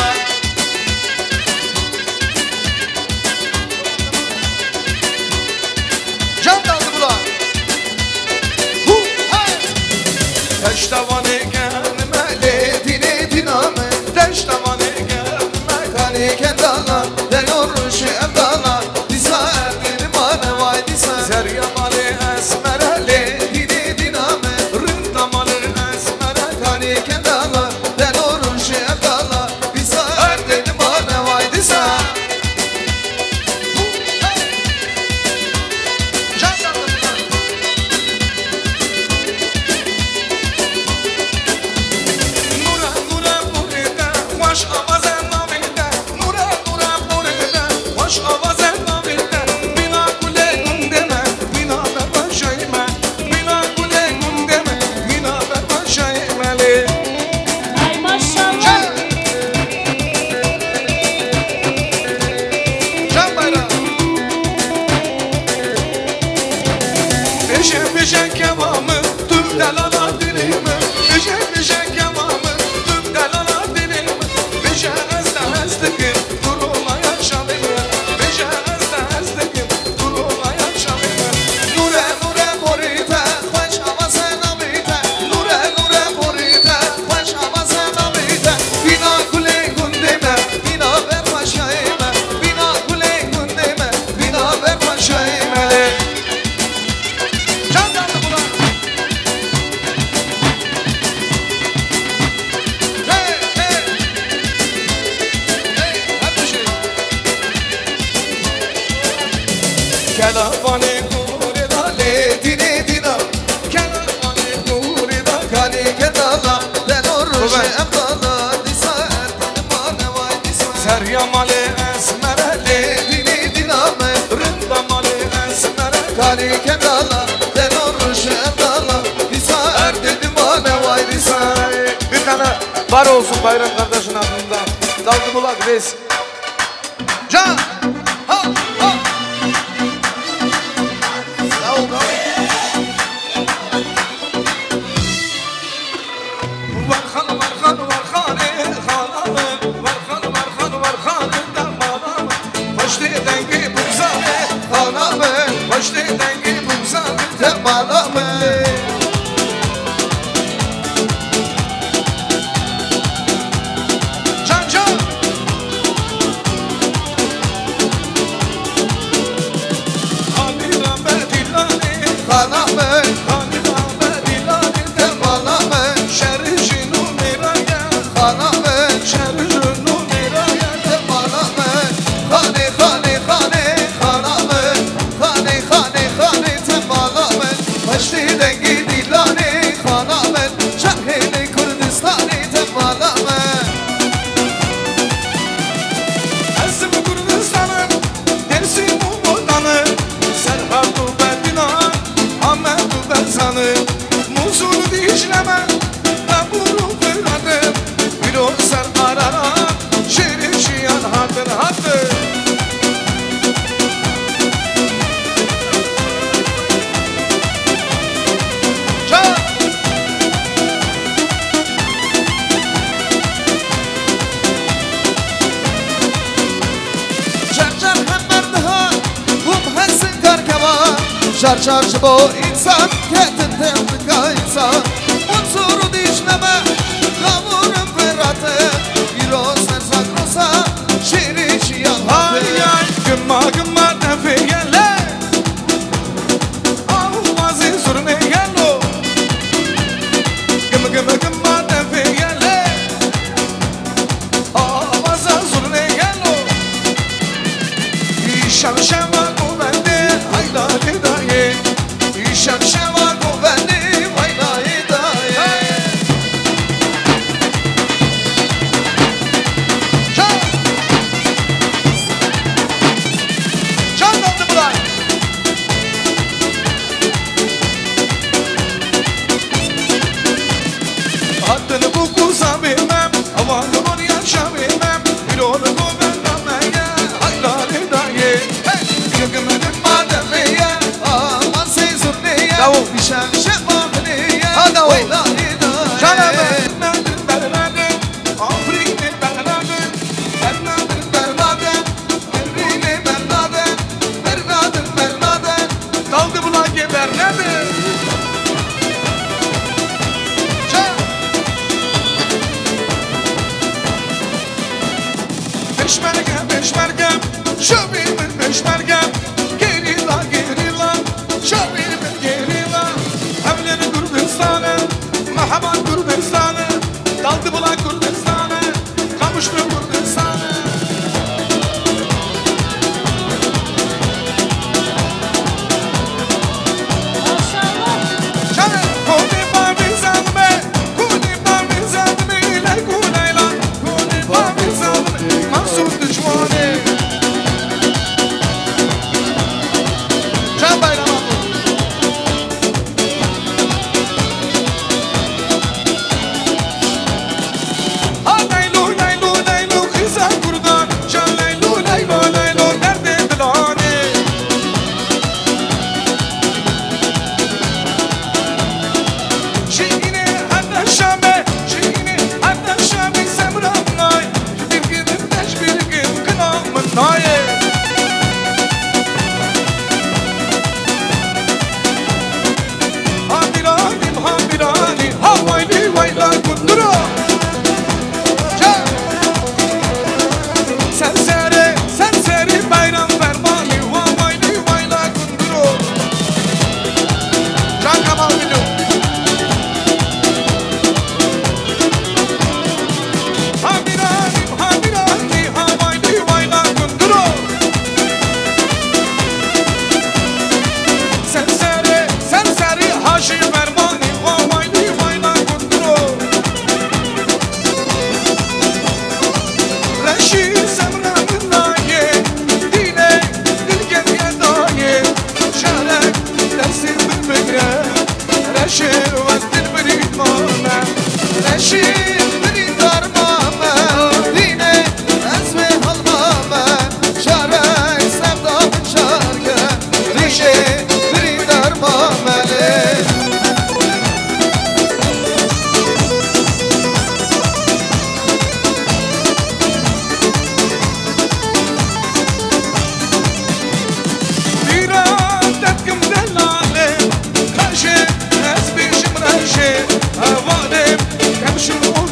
Can daldı bula. Hu, hey! Deşta Vanê gelme lê dînê dîna me. Deşta Vanê gelme kanê kendala. Delo rojê evdala. Dîsa erdê li bane way dîsa. Zerya malê esmere lê dînê dîna me. Rinda malê esmere kanê kendala. Delo Keva min, tu delala dilê min. Bêje, bêje keva min, tu delala dilê min. Bêje ez te hez dikim, tu rolaya çavê min. Bêje ez te hez dikim, tu rolaya çavê min. Nûre, nûre borî te, xweş avaze navê te. Nûre, nûre borî te, xweş avaze navê te. Bîna gulê gundê me, bîna berpaşayê me. Bîna gulê gundê me, bîna berpaşayê me. Can geldi buna. Hey, hey. Hey, her bir şey. Kelavanê gurê da lê dînê dîna. Kelavanê gurê da kalê kedala. Deno rojê evdala dîsa erdî mane vay dîsa. Serya malê esmere lê dînê dîna me. Rinda malê esmere. Kalê kedala. Deno rojê evdala. Dîsa erdî mane vay dîsa. Bir tane var olsun Bayram kardeşin adından. Daldı Bulak Reis. Can! Ha! Ha! Bravo, bravo. Varxan, varxan, varxanê xana min. Varxan, varxan, varxanê demala min. Xweştê dengê bûzanê xana min. Xweştê dengê bûzanê demala min. Can, can! Xanî rabe dîlanê. Xana me. Xanî rabe dîlanê, te mala me. Şerî jî nû mêraye. Xana me. Şerî jî nû mêraye, te mala me. Xanê, xanê, xanê, xana me. Xanê, xanê, xanê, te mala me. Xweştê dengê dîlanê, xana me. Şerhêlê Kurdistanê, te mala me. Ez ji Kurdistanim, Dêrsim û Botanim, Serhad û Bedînan, Amed û Berzanim, Mûsûl û Dîcle me, Debûr û Firat im, îro ser Ararat, şêrê jiyan hatin, hatin. Can! Car car hember diha û hesin karkevan. Car car ji bo însan ketin tevlika însan. Munzur û Dîcle me, Gavûr û Firat im, îro ser Zagrosa, şêrê jiyan hatin. Ay, ay, gima, gima, tevê yele. Awazê zurnê gelo. Gim, gim, gim, ma devê gele. Awaza zurnê gelo. Îşev şeva govendê, hayla lê dayê. Îşev şeva govendê, hayla lê dayê. Can! Can Daldı Bulak! Hatin bû ku zavê me, ewan li Ronya şavê me, îro li govenda me ye, hayla lê dayê. Hey! Gim gim gim ma demê ye, aman sê zurnê ye, Dawo. Şem şem ma hinê ye, Ha, dawo. Hayla lê dayê. Cana me. Bernadin, Bernadin, Afrînê Bernadin, Bernadin, Bernadin. Bernadin, Bernadin, Bernadin, Bernadin. Daldı Bulakê Bernadin. Çal. Peşmerge, peşmerge, şevî min peşmerge. Gerîla, gerîla, şevî min gerîla. Hevlê Birîndar mame, dînê ez wê hilmame, şarek sevda min şar ke, dînê birîndar mame lê. Îra derkim delale, kaşê ez bêjim reşê, hevalê kevşin û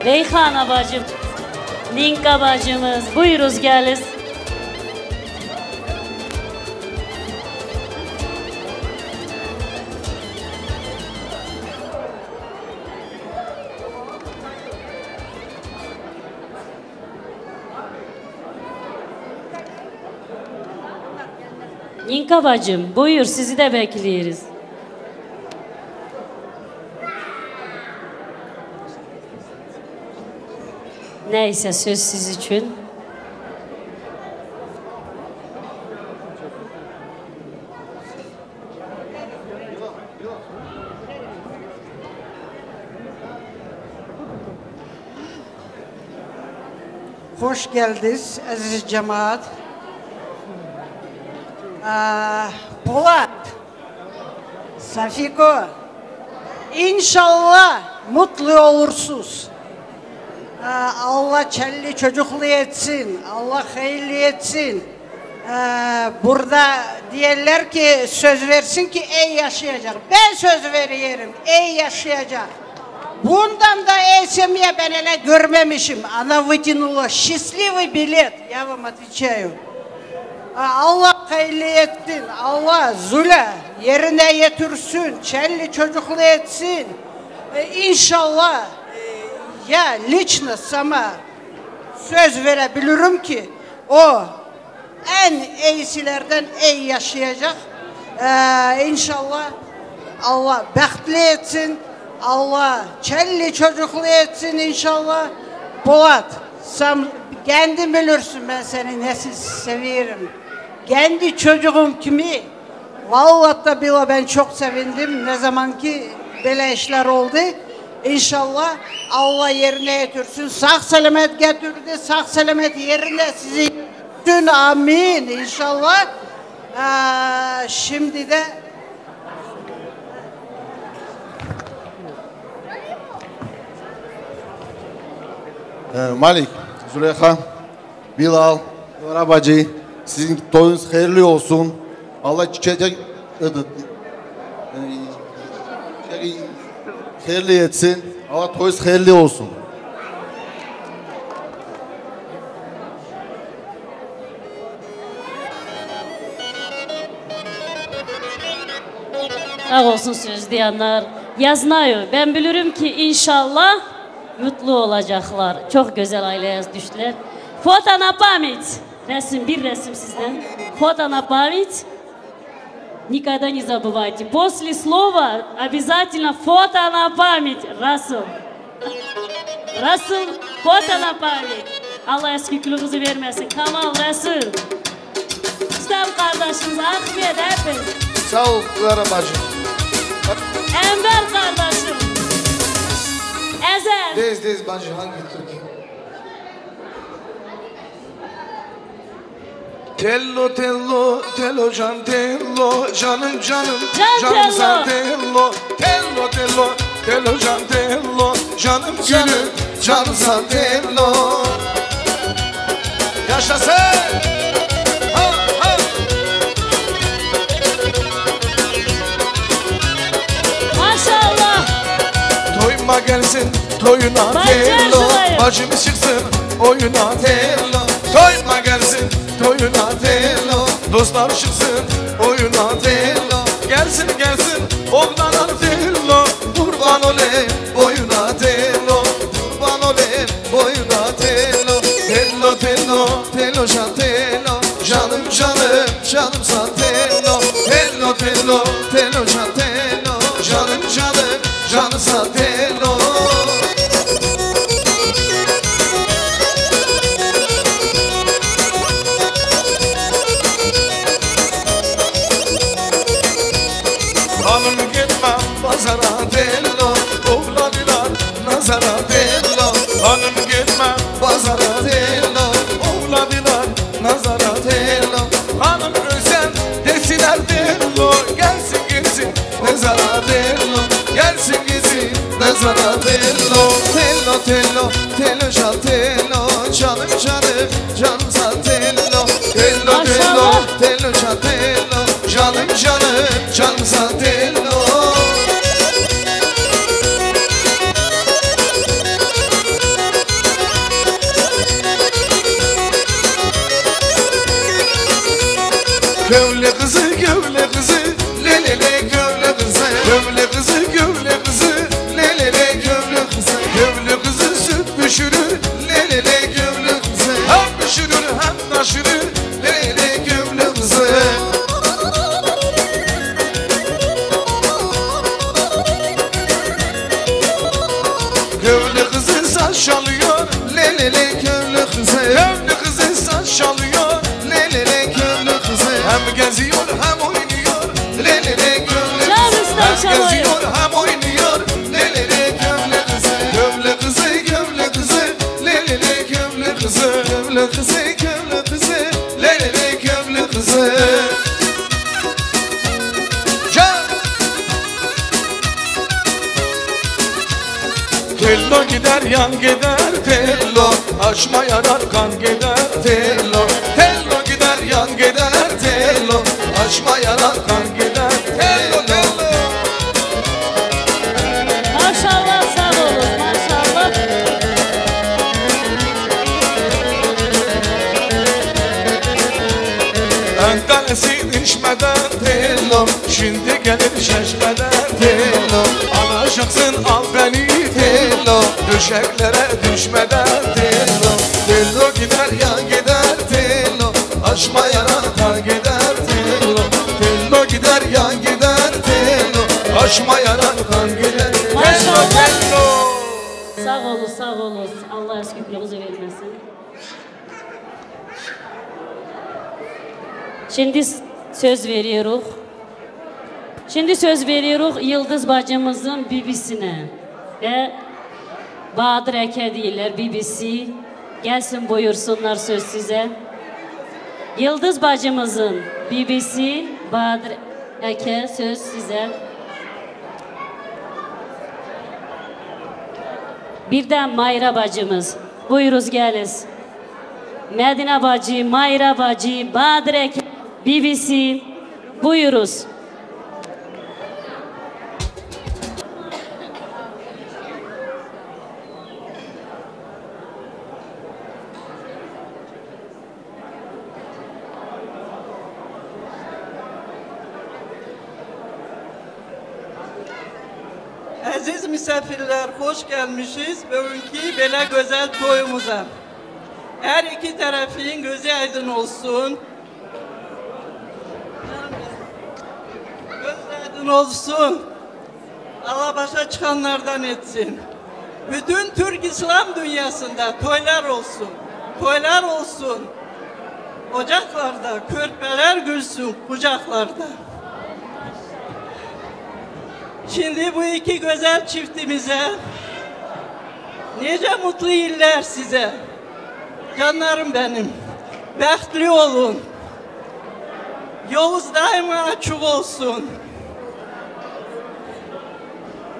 Reyhana bacım, Ninka bacımız, buyuruz geliz. Ninka bacım, buyur, sizi de bekliyoruz. Neyse, söz siz için. Hoş geldiniz, aziz cemaat. Aa, Polat, Safiko, inşallah mutlu olursunuz. Aa, Allah çelli çocuklu etsin, Allah hayırlı etsin. Ee, burada diyorlar ki söz versin ki iyi yaşayacak. Ben söz veriyorum, iyi yaşayacak. Bundan da iyi семья ben hele görmemişim. Она вытянула счастливый билет. Я вам отвечаю. Aa, Allah hayırlı etsin. Allah Zula yerine getirsin. Çelli çocuklu etsin. Ee, inşallah, e, я лично сама söz verebilirim ki o en iyisilerden iyi yaşayacak. Ee, inşallah Allah bahtlı etsin. Allah çelli çocuklu etsin inşallah. Polat, sen kendin bilirsin ben seni nasıl severim. Kendi çocuğum kimi? Vallahi da billahi ben çok sevindim. Ne zaman ki böyle işler oldu. İnşallah Allah yerine getirsin. Sağ selamet getirdi. Sağ selamet yerine sizi. Amin inşallah. Aa, şimdi de Ee, Malik, Züleyha, Bilal, Ömer bacı, sizin toyunuz hayırlı olsun. Allah çiçek, hayırlı etsin. Allah toyunuz hayırlı olsun. Sağ olsun söz diyenler. Я знаю, ben bilirim ki inşallah mutlu olacaklar. Çok güzel aileye düştüler. Фото на память. Resim, bir resim sizden. Фото на память. Никогда не забывайте. После слова обязательно фото на память. Russell. Russell, фото на память. Allah eskikliğinizi vermesin. Kamal, Russell. Rüstem kardeşimiz, Ahmet, hepiniz. Sağ ol, Zara bacım. Enver kardeşim. Ezel. Dez, dez bacı, hangi türkü? Tello, tello, tello can, tello, canım, canım, can, canım tello. Sen tello. Tello, tello, tello can, tello, canım, canım, canım sen tello. Yaşasın! Ha, ha! Maşallah! Toyuma gelsin, toyuna tello. Bacım çıksın, oyuna tello. Toyuma gelsin, toyuna tello. Dostlar çıksın, oyuna tello. Gelsin, gelsin, oğlana tello. Kurban olayım, boyuna tello. Kurban olayım, boyuna tello. Tello, tello, tello can tello. Canım, canım, canım sen tello. Tello, tello, tello can tello. Canım, canım, canım sen tello. Hanım gitme pazara tello. Oğlanlar nazara tello. Hanım gitme pazara tello. Oğlanlar nazara tello. Hanım özen desiler tello. Gelsin gitsin mezara tello. Gelsin gitsin mezara tello. Tello, tello, tello can tello. Canım, canım, canım sen tello. Tello, tello, tello can tello. Canım, canım, canım sen Geziyor hem oynuyor, le le le, kövle kızı. Çağır usta, herkes çalıyor. Geziyor hem oynuyor, le le le, kövle kızı. Kövle kızı, kövle kızı, le le le, kövle kızı. Kövle kızı, kövle kızı, le le le, kövle kızı. Can! Tello gider yan gider tello, aşma yarar kan gider tello. Tello gider yan gider tello, aşma yarar kan gider tello. Maşallah, sağ olun, maşallah. Entelesi düşmeden tello, şimdi gelir şaşmadan tello. Alacaksın al beni tello, düşeklere düşmeden tello. Tello gider ya gider tello, aşma yaraktan gider tello. Tello gider ya gider tello, aşma yaraktan gider tello. Maşallah. Tello. Sağ olun, sağ olun. Allah eskiklerinizi vermesin. Şimdi s-, söz veriyoruz. Şimdi söz veriyoruz Yıldız bacımızın bibisine ve Bahadır Eke değiller, bibisi. Gelsin, buyursunlar, söz size. Yıldız bacımızın bibisi Bahadır Eke, söz size. Bir de Mayra bacımız. Buyuruz, geliz. Medine bacı, Mayra bacı, Bahadır Eke, bibisi. Buyuruz. Aziz misafirler, hoş gelmişiz bugünkü böyle güzel toyumuza. Her iki tarafın gözü aydın olsun. Gözü aydın olsun. Allah başa çıkanlardan etsin. Bütün Türk İslam dünyasında toylar olsun. Toylar olsun. Ocaklarda körpeler gülsün kucaklarda. Şimdi bu iki güzel çiftimize nice mutlu yıllar size. Canlarım benim. Behtli olun. Yolunuz daima açık olsun.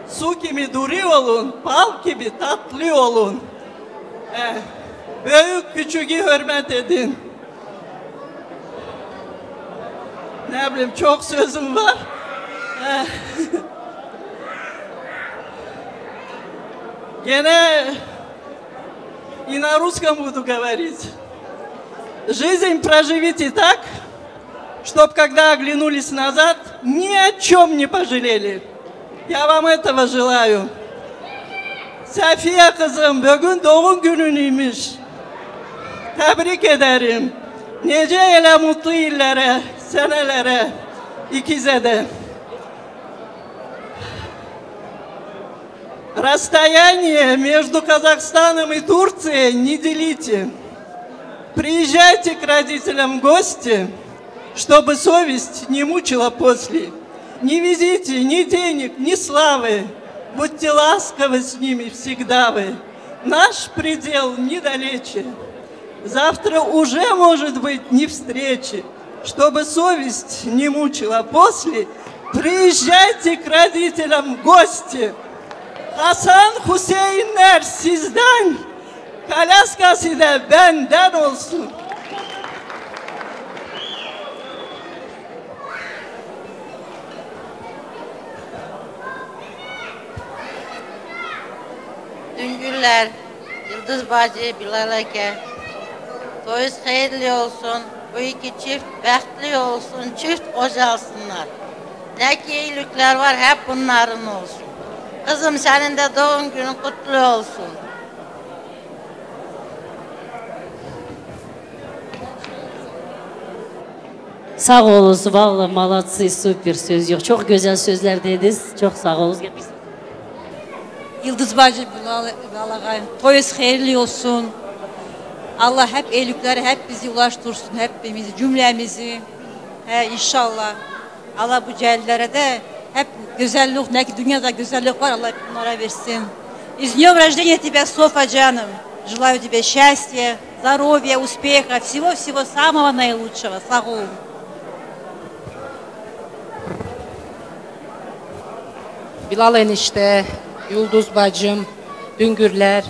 Su gibi duru olun, bal gibi tatlı olun. Eh, büyük küçüğü hürmet edin. Ne bileyim, çok sözüm var. Eh. Gene и на русском буду говорить. Жизнь проживите так, чтоб, когда оглянулись назад, ни о чём не пожалели. Я вам этого желаю. Safiye kızım, bugün doğum gününüymüş. Tebrik ederim. Nice ele mutlu yıllara, senelere, ikize de. Расстояние между Казахстаном и Турцией не делите. Приезжайте к родителям в гости, чтобы совесть не мучила после. Не везите ни денег, ни славы. Будьте ласковы с ними всегда вы. Наш предел недалече. Завтра уже может быть не встречи. Чтобы совесть не мучила после, приезжайте к родителям в гости. Hasan Hüseyinler sizden, kalaskası da benden olsun. Düngüller, Yıldız bacı, Bilal Eke. Toyuz hayırlı olsun. Bu iki çift behtli olsun. Çift kocalsınlar. Ne ki iyilikler var, hep bunların olsun. Kızım, senin de doğum günün kutlu olsun. Sağ olun, vallahi молодцы, super, söz yok. Çok güzel sözler dediniz. Çok sağ olun. Yıldız bacı, Bilal, Bilal ağay, toyuz hayırlı olsun. Allah hep iyilikleri hep bizi ulaştırsın, hepimizi, cümlemizi. He, inşallah. Allah bu cahillere de hep güzellik, ne ki dünyada güzellik var, Allah hep bunlara versin. Из днём рождения тебя, Софа, canım. Желаю тебе счастья, здоровья, успеха, всего-всего самого наилучшего. Sağ ol. Bilal enişte, Yıldız bacım, Hüngürler,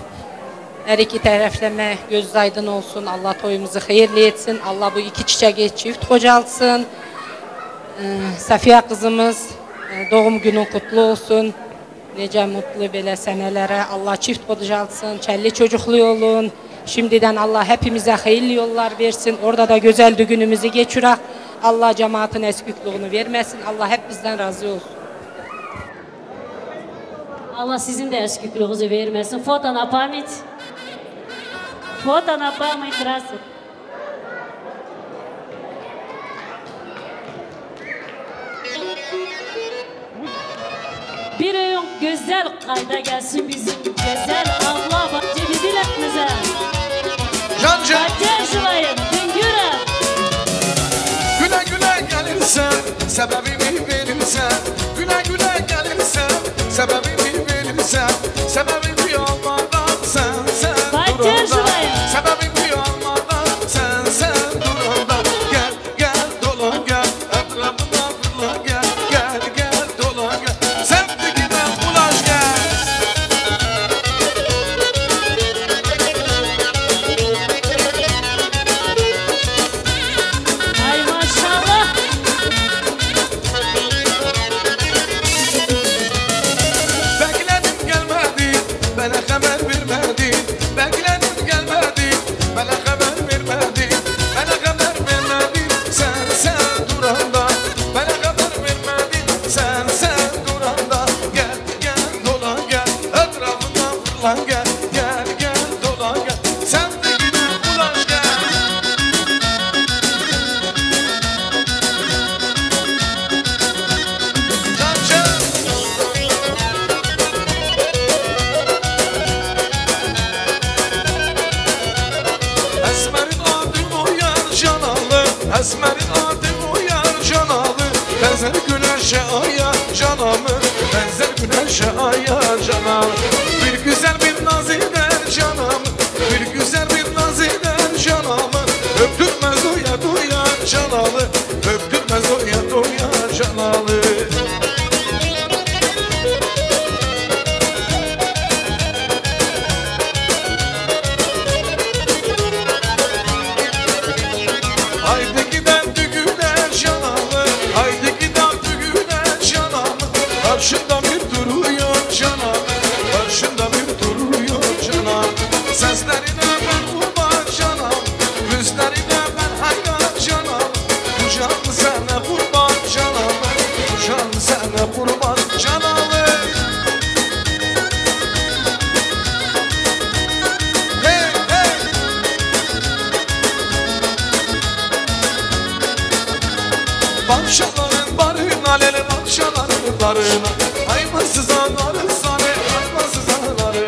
her iki taraflarına göz aydın olsun. Allah toyumuzu hayırlı etsin. Allah bu iki çiçeği çift kocalsın. Ee, Safiye kızımız, e, doğum günün kutlu olsun. Nice mutlu böyle senelere Allah çift kocalsın. Çelli çocuklu olun. Şimdiden Allah hepimize hayırlı yollar versin. Orada da güzel düğünümüzü geçirek. Allah cemaatin eskikliğini vermesin. Allah hep bizden razı olsun. Allah sizin de eskikliğinizi vermesin. Фото на память. Фото на память раз. Bir öğün güzel kayda gelsin bizim güzel abla bacı Bilal bize. Can can. Hadi Şulay'ım, Hüngür'e. Güle güle gelirsen, sebebimi verirsen. Güle güle gelirsen, sebebimi verirsen. Sebebimi olmadan sen, sen Hadi duranda. Şulay'ım. Sebebimi olmadan sen, sen duranda. Gel, gel, dolan, gel. Etrafına fırla, gel, gel, gel, dolan, gel. Sen de giden bulaş, gel. Ay maşallah. Bekledim gelmedi, bana haber vermedi. Bekledim gelmedi, bana haber vermedi. Bana haber vermedi, sen, sen duranda. Bana haber vermedi, sen, sen duranda. Gel, gel, dolan, gel. Etrafından fırlan, gel. Gel, gel, dolan, gel. Sen de gidip bulaş, gel. Can, can. Esmer'in adı o yar canalı, Esmer'in adı o yar canalı. Benzer güneşe ay yar canamı, benzer güneşe ay yar canamı. Bir güzel bir naz eder canamı, bir güzel bir naz eder canamı. Öptürmez o ya doyar canalı, öptürmez o ya doyar canalı. Haydi giden düğüne canamı, haydi giden düğüne canamı. Karşında bir duruyor canamı, karşında bir duruyor canamı. Seslerine ben kurban canamı, gözlerine ben hayran canamı. Bu can sana kurban canamı, bu can sana kurban canamı. Hey, hey. Bavşaların barına, lele bavşaların barına. Hayvansıza narı sarı, hayvansıza narı.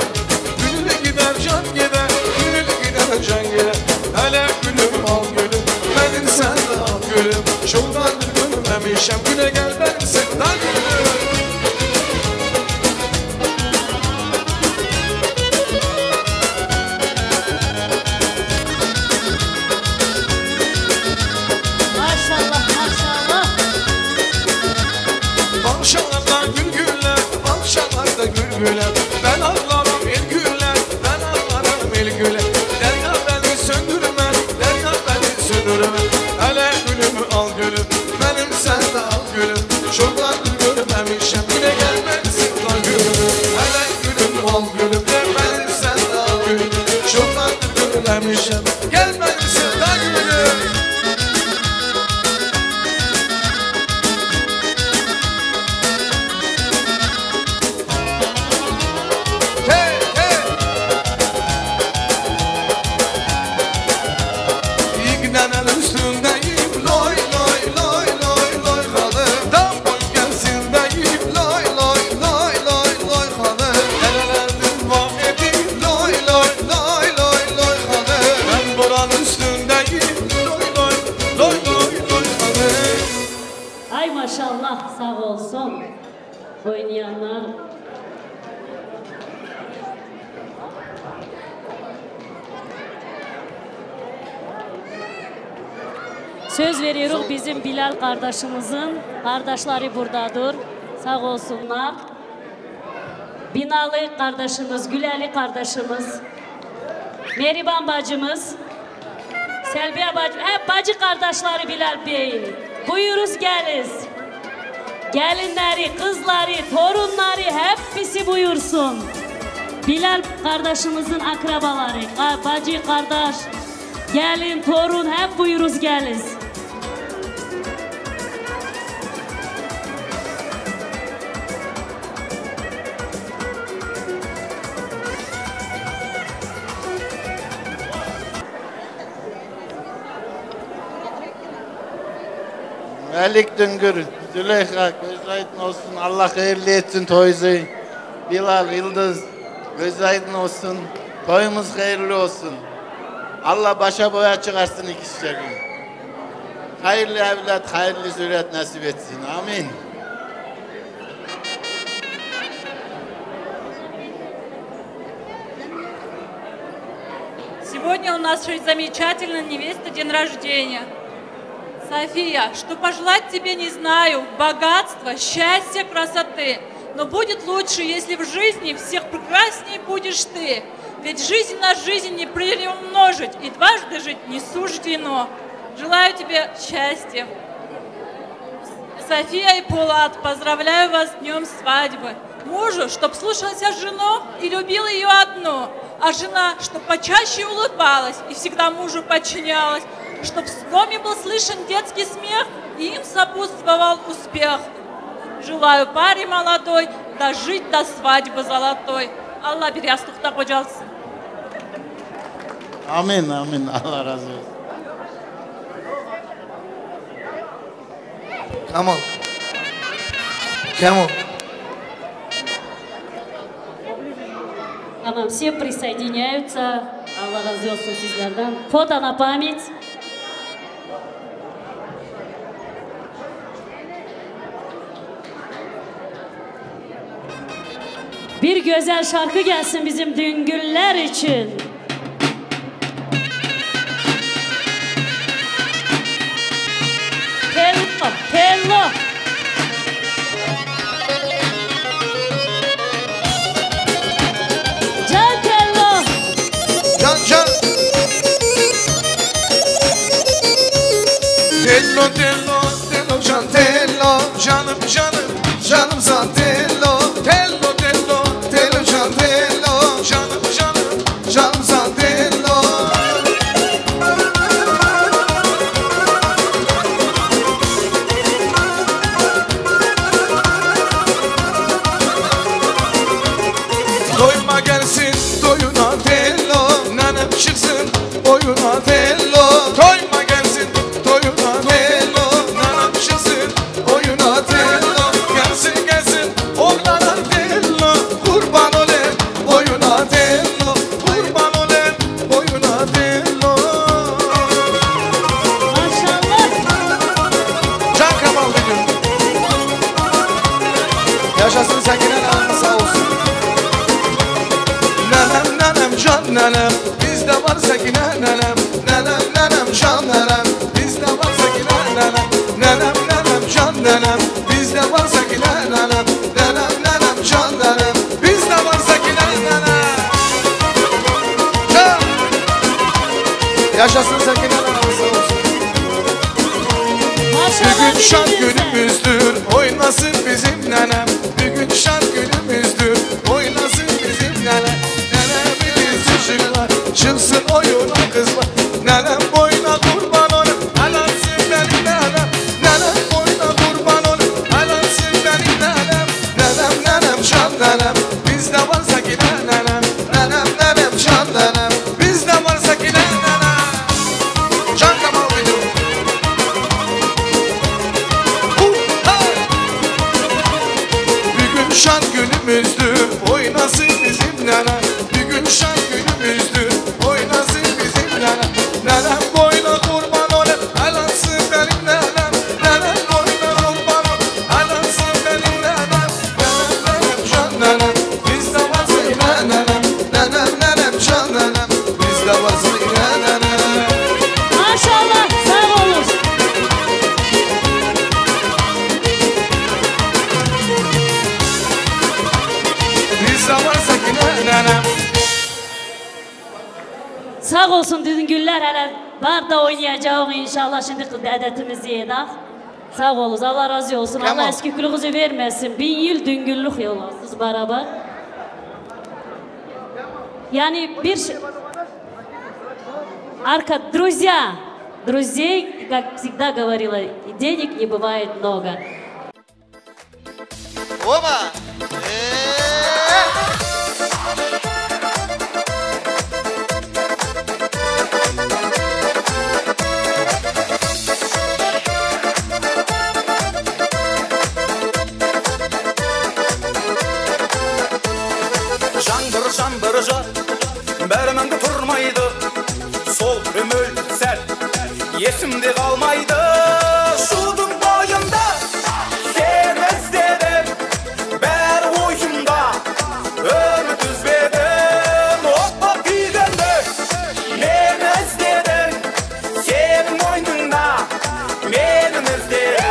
Gönül gider, can gider, gönül gider, can gider. Hele gülüm al gülüm, benim sen de al gülüm. Çoktandır görmemişim, güne gel benim sevda gülüm. Maşallah, maşallah. Bavşalarda gül güller, bavşalarda gül güller. Ben ağlarım el güller, ben ağlarım el güller. Derya beni söndürme, derya beni söndürme. Hele gülümü al gülüm, benim sen de al gülüm. Çoktandır görmemişim, yine gelmelisin lan gülüm. Hele gülüm al gülüm, benim sen de al gülüm. Çoktandır görmemişim, gelmelisin lan gülüm. Hey, hey. İğnenin üstündeyim, loy, loy, loy, loy, loy, halı. Tam boy gelsin deyim, loy, loy, loy, loy, loy, halı. Nerelerdir vah edeyim, loy, loy, loy, loy, loy, halı. Ben buranın Oynayanlar. Söz veriyoruz bizim Bilal kardeşimizin. Kardeşleri buradadır. Sağ olsunlar. Binalı kardeşimiz, Güleli kardeşimiz, Meriban bacımız, Selviye bacı, hep bacı kardeşleri Bilal Bey'in. Buyuruz geliz. Gelinleri, kızları, torunları hepsi buyursun. Bilal kardeşimizin akrabaları, ka-, bacı, kardeş, gelin, torun hep buyuruz geliz. Melik Dungür, Züleyha, göz aydın olsun. Allah hayırlı etsin toyuzu. Bilal, Yıldız, göz aydın olsun. Toyumuz hayırlı olsun. Allah başa boya çıkarsın ikişlerini. Hayırlı evlat, hayırlı zürriyet nasip etsin. Amin. Сегодня у нас очень замечательная невеста, день рождения. София, что пожелать тебе не знаю, богатства, счастья, красоты. Но будет лучше, если в жизни всех прекрасней будешь ты. Ведь жизнь на жизнь не приумножить, и дважды жить не суждено. Желаю тебе счастья. София и Пулат, поздравляю вас с днём свадьбы. Мужу, чтоб слушался жену и любил её одну. А жена, чтоб почаще улыбалась и всегда мужу подчинялась. Чтоб в доме был слышен детский смех и им сопутствовал успех. Желаю паре молодой дожить до свадьбы золотой. Алла бир ястыкта кочалсın. Amin, amin. Allah razı olsun. Come on. Come on. Tamam, все присоединяются. Allah razı olsun sizlerden. Фото на память. Bir güzel şarkı gelsin bizim Düngüller için. Tello, tello. Can tello. Can, can. Tello, tello, tello, can, tello, canım, canım, canım can, tello, tello, tello, tello, can, tello, canım, canım, canım can, tello. Toyuma gelsin, toyuna tello, nenem çıksın, oyuna tello. Toyuma gelsin, toyuna tello, nenem çıksın, oyuna tello. Gelsin, gelsin, oynana tello, kurban olayım, oyuna tello, kurban olayım, oyuna tello. Maşallah. Can Kamal Bey. Yaşasın Sakine Hanım, sağ olsun. Nenem, nenem, can nenem, bizde var Sakine nenem. Nenem, nenem, can nenem, bizde var Sakine nenem. Nenem, nenem, can nenem, bizde var Sakine nenem. Nenem, nenem, can nenem, bizde var Sakine nenem. Can! Yaşasın Sakine nenem, sağ olsun. Maşallah. Bugün şan günümüzdür, oynasın bizim nenem. Bugün şan günümüzdür, oynasın bizim nenem. Nenemimiz çocuklar, çıksın oyuna kızlar. Nenem boyuna kurban olayım, el alsın benim nenem. Nenem boyuna kurban olayım, el alsın benim nenem. Nenem, nenem, can nenem, bizde var Sakine nenem. Nenem, nenem, can nenem, bizde var Sakine nenem. Can Kamal Bey. Hu, hey! Bugün şan günümüzdür, oynasın bizim nenem. Bugün şan günümüzdür, oynasın bizim nenem. Nenem boyuna kurban olayım, el alsın benim nenem. Nenem boyuna kurban olayım, el alsın benim nenem. Nenem Sağ olsun Düngüller, hele barda oynayacağız inşallah, şimdi adetimizi yedik. Sağ olun, Allah razı olsun. Tamam. Allah eskikliğinizi vermesin. Bin yıl Düngüllük yollasız beraber. Yani bir ş- Arka, друзья, друзей, как всегда говорила, денег не бывает много. Oba! Ee! Şambır şambır şa, bermende turmaydı. Sol ümül ser, yesimde kalmaydı. Şudun boyunda seni istedim. Ber ucunda ümit üzmedim. Hop hop gidende beni istedim. Senin boynunda benim izlerim.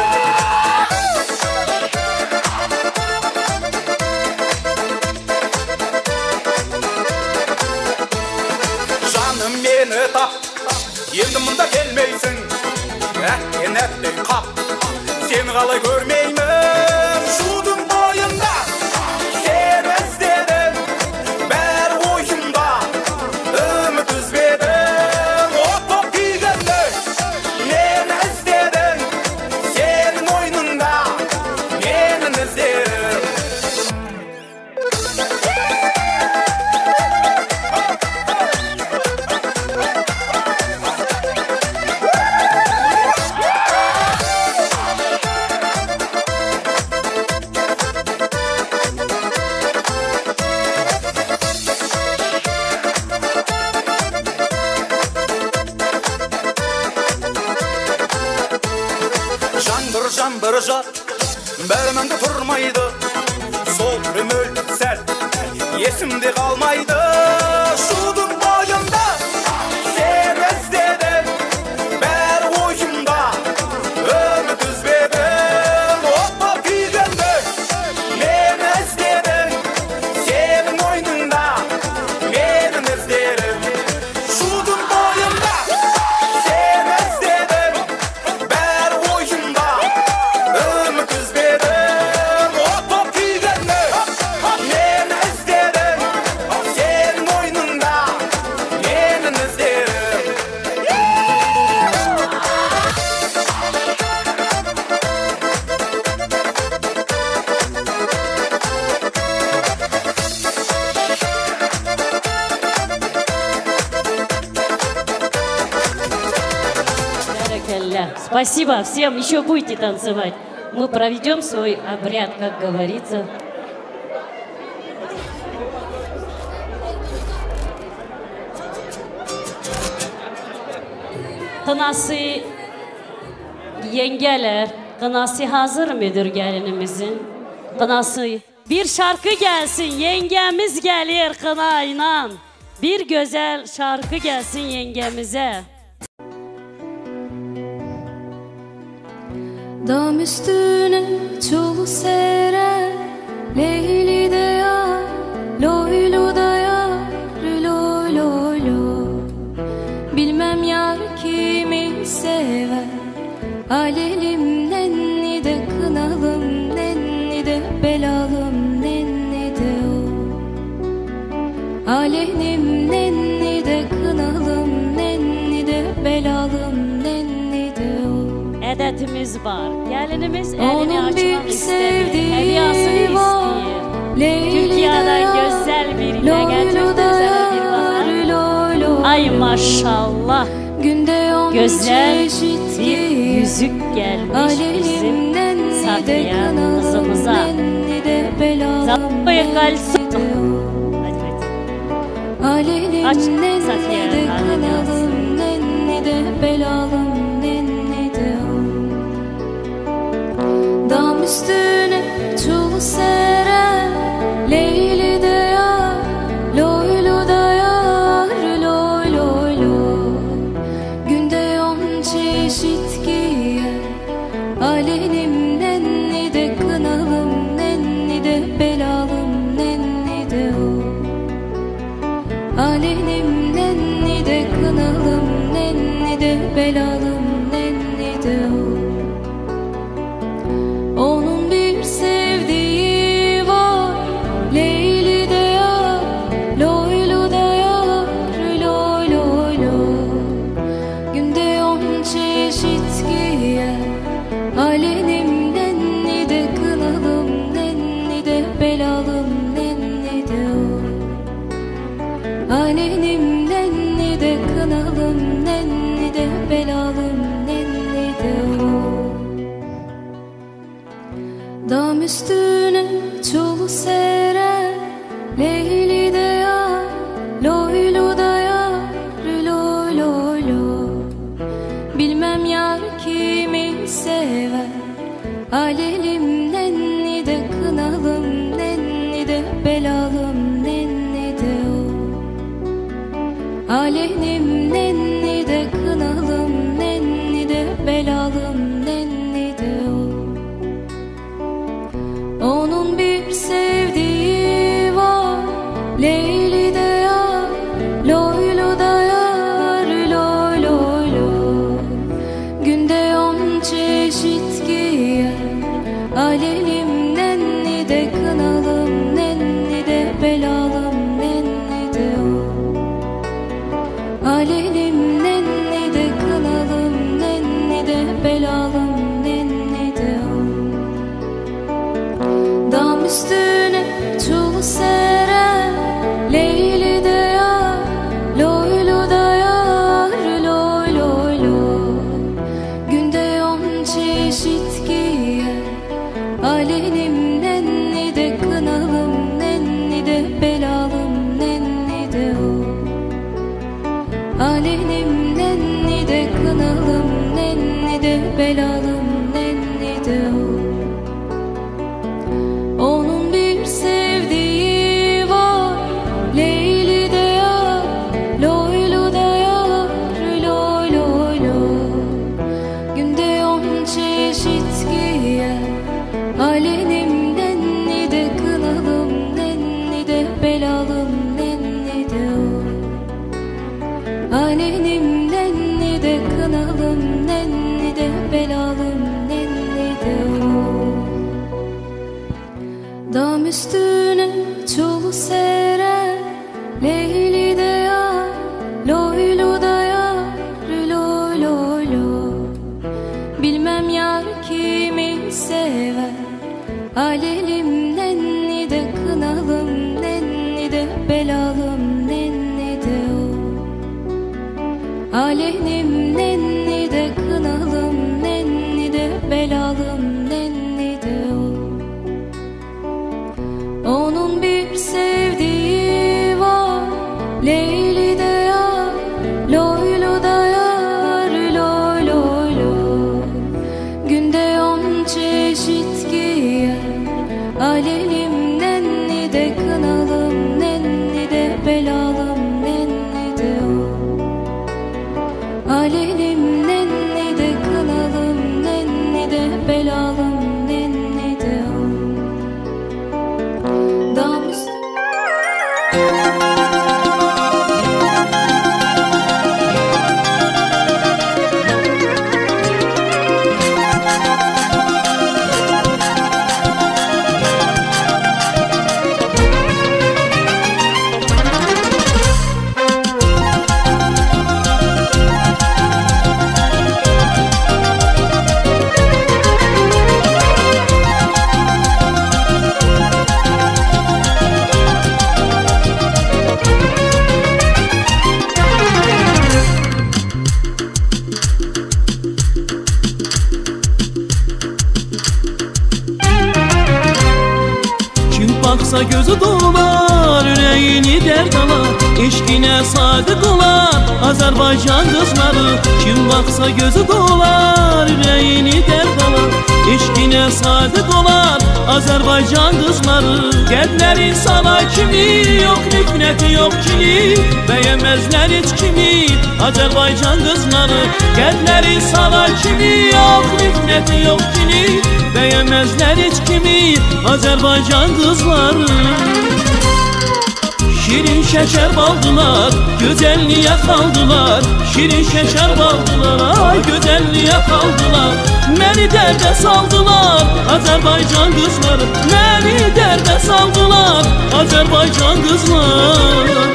Canım beni tap, yendiminde gelmeysin. Eh, cennetten kap, seni kalay görmeyim. Şudun boyunda seni istedim. Ber ucunda ümit üzmedim. Hop hop gidende beni istedim. Senin boynunda benim izlerim. Şambır şambır şa, bermende turmaydı. Sol ümül ser, yesimde kalmaydı. Şudun boyunda seni istedim. Ber ucunda ümit üzmedim. Hop hop gidende beni istedim. Senin boynunda benim izlerim. Şudun boyunda seni istedim. Ber ucunda ümit üzmedim. Hop hop gidende beni istedim. Senin boynunda benim izlerim. Спасибо всем, еще будете танцевать. Мы проведем свой обряд, как говорится. Kınası yengeler, kınası hazır mıdır gelinimizin? Kınası. Bir şarkı gelsin, yengemiz gelir kınayla. Bir güzel şarkı gelsin yengemize. Dam üstüne çul sere, Leyli de yar, loylu da yar, loy loy loy. Bilmem yar kimi sever. Alelim nenni de, kınalım nenni de, belalım nenni de o. Alelim nenni de, kınalım nenni de, belalım nenni de o. Adetimiz var. Gelinimiz elini açmak istemiyor. Hediyesini istiyor. Türkiye'den güzel bir hediye, çok güzel bir bahar. Ay maşallah. Güzel bir yüzük gelmiş bizim Safiye kızımıza. Safiye kalsın. Aç Safiye, aç. Dam üstüne çul sere, Leyli de yar, loylu da yar, loy loy loy. Günde on çeşit giyer, alelim nenni de, kınalım nenni de, belalım nenni de o. Sere, Leyli de yar, loy lo da yar, loy, loy, loy. Bilmem yar kimi sever. Alelim nenni de, kınalım nenni de, belalım nenni de o. Alelim nenni de, kınalım nenni de, belalım nenni de o. Onun bir sevdiği var, Leyli de yar, loy lo da yar, loy, loy, loy. Günde on çeşit giyer, alelim nenni de, kınalım nenni de, belalım nenni de o. Alelim nenni de, kınalım nenni de, belalım nenni de o. Dam üstüne çul sere, Leyli de yar, loy lo da yar, loy, loy, loy. Günde on çeşit giyer, alelim nenni de, kınalım nenni de, belalım nenni de o. Alelim nenni de, kınalım nenni de, belalım nenni de o. Onun bir sevdiği var, Leyli de yar, loy lo da yar, loy, loy, loy. Günde on çeşit giyer, alelim nenni de, kınalım nenni de, belalım nenni de o. Alelim nenni de, kınalım nenni de, belalım nenni de o. Dam üstüne çul sere, Leyli de yar, loy lo da yar, loy, loy, loy. Bilmem yar kimi sever. Alelim nenni de, kınalım nenni de, belalım nenni de o. Alelim nenni de, kınalım nenni de, belalım nenni de o. Onun bir sevdiği var, Leyli de yar, loy lo da yar, loy, loy, loy. Günde on çeşit giyer, alelim nenni de, kınalım nenni de, belalım nenni de o. Alelim nenni de, kınalım nenni de, belalım nenni de o. Dam üstü- Kim baksa gözü dolar, yüreğini dert alar. Eşkine sadık olan Azerbaycan kızları. Kim baksa gözü dolar, yüreğini dert alar. Eşkine sadık olan Azerbaycan kızları. Geldiler insana kimi yok, nifreti yok kini. Beğenmezler hiç kimi Azerbaycan kızları. Geldiler insana kimi yok, nifreti yok kini. Beğenmezler hiç kimi Azerbaycan kızları. Şirin şeker baldılar, gözelliğe kaldılar. Şirin şeker baldılar, ay gözelliğe kaldılar. Beni derde saldılar Azerbaycan kızları. Beni derde saldılar Azerbaycan kızları.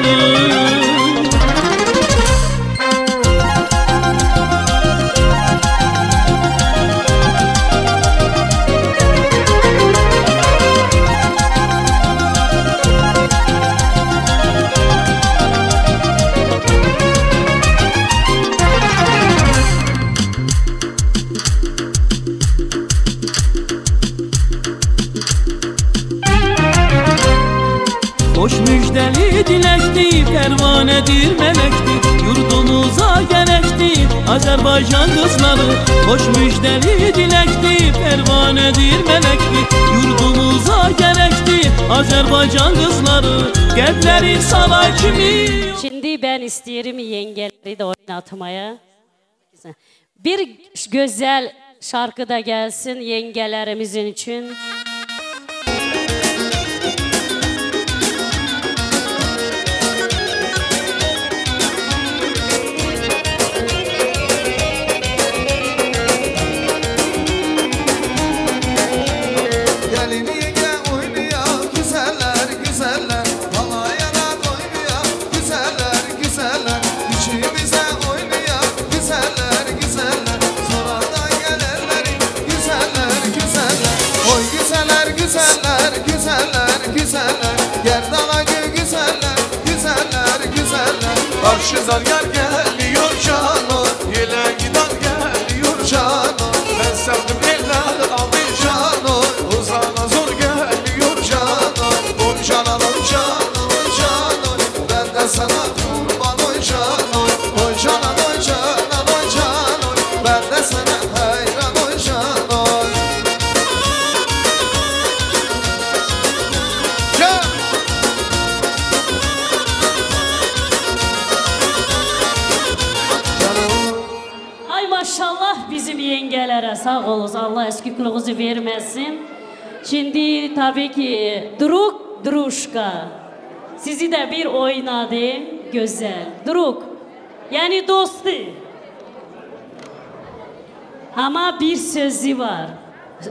Hoş müjdeli dilekti, pervanedir melekti, yurdumuza gerekti Azerbaycan kızları. Hoş müjdeli dilekti, pervanedir melekti, yurdumuza gerekti Azerbaycan kızları. Gevleri saray kimi. Şimdi ben isterim yengeleri de oynatmaya. Bir güzel şarkı da gelsin yengelerimizin için. Gelin yenge oynuyor güzeller güzeller. Balayana oynuyor güzeller güzeller. İçimize oynuyor güzeller güzeller. Sonra da gelenleri güzeller güzeller. Oy güzeller güzeller güzeller güzeller. Gerdana gö güzeller güzeller güzeller. Karşıdan yar geliyor cano. Yelek giden geliyor cano. Ben sevdim eller aldı cano. Uzana zor geliyor cano. Oy cano oy cano oy cano. Ben de sana kurban oy cano. Oy cano oy cano oy cano. Ben de sana hayran oy cano. Can. Ay maşallah bizim yengelere sağ olun. Allah eskikliğinizi vermesin. Şimdi tabii ki Druk Druşka. Sizi de bir oynadım. Güzel. Druk. Yani dostu. Ama bir sözü var.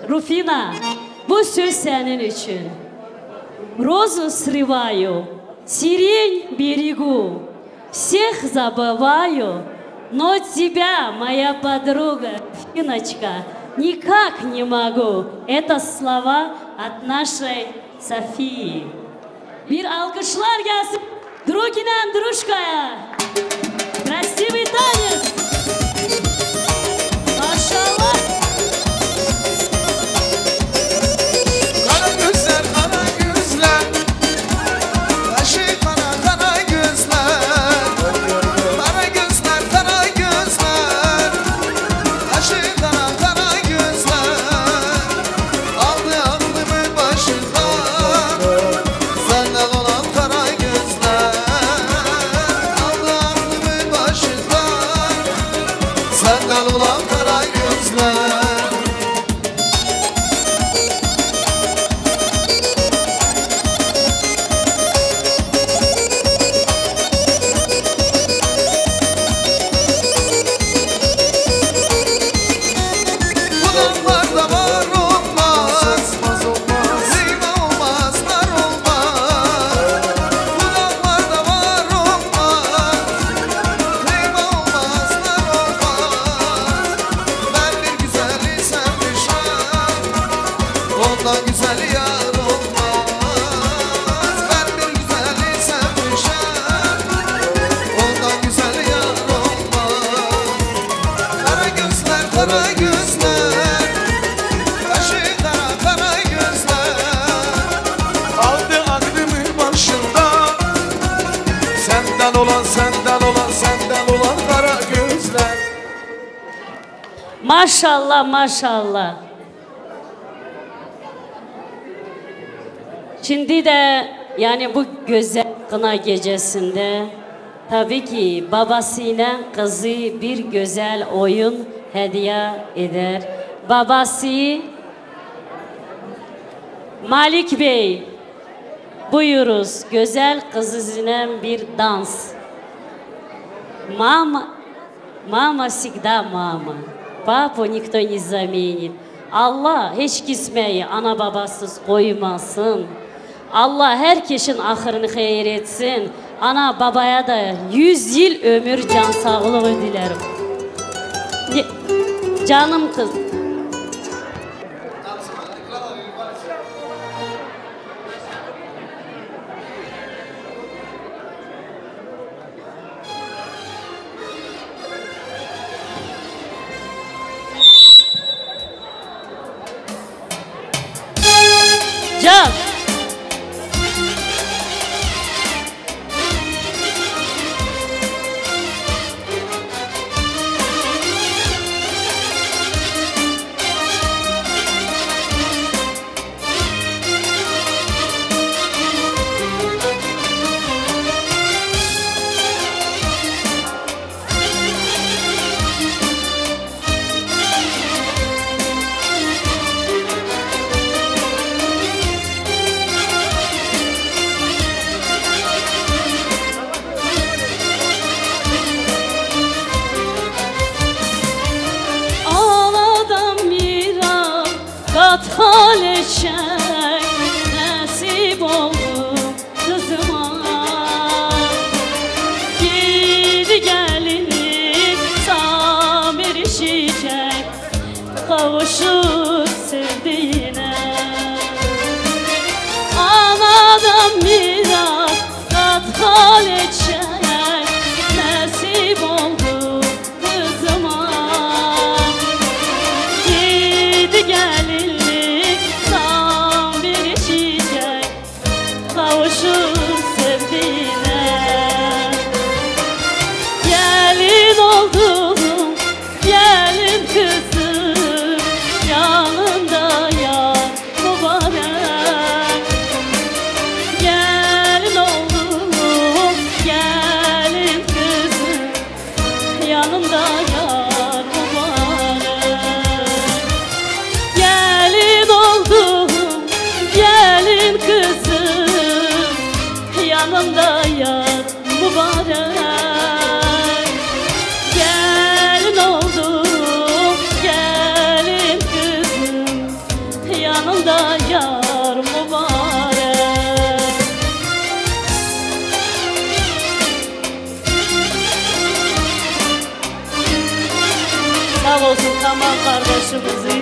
Rufina, bu söz senin için. Розу срываю, сирень берегу, всех забываю, но тебя, моя подруга, Руфиночка, никак не могу. Это слова от нашей Софии. Bir alkışlar gelsin Drukinen Druşka'ya. Красивый танец. Maşallah. Kara gözler, kara gözler. Kaşı kara, kara gözler. Kara gözler, kara gözler. Kaşı kara, kara gözler. Aldı aklımı başımdan. Senden olan kara gözler. Aldı aklımı başımdan. Senden olan kara gözler. Bu dağlarda var olmaz. Olmaz, olmaz. Leyla olmaz, nar olmaz. Bu dağlarda var olmaz. Leyla olmaz, nar olmaz. Ben bir güzeli sevmişim. Ondan güzel yar olmaz. Ben bir güzeli sevmişim. Ondan güzel yar olmaz. Kara gözler, kara gözler. Kaşı kara, kara gözler. Aldı aklımı başımdan. Senden olan, senden olan, senden olan kara gözler. Maşallah, maşallah. Şimdi de yani bu güzel kına gecesinde tabii ki babasıyla kızı bir güzel oyun hediye eder. Babası Malik Bey, buyuruz, güzel kızınızla bir dans. Mama, мама всегда мама. Папу никто не заменит. Allah hiç kimseyi ana babasız koymasın. Allah herkesin ahırını hayır etsin. Ana babaya da yüz yıl ömür, can sağlığı dilerim. Ye-, canım kız. Can. da yar mübarek. Gelin oldum, gelin kızım, yanında yar mübarek. Sağ olsun Kamal kardeşimizi.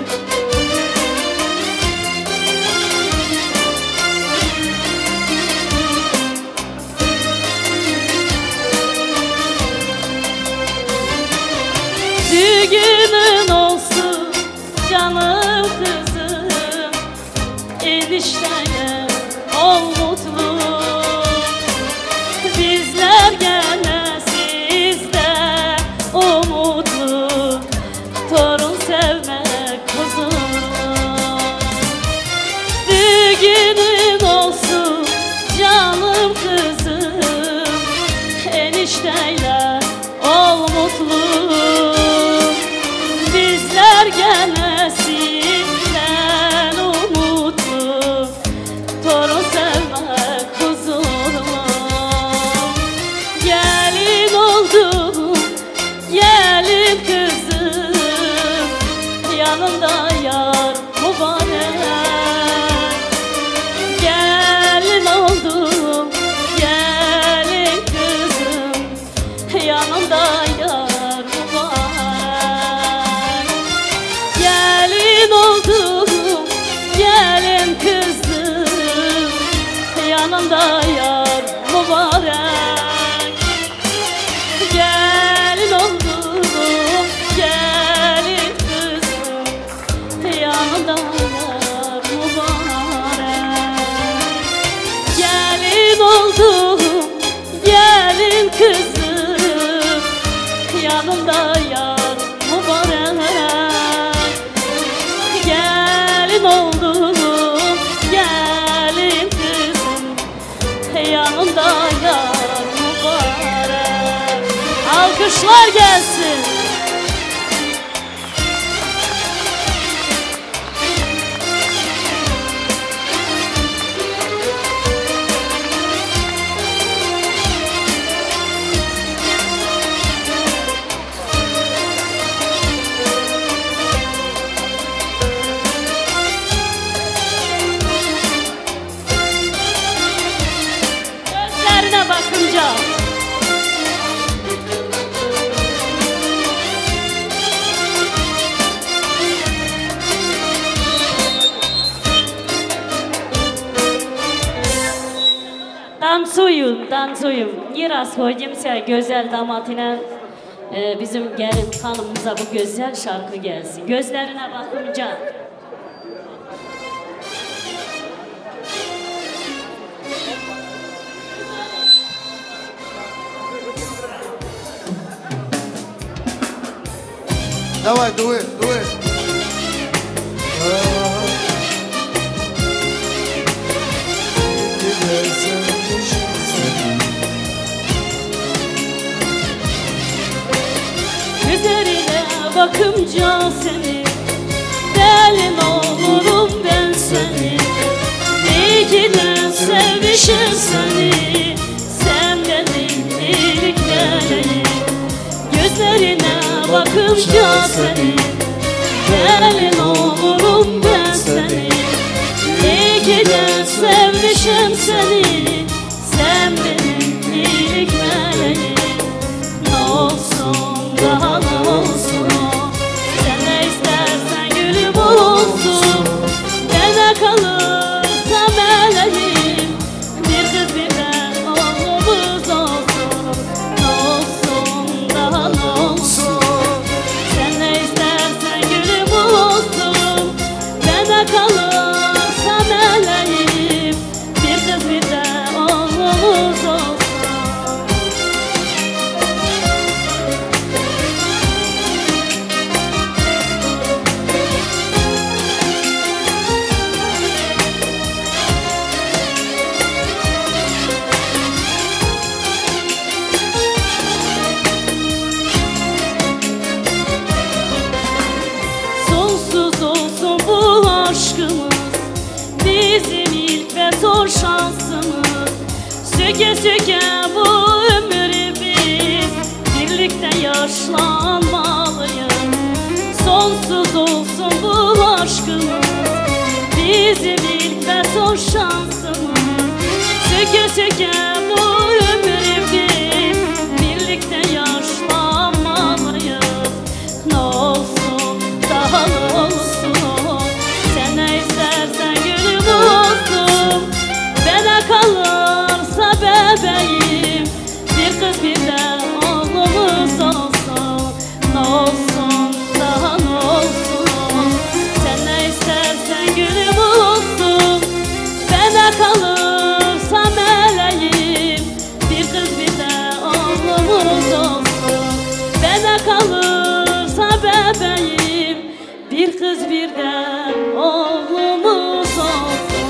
Düğünün olsun canım kızım, enişteyle ol mutlu. Bizler gene sizde umutlu. Torun sevmek huzur. Düğünün olsun canım kızım, enişteyle ol mutlu. Bizler gene sizden umutlu. Torun sevmek huzur. Gelin oldum, gelin kızım, yanında yar mübarek. Gelin oldum, gelin kızım, yanında yar mübarek. Gelin oldum, gelin kızım, yanında yar mübarek. Gelin oldum, gelin kızım, yanında yar mübarek. Gelin oldum, gelin kızım, yanında yar mübarek. Gelin oldum, gelin kızım, yanında yar mübarek. Alkışlar gelsin. Gözlerine bakınca. Танцуем, танцуем. Не расходимся, güzel damatine, e, bizim gelin hanımımıza bu güzel şarkı gelsin. Gözlerine bakınca. Давай, дуэт, дуэт. Gözlerine bakınca seni, gelin olurum ben seni. İyi ki de sevmişim seni, sen benim iyilik meleğim. Gözlerine bakınca seni, gelin olurum ben seni. İyi ki de sevmişim seni, sen benim iyilik meleğim. Ne olsun, daha ne olsun? Sen ne istersen gülüm olsun. Bana kalırsa meleğim, bir kız bir de oğlumuz olsun. Ne olsun, daha ne olsun? Sen ne istersen gülüm olsun. Bana kalırsa meleğim, bir kız bir de Çünkü bu ömür bir birlikte yaşlanmalıyız. Sonsuz olsun bu aşkımız, bizim ilk ve son şansımız. Söke söke bu ömür bir birlikte yaşlanmalıyız. Ne olsun, daha ne olsun? Sen ne istersen gülüm olsun. Bana kalırsa bebeğim, bir kız bir de oğlumuz olsun. Ne olsun, daha ne olsun? Sen ne istersen gülüm olsun. Bana kalırsa meleğim, bir kız bir de oğlumuz olsun. Bana kalırsa bebeğim, bir kız bir de oğlumuz olsun.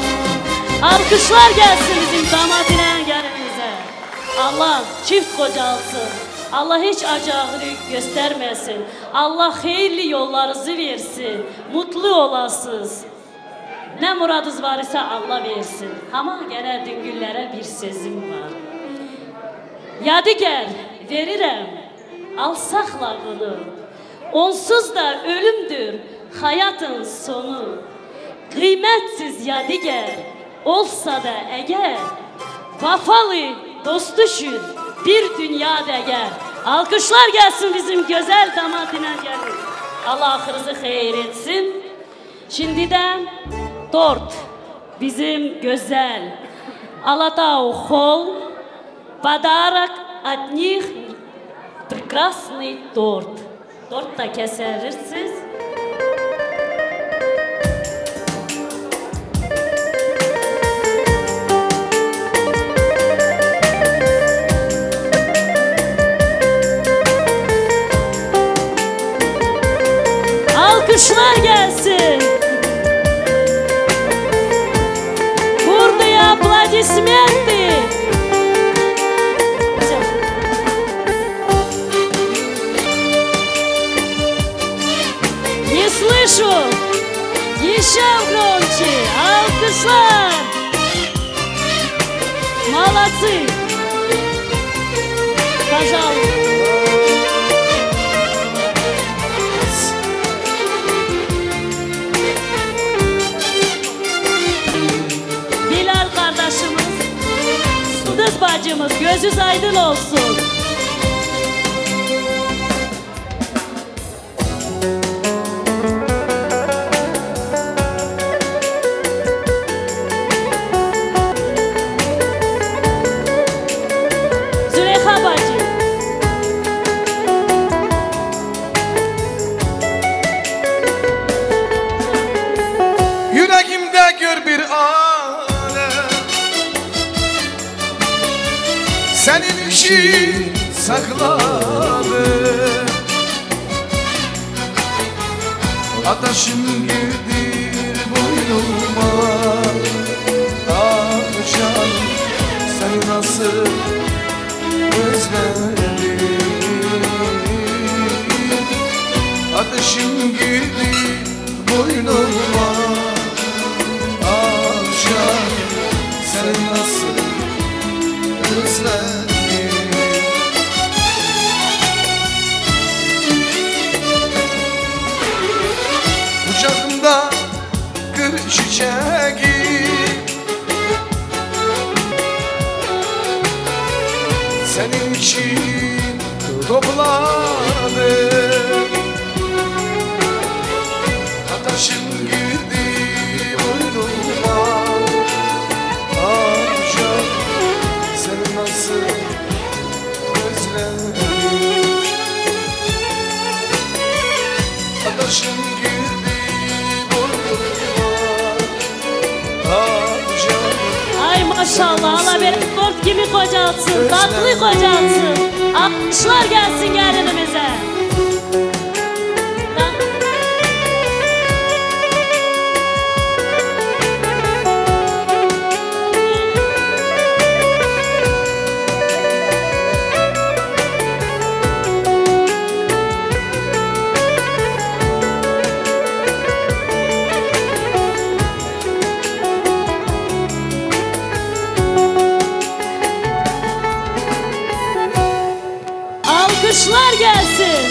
Alkışlar gelsin bizim damat ile gelinimize. Allah çift kocalsın. Allah hiç acı ağrı göstermesin. Allah hayırlı yollarınızı versin. Mutlu olasınız. Ne muradınız var ise Allah versin. Ama gene düngüllere bir sözüm var. Yadigar, verirem, al sakla bunu. Onsuz da ölümdür hayatın sonu. Kıymetsiz yadigar olsa da eğer, vafalı dostuşun bir dünya değer. Alkışlar gelsin bizim güzel damat ile gelin. Allah ahırınızı hayır etsin. Şimdi de торт. Bizim güzel Alatau Hol. Подарок от них, прекрасный торт. Торт da kesersiniz. Alkışlar gelsin. Бурные аплодисменты. Не слышу. Еще громче. Alkışlar. Молодцы. Пожалуйста. Bilal kardeşimiz, Yıldız bacımız, gözünüz aydın olsun. Züleyha bacı. Yüreğimde gör bir alem, senin için sakladım. Ateşim girdi boynuma. Ah canım, seni nasıl özledim. Ateşim girdi boynuma. Ah canım, seni nasıl özledim. Kucağımda kır çiçeği senin için topladım. Ateşim girdi boynuma. Ah canım, seni nasıl özledim. Ateşim girdi boynuma. Ah canım. Ay maşallah, Allah böyle ort gibi kocalsın, tatlı kocalsın. Alkışlar gelsin gelinimize. Alkışlar gelsin.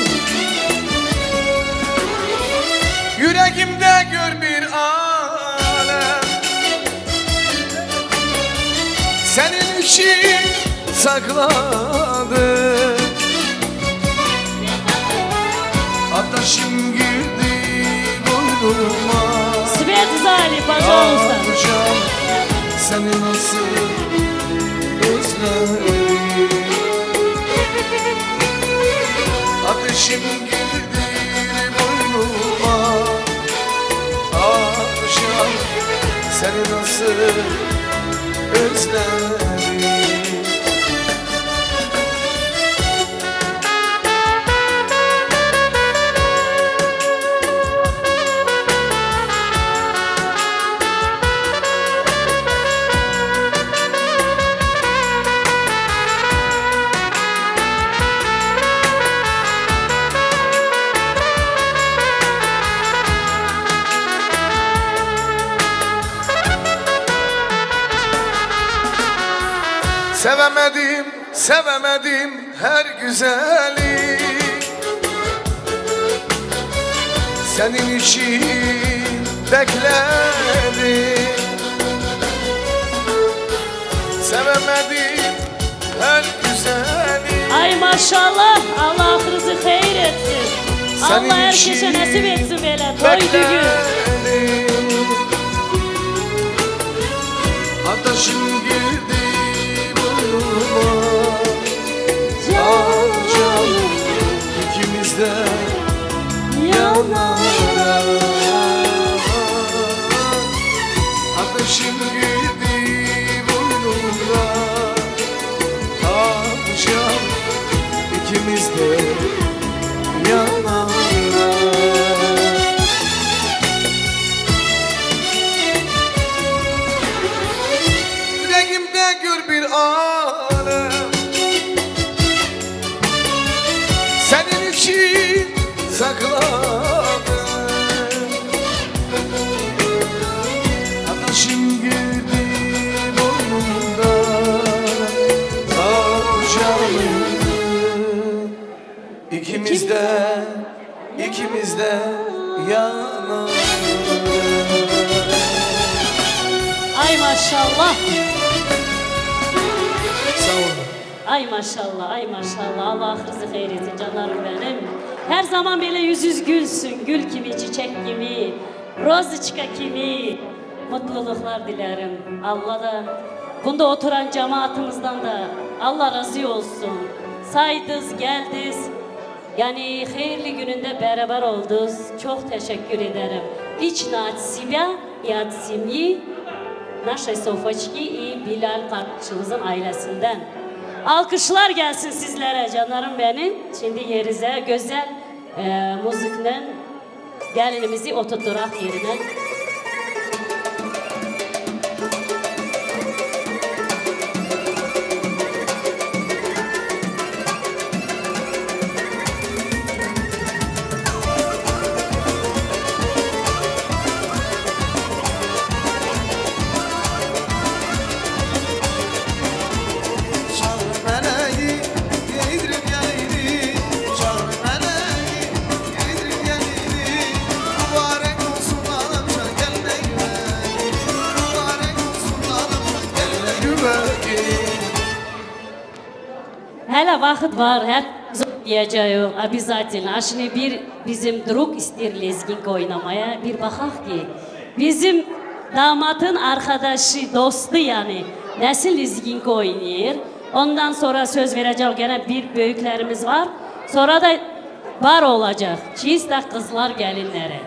Yüreğimde gör bir alem, senin için sakladım. Ataşım girdi boynuma. Svet Zali, пожалуйста. Alacağım seni nasıl özledim. Ateşim girdi boynuma. Alacağım seni nasıl özledim. Sevemedim, sevemedim her güzeli. Senin için bekledim. Sevemedim her güzeli. Ay maşallah, Allah ahırızı hayır etsin. Allah herkese nasip etsin böyle toy düğün. Senin için bekledim. Ataşım girdi boynuma. Can, can, ikimiz de yana yana. Ataşım girdi boynuma. Alacağım ikimiz de yana yana. Yüreğimde gör bir alem, senin için sakladım. Ataşım girdi boynumda, alacağım ikimiz de, ikimiz de yana. Ay maşallah. Sağ olun. Ay maşallah, ay maşallah. Allah ahırızı hayır etsin canlarım benim. Her zaman böyle yüzünüz gülsün, gül gibi, çiçek gibi, roziçka gibi. Mutluluklar dilerim. Allah da bunda oturan cemaatımızdan da Allah razı olsun. Saydınız, geldiniz. Yani hayırlı gününde beraber oldunuz. Çok teşekkür ederim. Лично от себя и от семьи нашей Sofoçki и Bilal kardeşimizin ailesinden. Alkışlar gelsin sizlere canlarım benim. Şimdi yerinize güzel, e, müzikle gelinimizi oturtturak yerine. Hele vakit var, hep diyeceğim, обязательно. Şimdi bir bizim druk ister lezginka oynamaya, bir bakak ki bizim damatın arkadaşı, dostu yani, nasıl lezginka oynuyor. Ondan sonra söz vereceğim, gene bir büyüklerimiz var. Sonra da var olacak. Çiğ de kızlar gelinlere.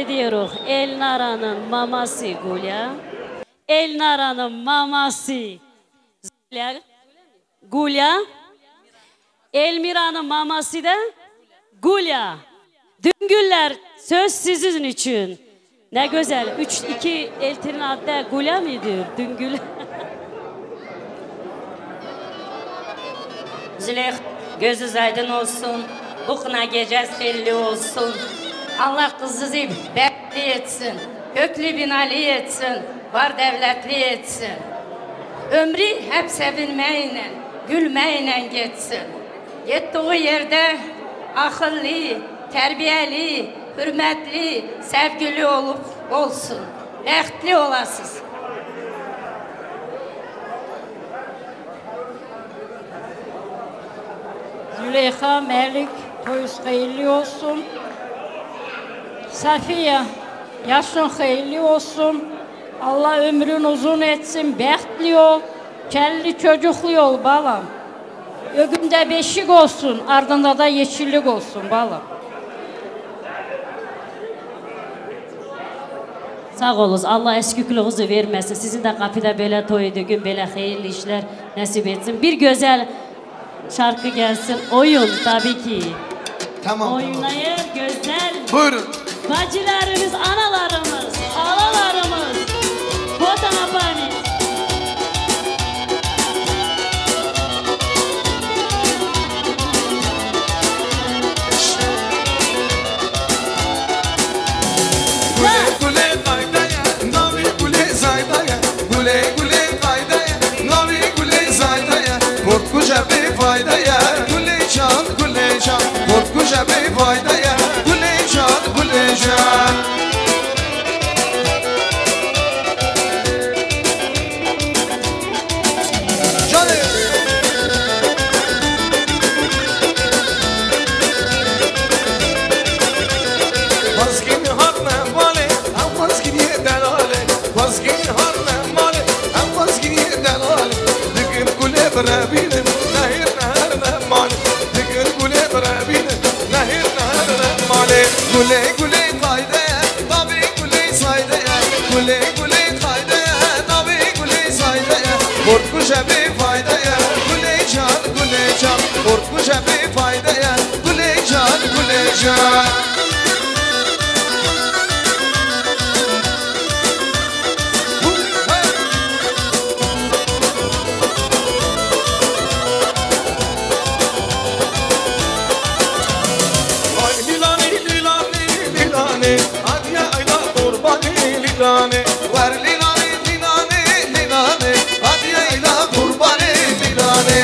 Diyoruz. Elnara'nın maması Gulya. Elnara'nın maması Gulya. Gulya. Elmira'nın maması da Gulya. Düngüller, söz sizin için. Ne güzel. Üç, iki eltinin adı da Gulya mıydı? Düngül. Züleyha, gözünüz aydın olsun. Bu kına gecesi hayırlı olsun. Allah kızınızı bereketli etsin. Köklü binalı etsin. Var devletli etsin. Ömrü hep sevinmeyle, gülmeyle geçsin. Gittiği yerde akıllı, terbiyeli, hürmetli, sevgili olup olsun. Behtli olasız. Züleyha, Melik, toyuz hayırlı olsun. Safiye, yaşın hayırlı olsun. Allah ömrün uzun etsin, behtli ol. Kelli çocuklu ol balam. Ögünde beşik olsun, ardında da yeşillik olsun balam. Sağ olun. Allah eskikliğinizi vermesin. Sizin de kapıda böyle toy düğün, böyle hayırlı işler nasip etsin. Bir güzel şarkı gelsin. Oyun tabii ki. Tamam, tamam. Oynayın güzel. Buyurun. Bacılarımız, analarımız, alalarımız. Vatan Apani. Gule gule qayda ye, navê gulê zayda ye. Gule gule qayda ye, navê gulê zayda ye. Xort kuje bê fayda ye, gulê can, gulê can. Xort kuje bê fayda ye, gulê can, gulê can. Canê. Bazgin hatne malê, ew bazgin yê delalê. Bazgin hatne malê, ew bazgin yê delalê. Digin gulê birevînin, nehêr neherne malê. Digin gulê birevînin, nehêr neherne malê. Gulê gulê qayde ye, navê gulê zayde ye. Gulê gulê qayde ye, navê gulê zayde ye. Xort kuje bê fayde ye, gulê can, gulê can. Xort kuje bê fayde ye, gulê can, gulê can. Ay lîlanê, lîlanê, lîlanê, hadiye ayla qurbanê lîlanê. Wer lîlanê, lîlanê, lîlanê, hadiye ayla qurbanê lîlanê.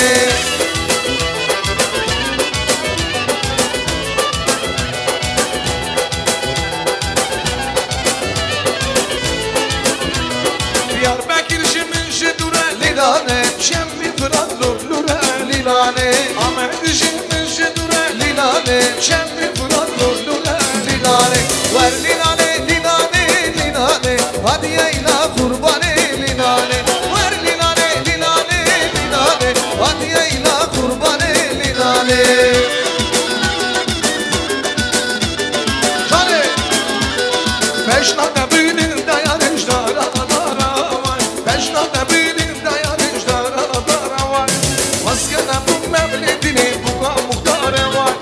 Diyarbekir ji min ji dûre lîlanê, Şemî Firat lûr lûre lîlanê. Amed ji min ji dûre lîlanê, Şemî Firat lûr lûre lîlanê. Wer lîlanê, lîlanê, lîlanê, hadiye îla qurbanê lîlanê. Wer lîlanê, lîlanê, lîlanê, hadiye îla qurbanê lîlanê. Canê! Beşna te bînin dayarê ji dara dara wan. Beşna te bînin dayarê ji dara dara wan. Maskene bû mevlidînê bûka muxtarê wan.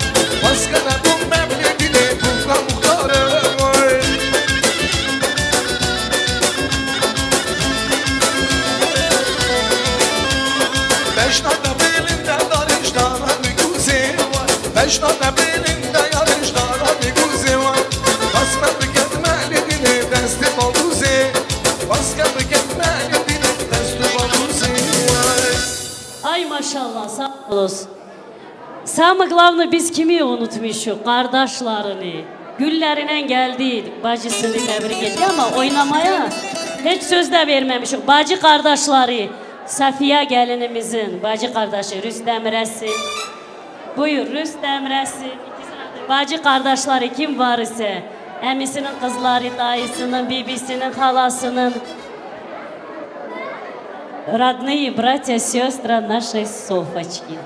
Maskene bû mevlidînê bûka muxtarê wan. Beşna te bînin de darê ji dara digûzê wan. Beşna te bînin dayarê ji dara digûzê wan. Basme biket mevlidînê destê baldûzê. Baske biket mevlidînê destê baldûzê wan. Ay maşallah, sağ olun. Самое главное, biz kimi unutmuşuz? Kardeşlerini. Güllerinden geldi, bacısını tebrik etti ama oynamaya hiç söz de vermemişik. Bacı kardeşleri, Safiye gelinimizin bacı kardeşi Rüstem Resim. Buyur, Rüstem Resim. Bacı kardeşleri kim var ise, emisinin kızları, dayısının, bibisinin, halasının. Родные братья, сестры нашей Софочки.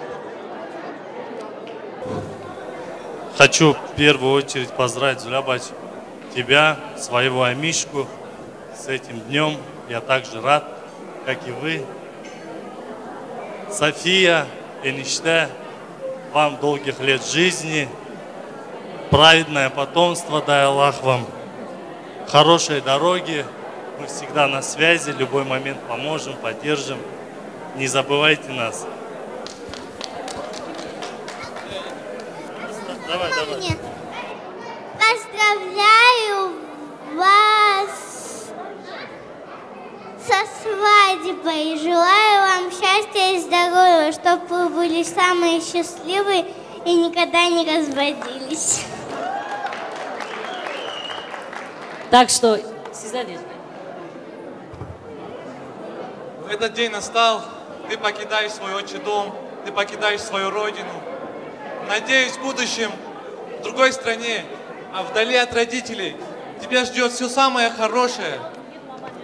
Хочу в первую очередь поздравить Зуля Бач тебя, своего Амишку, с этим днём. Я также рад, как и вы. София, Эниште, вам долгих лет жизни, праведное потомство дай Аллах вам, хорошей дороги. Мы всегда на связи, любой момент поможем, поддержим. Не забывайте нас. Давай, давай. Мне. Поздравляю вас со свадьбой. Желаю вам счастья и здоровья, чтобы вы были самые счастливые и никогда не разводились. Так что, Сиза, этот день настал, ты покидаешь свой отчий дом, ты покидаешь свою родину. Надеюсь, в будущем, в другой стране, а вдали от родителей, тебя ждёт всё самое хорошее.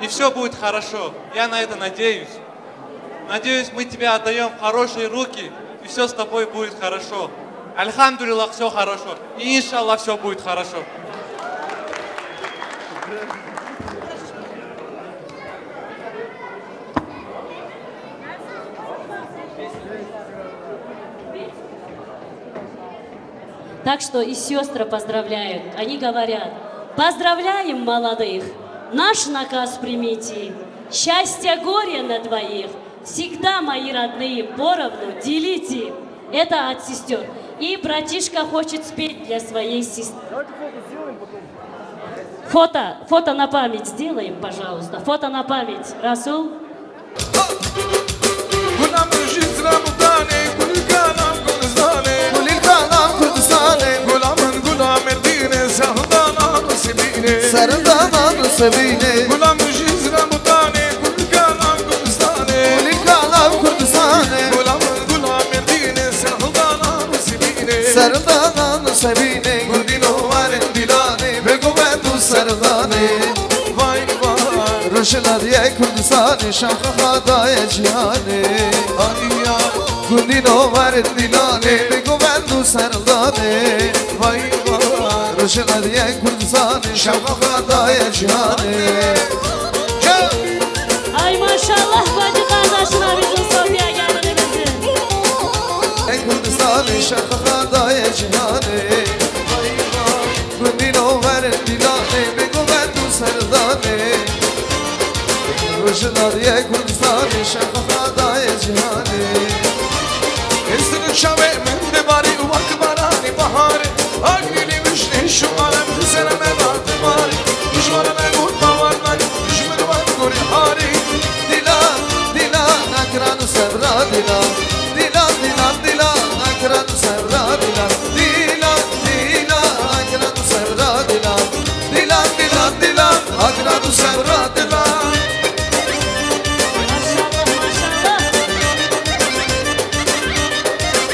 И всё будет хорошо. Я на это надеюсь. Надеюсь, мы тебя отдаём в хорошие руки, и всё с тобой будет хорошо. Альхамдулиллах, всё хорошо. И иншаллах, всё будет хорошо. Так что и сёстры поздравляют. Они говорят: «Поздравляем молодых! Наш наказ примите! Счастья горе на двоих! Всегда, мои родные, поровну делите!» Это от сестёр. И братишка хочет спеть для своей сестры. Фото, фото на память сделаем, пожалуйста. Фото на память. Расул. Gula min ji zira mutanê, gulî kalan Kurdistanê. Gulî kalan Kurdistanê. Gula min gula Mêrdînê, serhildanan û Sibînê. Serhildanan û Sibînê. Gula min ji zira mutanê, gulî kalan Kurdistanê. Gulî kalan Kurdistanê. Gula min gula Mêrdînê, serhildanan û Sibînê. Serhildanan û Sibînê. Gundîno werin dîlanê, bêgovend û serhildanê. Vay vay. Rojhilatiye Kurdistanê, şaxa xwe daye cîhanê. Ay ya. Gundîno werin dîlanê, bêgovend û serhildanê. Vay vay. Rojhilatiye Kurdistanê, şaxa xwe daye cîhanê. Ay maşallah bacı kardeşine bizim Sofya gelinimizin. Ey Kurdistanê, şaxa xwe daye cîhanê. Vay vay. Gundîno werin dîlanê, bêgovend û serhildanê. Rojhilatiye Kurdistanê, şaxa xwe daye cîhanê. Hêstin û çavê min dibarî wek baranî baharê. Agirî wişnê şu alem di ser me va dibarî. Dijwara me got bawer me, dijmin we gorî harî. Dîlan, dîlan, nakiran û sebra dîlan. Dîlan, dîlan, dîlan, nakiran û sebra dîlan. Dîlan, dîlan, nakiran û sebra dîlan. Dîlan, dîlan, dîlan, nakiran û sebra dîlan. Maşallah, maşallah.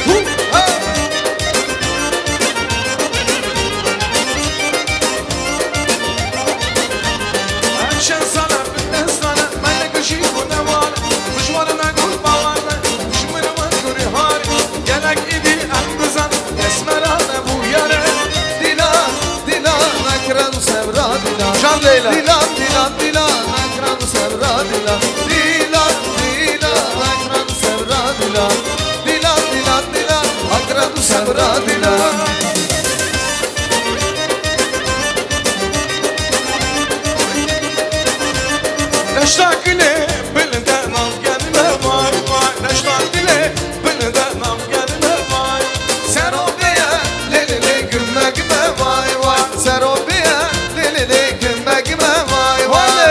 Hu, ha! Em şeş sal e, bin sal e, me nekişî ku ne wan e. Dijwara me got bawer me, dijmin we gorî harî. Gelek îdî em dizan, esmera me bûyere. Dîlan, dîlan, nakiran û sebra dîlan. Can Leyla. Dîlan, dîlan, dîlan, nakiran û sebra dîlan. Dîlan, dîlan, nakiran û sebra dîlan. Dîlan, dîlan, dîlan, nakiran û sebra dîlan. Leşta gilê bilinde nav gelme vay vay. Leşta gilê bilinde nav gelme vay. Sero beye lê lê lê gime gime vay vay. Sero beye lê lê lê gime gime vay vay. Wale.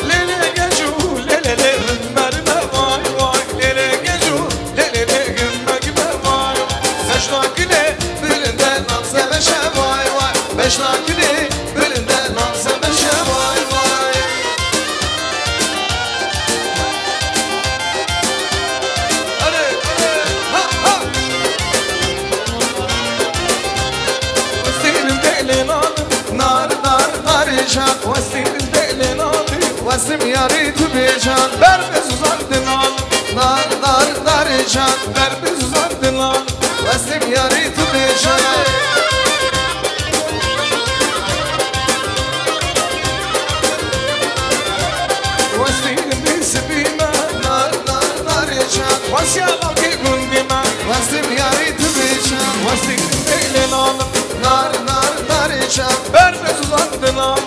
Lê lê gencû, lê lê lê, merime vay vay. Lê lê gencû, lê lê lê, gime gime vay vay. Beşna gilê, bilinde nam semeşe vay vay. Beşna gilê, bilinde nam semeşe vay vay. Hadi, hadi, ha, ha. Westînin dêlê nal, nar, nar, narê can. Westînin dêlê nal, westim yarî tu bêcan. Ber bez uzak de nal. Nar, nar, narê can, ber bi zuzan dilan, westê yarê tu bêjan. Westê bê sibî me, nar, nar, narê can, westê balkê gundê me, westê yarê tu bêjan. Westê bê lê nalim, nar, nar, narê can, ber bi zuzan dilan,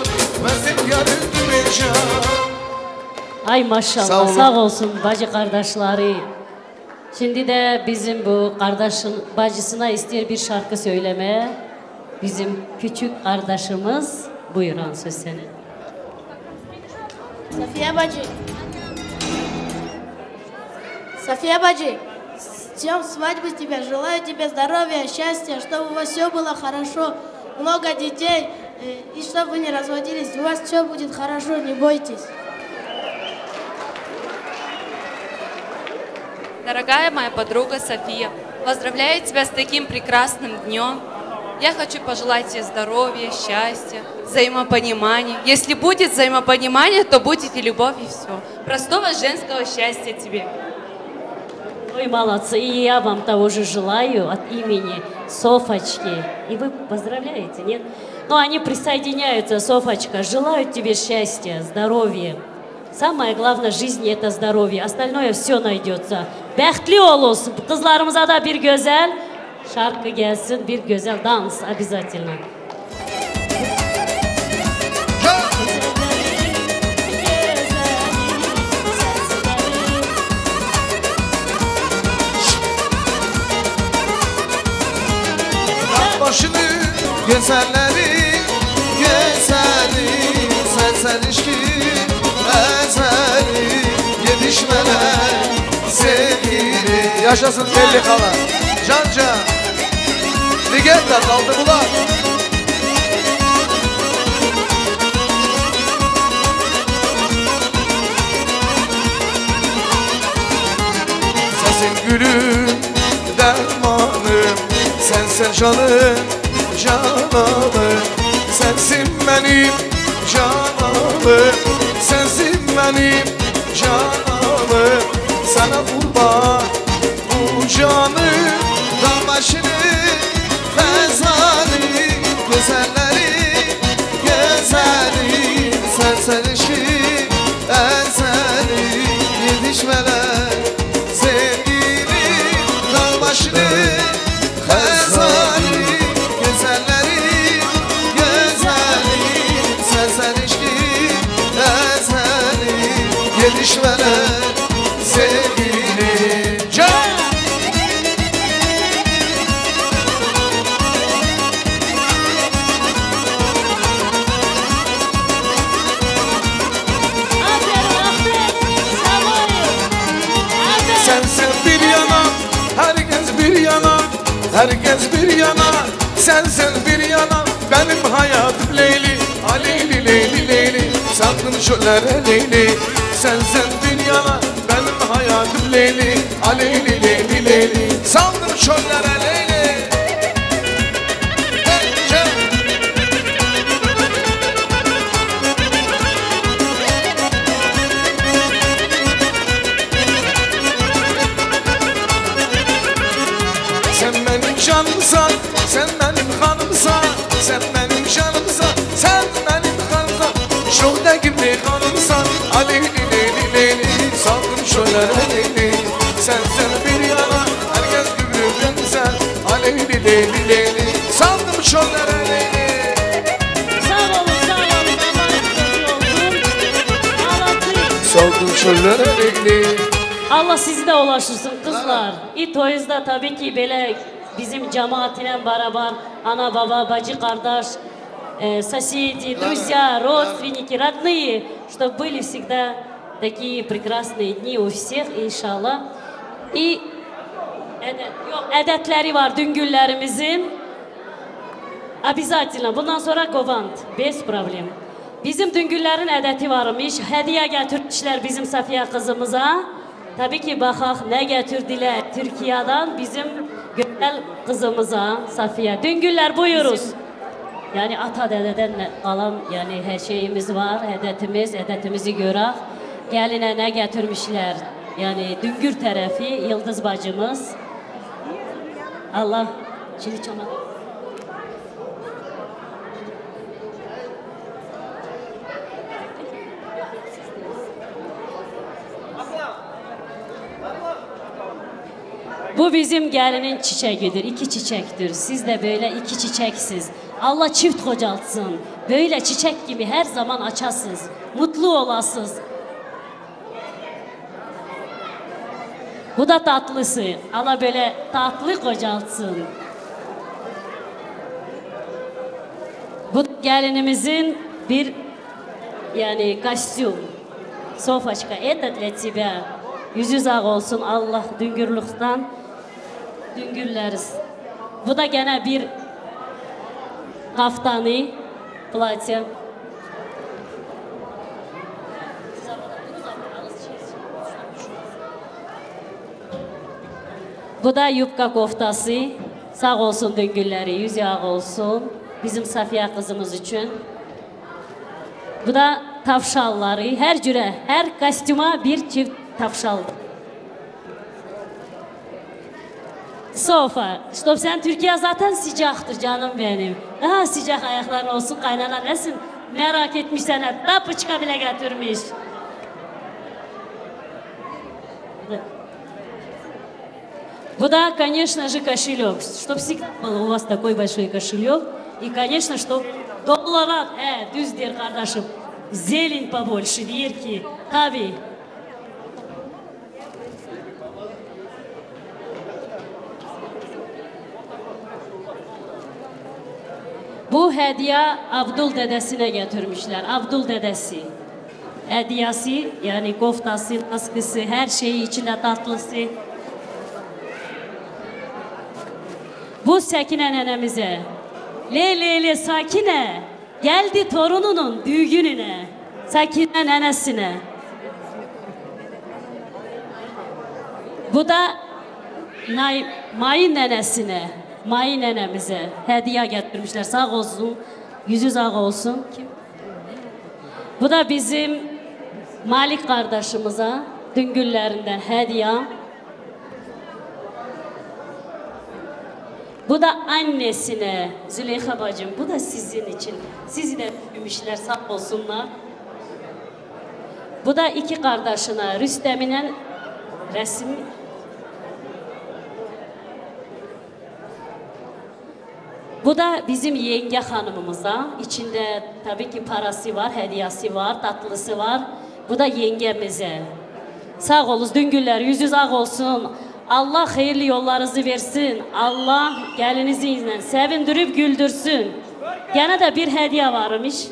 westê yarê tu bêjan. Ay maşallah, sağ olun, sağ olsun bacı kardeşleri. Şimdi de bizim bu kardeşin bacısına istiyor bir şarkı söyleme. Bizim küçük kardeşimiz, buyurun, söz senin. София Баджи. София Баджи, с днём свадьбы тебя! Желаю тебе здоровья, счастья, чтобы у вас все было хорошо, много детей, э, и чтобы вы не разводились. У вас все будет хорошо, не бойтесь. Дорогая моя подруга София, поздравляю тебя с таким прекрасным днём. Я хочу пожелать тебе здоровья, счастья, взаимопонимания. Если будет взаимопонимание, то будет и любовь, и все. Простого женского счастья тебе. Ой, молодцы. И я вам того же желаю от имени Софочки. И вы поздравляете, нет? Ну, они присоединяются, Софочка. Желаю тебе счастья, здоровья. Самое главное в жизни — это здоровье. Остальное все найдется. Бәхетле ol olsun. Kızlarımıza da bir güzel şarkı gelsin, bir güzel dans обязательно. Başını gözelleri, gözeli, sen sen ilişki ezeli, yetişmene sevgili. Yaşasın belli kalan. Can can. Ligenda kaldı bulan. Sensin gülüm, dermanım, sensin canım, cananım. Sensin benim cananım, sensin benim cananım. Sana kurban bu canım, dağ başını, fezanı, güzelleri, gözeli, sen sen işi, ezeli, yetişmeler, sevgili, dağ başını, fezanı, güzelleri, gözeli, sen sen işi, ezeli, yetişmeler, sevgili. Can! Aferin, aferin. Bravo. Aferin. Sensin bir yana, herkes bir yana, herkes bir yana. Sensin bir yana, benim hayatım Leyli. A Leyli, Leyli, Leyli. Sandım çöllere Leyli. Sensin bir yana, benim hayatım Leyli. A Leyli, Leyli, Leyli. Sandım çöllere Leyli. Hey, hey. Sen benim canımsan, sen benim hanımsan, sen benim canımsan, sen benim hanımsan. Çok da gibi hanımsan, a Leyli, Leyli, Leyli. Sandım çöllere Leyli. Sen sen bir yana, herkes gübründen güzel. A Leyli, Leyli, Leyli. Sandım çöllere Leyli. Sağ olun, sağ olun. Allah razı olsun. Ağlatayım. Sandım çöllere Leyli. Allah sizi de ulaştırsın kızlar. İtoyuz da tabii ki böyle bizim cemaatinen beraber, ana, baba, bacı, kardeş, e, соседи, друзья, родственники, родные, чтобы были всегда такие прекрасные дни у всех, иншалlah. И edet, yok, edetleri var Düngüllerimizin. Обязательно. Bundan sonra govand. Без проблем. Bizim Düngüllerin edeti varmış. Hediye getirmişler bizim Safiye kızımıza. Tabii ki bakak ne getirdiler Türkiye'den bizim güzel kızımıza Safiye. Düngüller buyuruz. Yani ata dededen kalan yani her şeyimiz var, edetimiz, edetimizi göre geline ne getirmişler. Yani Düngür tarafı Yıldız bacımız. Allah şimdi çama. Bu bizim gelinin çiçegidir, iki çiçektir. Siz de böyle iki çiçeksiz. Allah çift kocaltsın. Böyle çiçek gibi her zaman açasız, mutlu olasız. Bu da tatlısı. Allah böyle tatlı kocaltsın. Bu gelinimizin bir, yani, kostüm. Sofaçka, это для тебя. Yüzü sağ olsun, Allah düngürlükten düngürleriz. Bu da gene bir kaftanı, платье. Bu da yubka koftası. Sağ olsun düngürleri, yüzü ağ olsun. Bizim Safiye kızımız için. Bu da tavşalları. Her cüre, her kostüma bir çift tavşal. Sofa, stop, sen Türkiye zaten sıcaktır canım benim. Daha sıcak ayakların olsun, kaynana nesin? Merak etmiş sana, tapuçka bile getirmiş. Bu da, конечно же, кошелёк. Чтоб всегда был у вас такой большой кошелёк. И, конечно, чтоб долларlar, he, düz der kardeşim. Зелень побольше, der ki, tabii. Bu hediye Abdul dedesine getirmişler. Abdul dedesi. Hediyesi, yani koftası, askısı, her şeyi içinde tatlısı. Bu Sakine nenemize. Le le le Sakine. Geldi torununun düğününe, Sakine nenesine. Bu da Nay-, Mayın nenesine, Mayın nenemize hediye getirmişler. Sağ olsun, yüzü sağ olsun. Kim? Bu da bizim Malik kardeşimize, düngüllerinden hediye. Bu da annesine, Züleyha bacım, bu da sizin için. Sizi de büyümüşler, sağ olsunlar. Bu da iki kardeşine, Rüstem'inen resim. Bu da bizim yenge hanımımıza. İçinde tabii ki parası var, hediyesi var, tatlısı var. Bu da yengemize. Sağ olun, düngüller, yüzü sağ olsun. Allah hayırlı yollarınızı versin. Allah gelinizinle sevindirip güldürsün. Gene de bir hediye varmış.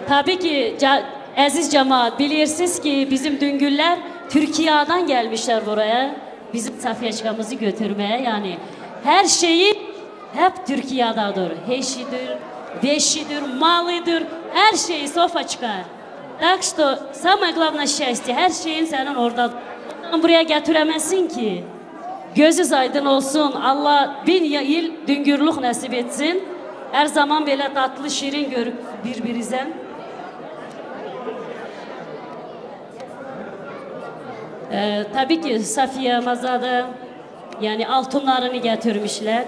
Tabii ki, ca-, aziz cemaat, bilirsiniz ki bizim Düngüller Türkiye'den gelmişler buraya. Bizim Safiyeçkamızı götürmeye, yani her şeyi hep Türkiye'dedir. Eşidir, beşidir, malıdır, her şeyi Sofaçka. Так что самое главное счастье, her şeyin senin orada. Ondan buraya getiremezsin ki. Gözünüz aydın olsun. Allah bin ya-, yıl düngürlük nasip etsin. Her zaman böyle tatlı, şirin görüp birbirinize. Ee, tabii ki Safiye Mazada, yani altınlarını getirmişler.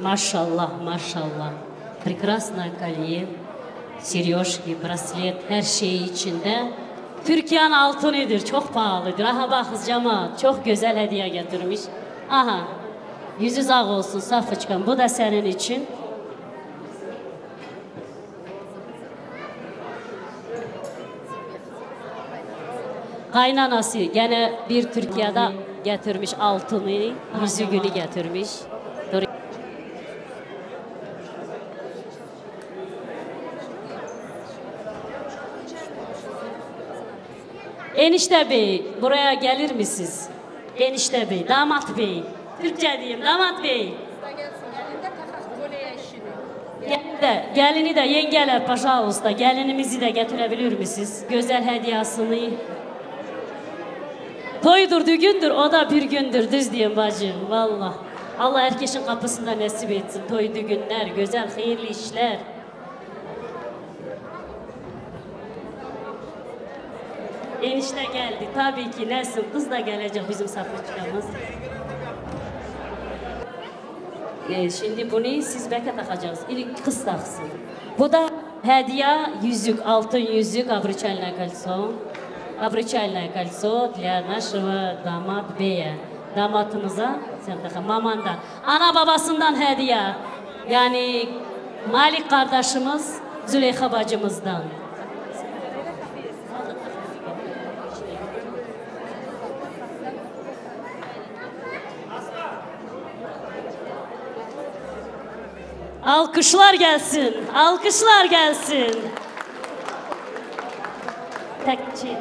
Maşallah, maşallah. Прекрасное колье, серёжки, браслет, her şeyi içinde. Türkiye'nin altınıdır, çok pahalıdır. Aha bakız cemaat, çok güzel hediye getirmiş. Aha, yüzü sağ olsun Safıçkan, bu da senin için. Kaynanası gene bir Türkiye'de getirmiş altını, yüzüğünü getirmiş. Dur. Enişte Bey, buraya gelir misiniz? Enişte bey, damat bey. Türkçe diyeyim, damat bey. Gelin de, gelini de yengeler, paşa usta, gelinimizi de getirebilir misiniz? Güzel hediyesini. Toydur, düğündür, o da bir gündür, düz diyeyim bacım, valla. Allah herkesin kapısında nasip etsin. Toy, düğünler, güzel, hayırlı işler. Enişte geldi. Tabii ki Nesin kız da gelecek bizim saflıçkamız. Ee, şimdi bunu siz beke takacağız. İlk kız taksın. Bu da hediye yüzük, altın yüzük, обручальное кольцо. Обручальное кольцо для нашего дамат бея. Damatımıza sen takın. Mamandan. Ana babasından hediye. Yani Malik kardeşimiz Züleyha bacımızdan. Alkışlar gelsin, alkışlar gelsin. Tek şey.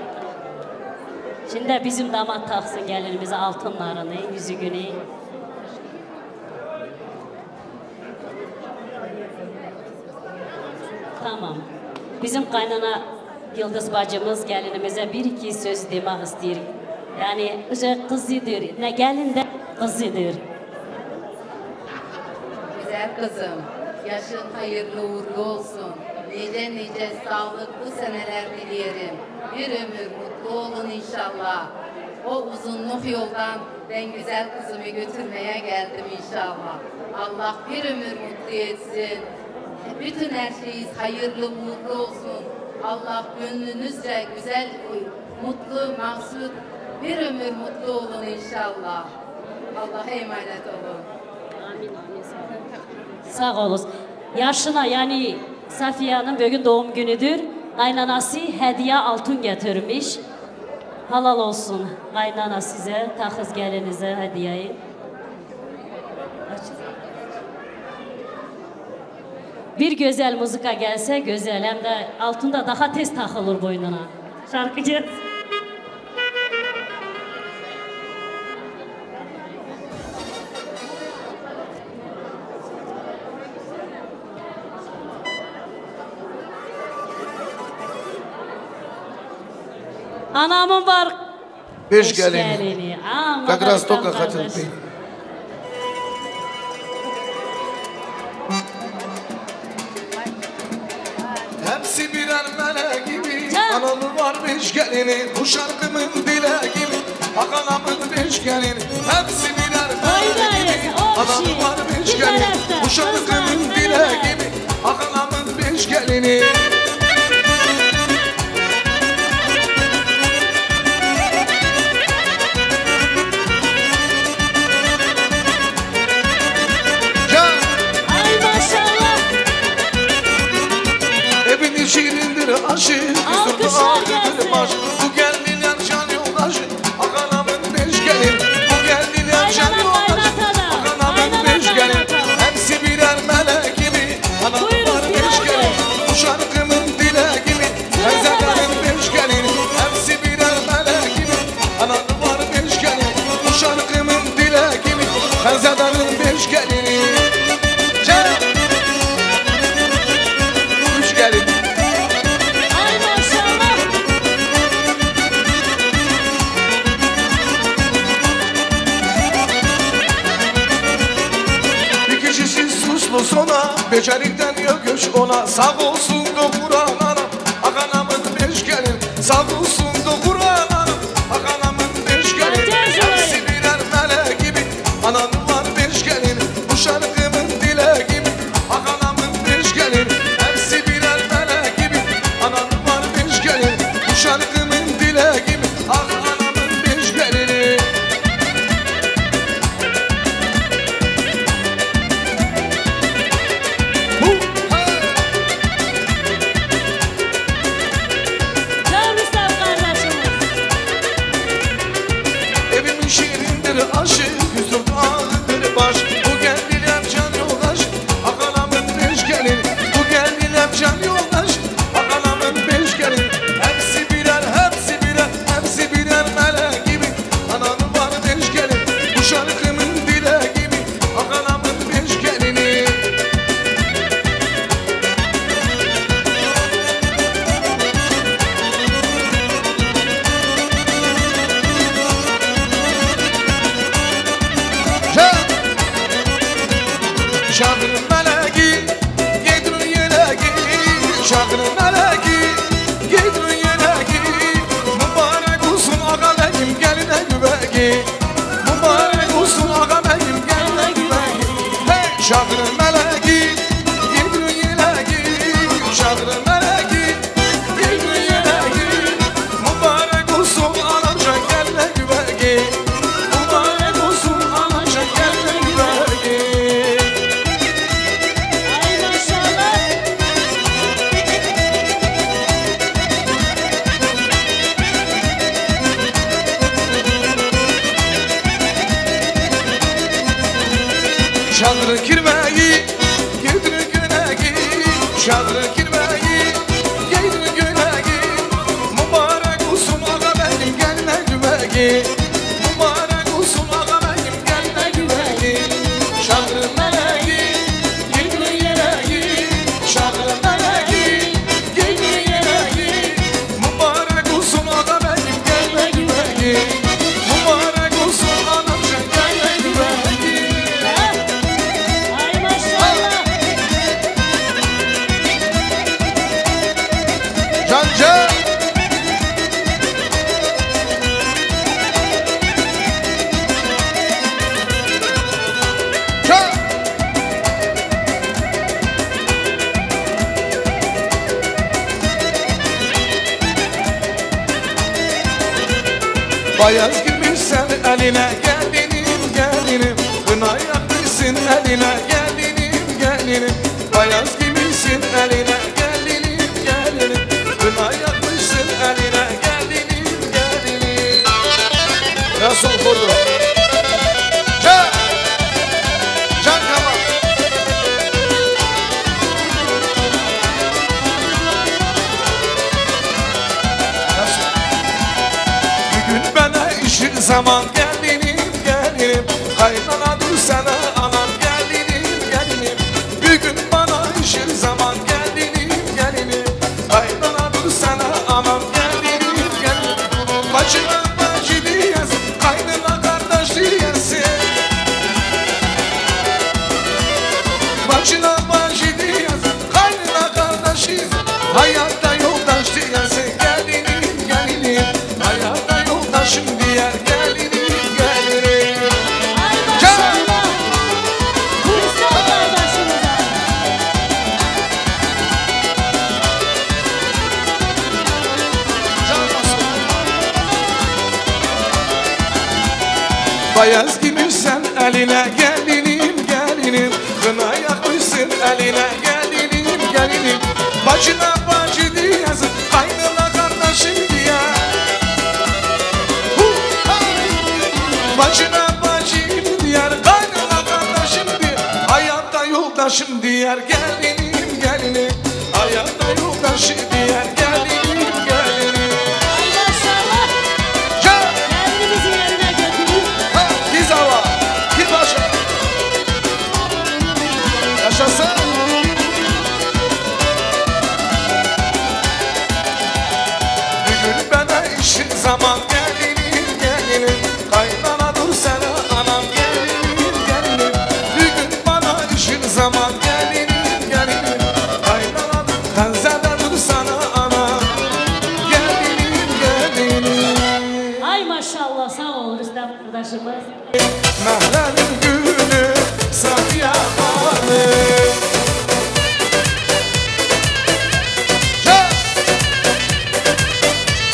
Şimdi bizim damat taksın gelinimize altınlarını, yüzüğünü. Tamam. Bizim kaynana Yıldız bacımız gelinimize bir iki söz demek istiyor. Yani, işte kızıdır. Ne gelin de kızıdır. Güzel kızım, yaşın hayırlı uğurlu olsun. Nice nice sağlıklı seneler dileyelim. Bir ömür mutlu olun inşallah. O uzunluk yoldan ben güzel kızımı götürmeye geldim inşallah. Allah bir ömür mutlu etsin. Bütün her şeyiniz hayırlı, uğurlu olsun. Allah gönlünüzce güzel, mutlu, mahsur bir ömür mutlu olun inşallah. Allah'a emanet olun. Sağ olun. Yaşına, yani Safiye Hanım bugün doğum günüdür. Kaynanası hediye altın getirmiş. Halal olsun kaynana size, takız gelinize hediyeyi. Bir güzel muzika gelse güzel, hem de altında daha tez takılır boynuna. Şarkıcı. Anamın var. Beş gelini. Kak Rastoka xatir pê. Hepsi birer melek gibi. Analı var beş gelini. Bu şarkımın dile gibi. Akanamın beş gelini. Hepsi birer melek gibi. Analı var beş gelini. Bu şarkımın dile gibi. Akanamın beş gelini. Ay maşallah. Evin şirindir aşı. Alkışlar gelsin. Bu gelin yan can yoldaşı. Akanamın beş gelin. Bu gelin yan can yoldaşı. Akanamın beş gelin. Hepsi birer melek gibi. Analı var beş gelin. Bu şarkımın dile gibi. Xezedanın beş gelini. Hepsi birer melek gibi. Analı var beş gelin. Bu şarkımın dile gibi. Xezedanın beş gelini. Üç gelin. Ay maşallah. Bir kişisiz suslu sona, becerikten yok güç ona. Sağ olsun doktor anam, akanamın beş gelin. Sağ olsun doktor anam, akanamın beş gelin. Hepsi birer melek gibi, anam var beş gelin. Bu şarkımın dile gibi, akanamın beş gelin. Hepsi birer melek gibi, anam var beş gelin. Bu şarkımın dile gibi, akanamın beş gelini. Mubarek olsun ağa benim gelmek benim. Hey! Çağır meleki, getir yeleki. Çağır meleki, getir yeleki. Mubarek olsun anamca gelmek benim. Mubarek olsun anamca gelmek benim. Ay maşallah. Çadır kirmeyi, getir gönegi. Çadır kirmeyi, getir gönegi. Mübarek olsun ağa benim gelme gümegi. Mübarek olsun ağa benim gelme gümegi. Çadır meleği, getir yeleği. Çadır meleği, getir yeleği. Mübarek olsun ağa benim gelme gümegi. Mübarek olsun anamca gelme gümegi. Ay maşallah. Can can. Can. Bayaz giymişsen eline gelinim, gelinim. Kına yakmışsın eline gelinim, gelinim. Bayaz giymişsin eline gelinim, gelinim. Kına yakmışsın eline gelinim, gelinim. Nasıl oldu? Can! Can Kamal. Nasıl? Bugün bana işin zaman gelinim, gelinim. Kaynana dur sana anam gelinim, gelinim. Bugün bana işin zaman gelinim, gelinim. Kaynana dur sana anam gelinim, gelinim. Bacına bacı diyesin, kaynana kardeş diyesin. Bacına bacı diyesin, kaynana kardeş diyesin. Hayatta yoldaş diyesin, gelinim, gelinim. Hayatta yoldaşım diye gelinim, gelinim. Ay maşallah. Mustafa kardeşimize. Bayaz giymişsen eline gelinim, gelinim. Kına yakmışsın eline gelinim, gelinim. Bacına bacı diyesin, kaynana kardeşim diye. Hu, ha! Bacına bacım diye, kaynana kardeşim diye. Hayatta yoldaşım diye, gelinim, gelinim. Hayatta yoldaşım diye, gelinim, gelinim. Ay maşallah. Gel. Kendimizi yerine götürün. Ha, biz hava. Bir başa. Yaşasın. Bugün bana işin zaman gelinim, gelinim. Kaynana dur sana anam gelinim, gelinim. Bugün bana işin zaman gelinim, gelinim. Kaynana dur, tenzede dur sana anam gelinim, gelinim. Ay maşallah, sağ ol Rüstem kardeşimiz. Mehlenin gülü Safiye Hanım. Can!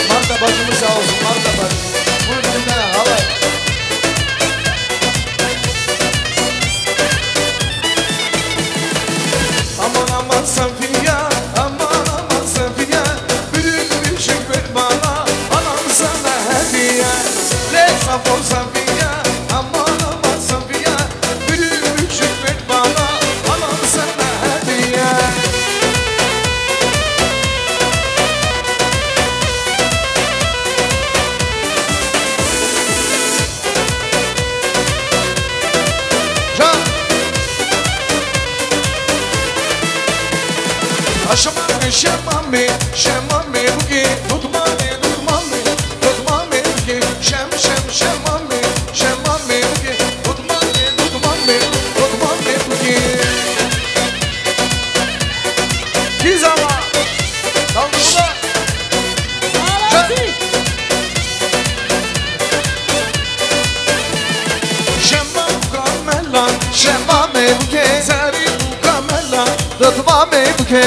Marta bacımız sağ olsun, Marta bacı. Buyurun, bir tane halay. Aman aman Safiye, aman aman Safiye, büyük bir şey ver bana, anam sana hediye. Le safo Safiye, aman aman Safiye, büyük bir şey ver bana, anam sana hediye. Can. Aşamame, şemame, şemame, buke, tutmame, tutmame, tutmame, buke, şem, şem, şemame, şemame, buke, tutmame, tutmame, tutmame, buke. Biz ama. Tamam, bu da. Can. Şemamê bike.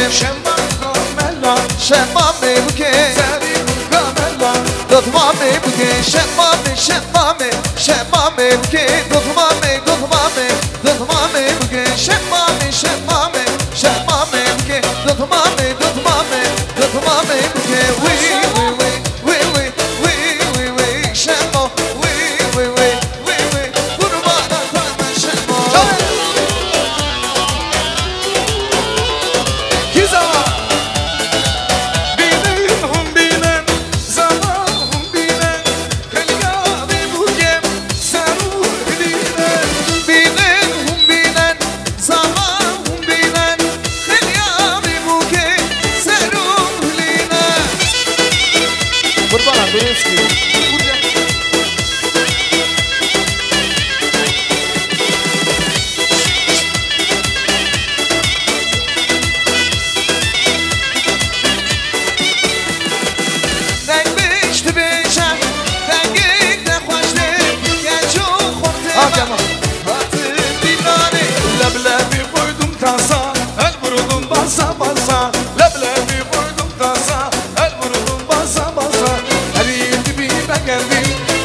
Şemamê bike. Zerî gamela. Dotmamê bike. Şemamê, şemamê, şemamê bike. Dotmamê, dotmamê, dotmamê bike. Şemamê, şemamê, şemamê bike. Dotmamê, dotmamê, dotmamê bike. Wî, wî, wî, wî, wî, wî, wî, wî, wî, şemo. Wî, wî, wî. Wî, wî, qurbana te me şemo. Kî zava? Bînin hûn bînin, zava hûn bînin. Xelya bî bûke, ser û hilînin. Bînin hûn bînin, zava hûn bînin. Xelya bî bûke, ser û hilînin. Qurbana, Durêskî. Deng bêj dibêje, dengê te xweş tê, keç û xurtê me hatin dînanê. Leblebi koydum tasa, el vurdum basa basa. Leblebi koydum tasa, el vurdum basa basa. Her yıl dibime geldi,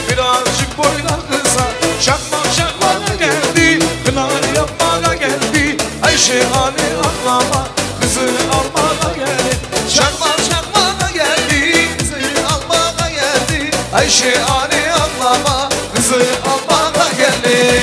birazcık boylar kısa. Çakmak çakmağa geldi, kına yapmağa geldi. Ayşe Ali aklama, kızı almağa geldi. Çakmak çakmağa geldi, kızı almağa geldi. Ayşe Ali aklama, kızı almağa geldi.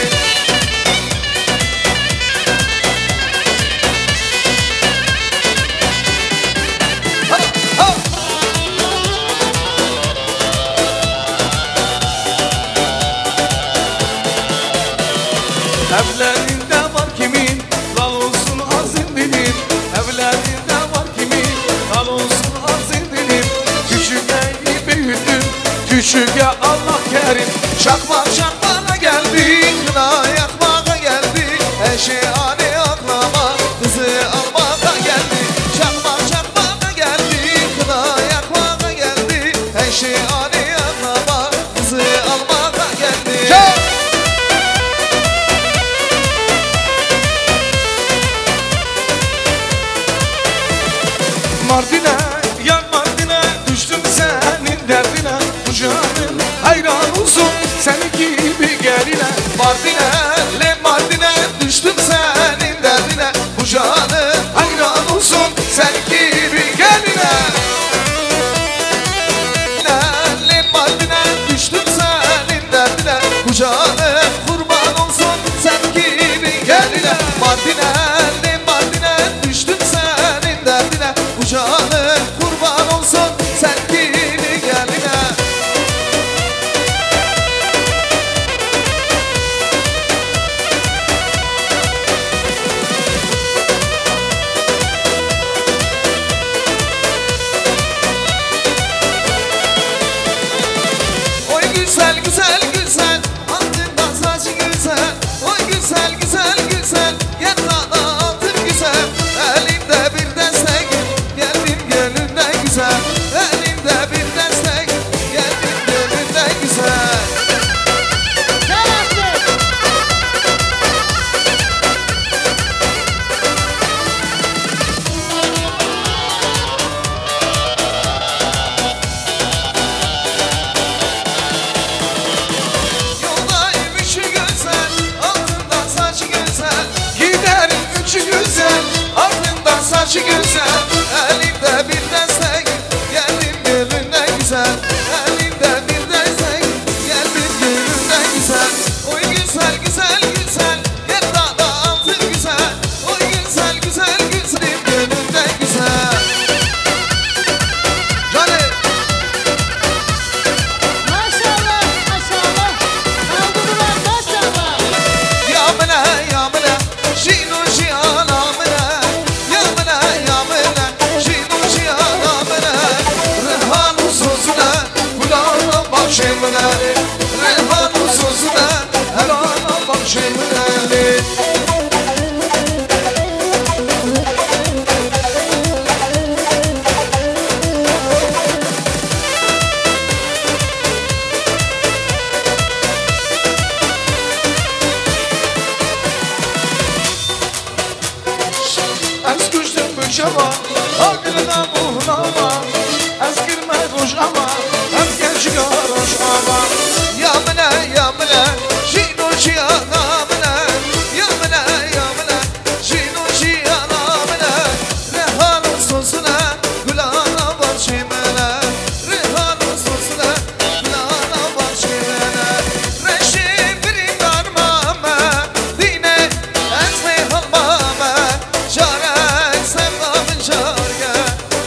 Evlerinde var kimin, lal olsun ağzın dilin. Evlerinde var kimin, lal olsun ağzın dilin. Küçükken büyüttüm, küçükken Allah kerim. Çakma çakmana geldi, kına yakmaya geldi. Eşi ani aklama, kızı almaya geldi. Çakma çakmana geldi, kına yakmaya geldi. Eşi ani aklama, kızı almaya geldi. Çek! Mardin'e, yan Mardin'e, düştüm senin derdine. Bu canım hayran olsun senin gibi geline. Mardin'e, le Mardin'e, düştüm senin derdine. Bu canım hayran olsun senin gibi geline. Le Mardin'e, düştüm senin derdine. Bu canım kurban olsun senin gibi geline. Mardin'e, le Mardin'e, düştüm senin derdine. Bu canım kurban olsun sen gibi geline. Oy güzel, güzel, güzel. Altında saçı güzel, oy güzel, güzel, güzel. Gel sana altın güzel, elimde bir destek. Geldim gönlünden güzel, elimde bir destek. Geldim gönlünden güzel. Yoldayım üçü güzel, altında saçı güzel. Giderim üçü güzel, altında saçı güzel. Elimde bir destek, geldim gönlünden güzel. Elimde bir destek, geldim gönlünden güzel. Oy güzel, güzel, güzel. Gel daha da altın güzel. Oy güzel, güzel, güzelim gönlümden güzel. Canım. Maşallah, maşallah. Kaldılar, maşallah. Ya mına, ya mına. Şino şi ala mına. Ya mına, ya mına. Şeva, agirina muhlava, ez girme rojava, em gençiga rojava. Ya min e, ya min e, jîno jiyana min e. Ya min e, ya min e, jîno jiyana min e. Rehalo sosine, gulana başê min e. Rehalo sosine, gulana başê min e. Reşê birîndar mame, dîne ez vê hilmame. Carek sevda min carge,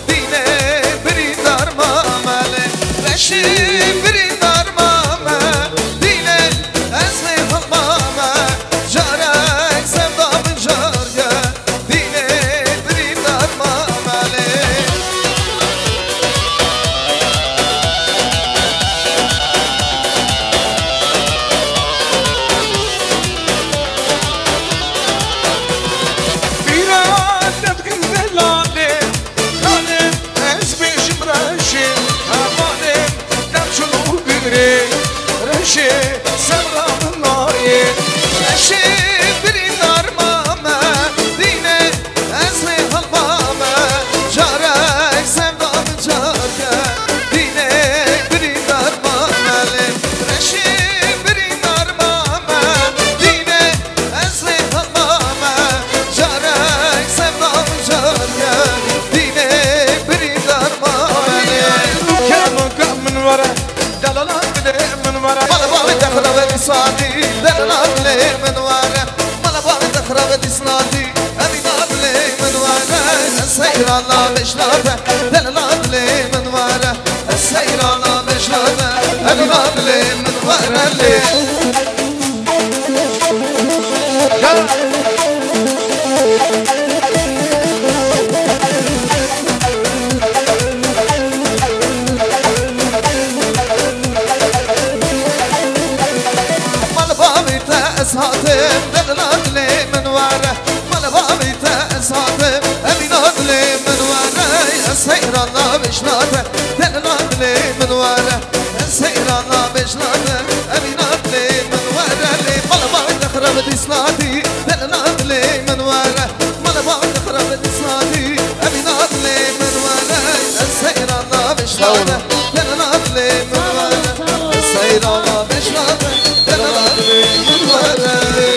dîne birîndar mame. Reşê birîndar mame, dîne ez vê hilmame. Carek sevda min carge, dîne birîndar mame. Bîra te dikim delalê, lalê, ez bêjim reşê, hevalê, dem çûn û bîrê, reşê, sevra min nayê, reşê, birîndar mame, dîne, ez vê hilmame, carek sevda min carke, dîne, birîndar mame, reşê, birîndar mame, dîne, ez vê hilmame, carek sevda min carke, dîne, birîndar mame. Kemo ka min were, delala dilê min were. Mala bavê te xirabe dîsnatî, delala dilê min were. Mala bavê te xirabe dîsnatî, Emîna dilê min were. Ez seyra la bêjna te, delala dilê min were. Ez seyra la bêjna te, Emîna dilê min were lê. Mal bavê te ez hatim, delala dilê min were. Mal bavê te ez hatim, Emîna dilê min were. Ez seyra la bêjna te, delala dilê min were. Ez seyra la bêjna te, Emîna dilê min were lê. Mal bavê te xirab dîsnatî, delala dilê min were. Mal bavê te xirab dîsnatî, Emîna dilê min were. Ez seyra la bêjna te, delala dilê min were. Ez seyra la bêjna te, delala dilê min were lê.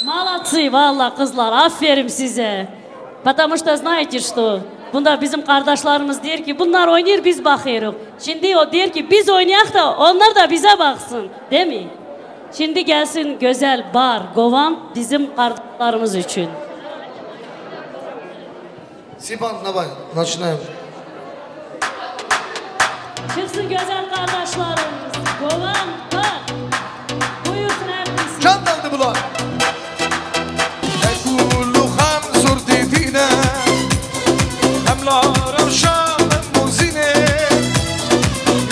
Молодцы, valla kızlar, aferin size. Потому что, знаете что, bunlar bizim kardeşlerimiz, diyor ki, bunlar oynuyor, biz bakıyoruz. Şimdi o diyor ki, biz oynayak da onlar da bize baksın, değil mi? Şimdi gelsin güzel bar, govan bizim kardeşlerimiz için. Sipan, nabay, naçinayım. Çıksın güzel kardeşlerimiz. Govan, bar. Buyursun herkes. Can daldı bular. Ekulu xam zor dîtîne, em la rewşa min mozîne,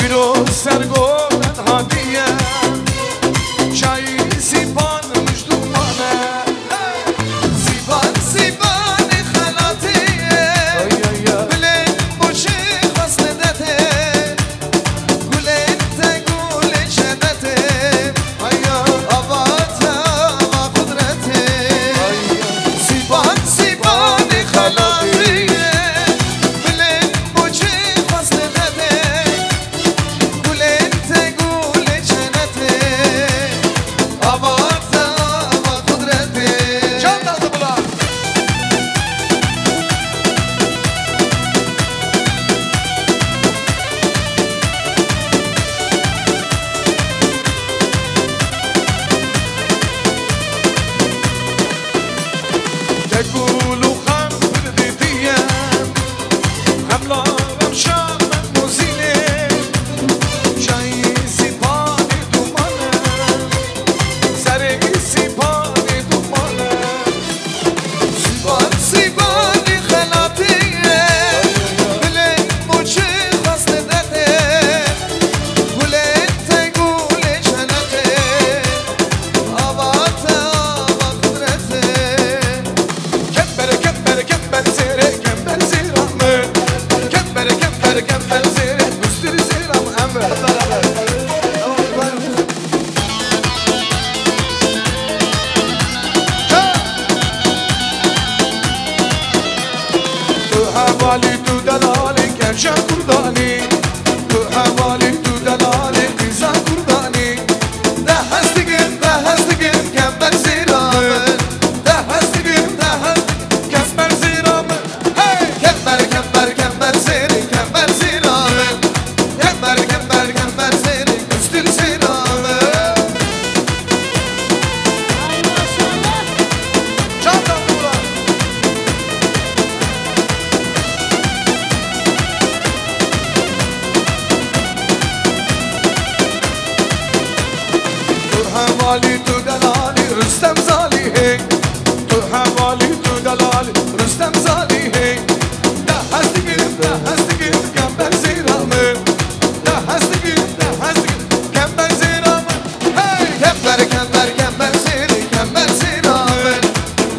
îro sergo min hatiye, çayî sîpan mijdûmane. Sîpan, sîpanê xelatê ye, bilên boçê xwesnê detê, gulên te gulê şedetê, aya ava te ava Kurdanî, tu hevalî, tu delalî, qîza Kurdanî. De hez dikim, de hez dikim, kember zêra min. De hez dikim, de hez, kember zêra min. Hey! Kember, kember, kember zêrî, kember zêra min. Kember, kember, kember zêrî, kustir zêra min. Ay maşallah. Çanta Murat. Tu hevalî, tu delalî, Rustem Zalî, hey. Tu hevalî, tu delalî, Rustem Zalî, hey. De hez dikim, de hez dikim, kember zêra min. De hez dikim, de hez dikim, kember zêra min. Hey! Kember, kember, kember zêrî, kember zêra min.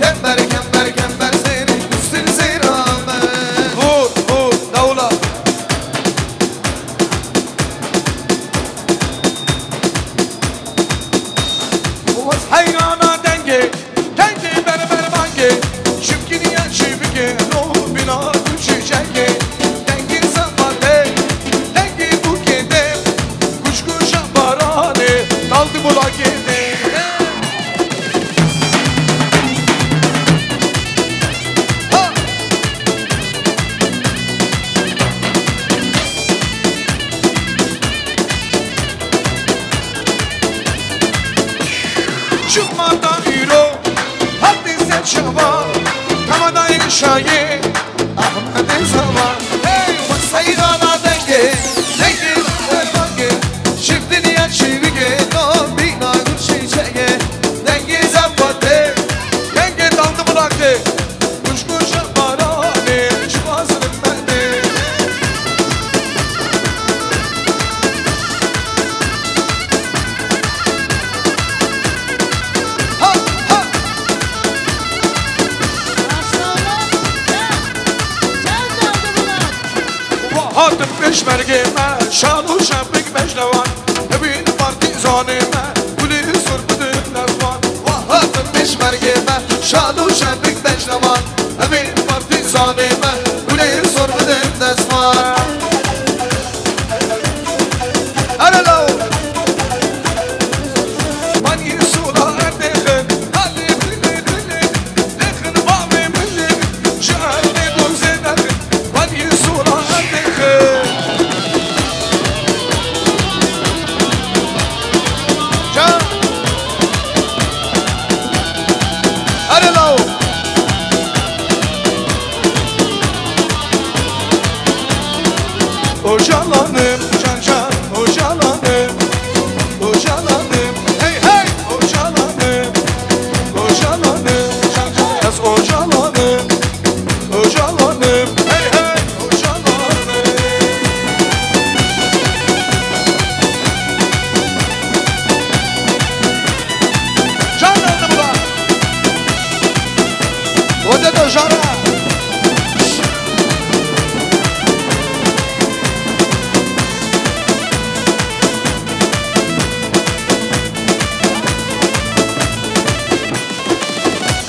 Kember, kember, kember zêrî, kustir zêra min. Vur, vur, dewla. Wez heyrana dengê, dengê berber bangê, şivkiniya şivkê, no bina gul çiçekê, dengê zebatê, dengê bûkê dê, kuşkuşa baranê, dal di bulakê dê. Ha! Çima da îro hatî ser çava, kama da înşayê Ahmedê Zava. Hey, wek seyrana dengê, dengê, dengê, şiv dinya çivîgê, no bîna gul çiçegê, dengê zebatê, dengê dal di bulakê. Kuşkuşa baranê, çiva zilim benê. Ha, ha. Maşallah. Gel. Gel, geldi buna. Hatim pêşmergê me, şal û şepik beşlewan. Evîn partîzanê me, gulê zor bidin destwan. Wa hatin pêşmergê me, şal û şepik beşlewan. Evîn partîzanê me, gulê zor bidin destwan. Erê law! Manî sûla erdê xin, halê bilê bilê. Dixin bavê min lê, ji erdê gozê derxin, welî sora erdê xin. Can. Erê law. Ojalanim, can can, Ojalanim. Ojalanim, hey hey, Ojalanim, Ojalanim, can can, ez Ojalanim, Ojalanim, hey hey, Ojalanim. Can verdim ulan. Oda da jara.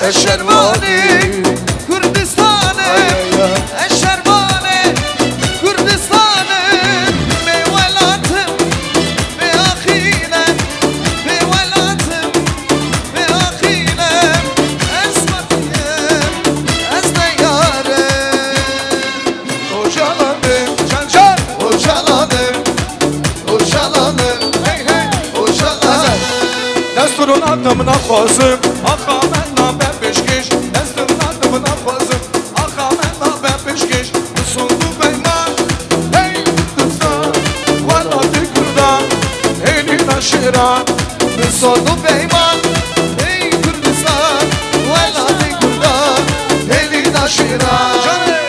Ez şervanê Kurdistanê, ez şervanê Kurdistanê, bê welatim, bê axîne, bê welatim, bê axîne, ez matiyim, ez neyarim. Ojalanim, can can, Ojalanim, Ojalanim, hey hey, Ojalanim. Desturuna tim naxwazim, axa me nabe pêşkêş. Desturuna tim naxwazim, axa me nabe pêşkêş. Bi sond û peyman, hey Kurdistan, welatê Kurdan, hêlîna şêran. Bi sond û peyman, hey Kurdistan, welatê Kurdan, hêlîna şêran. Canê!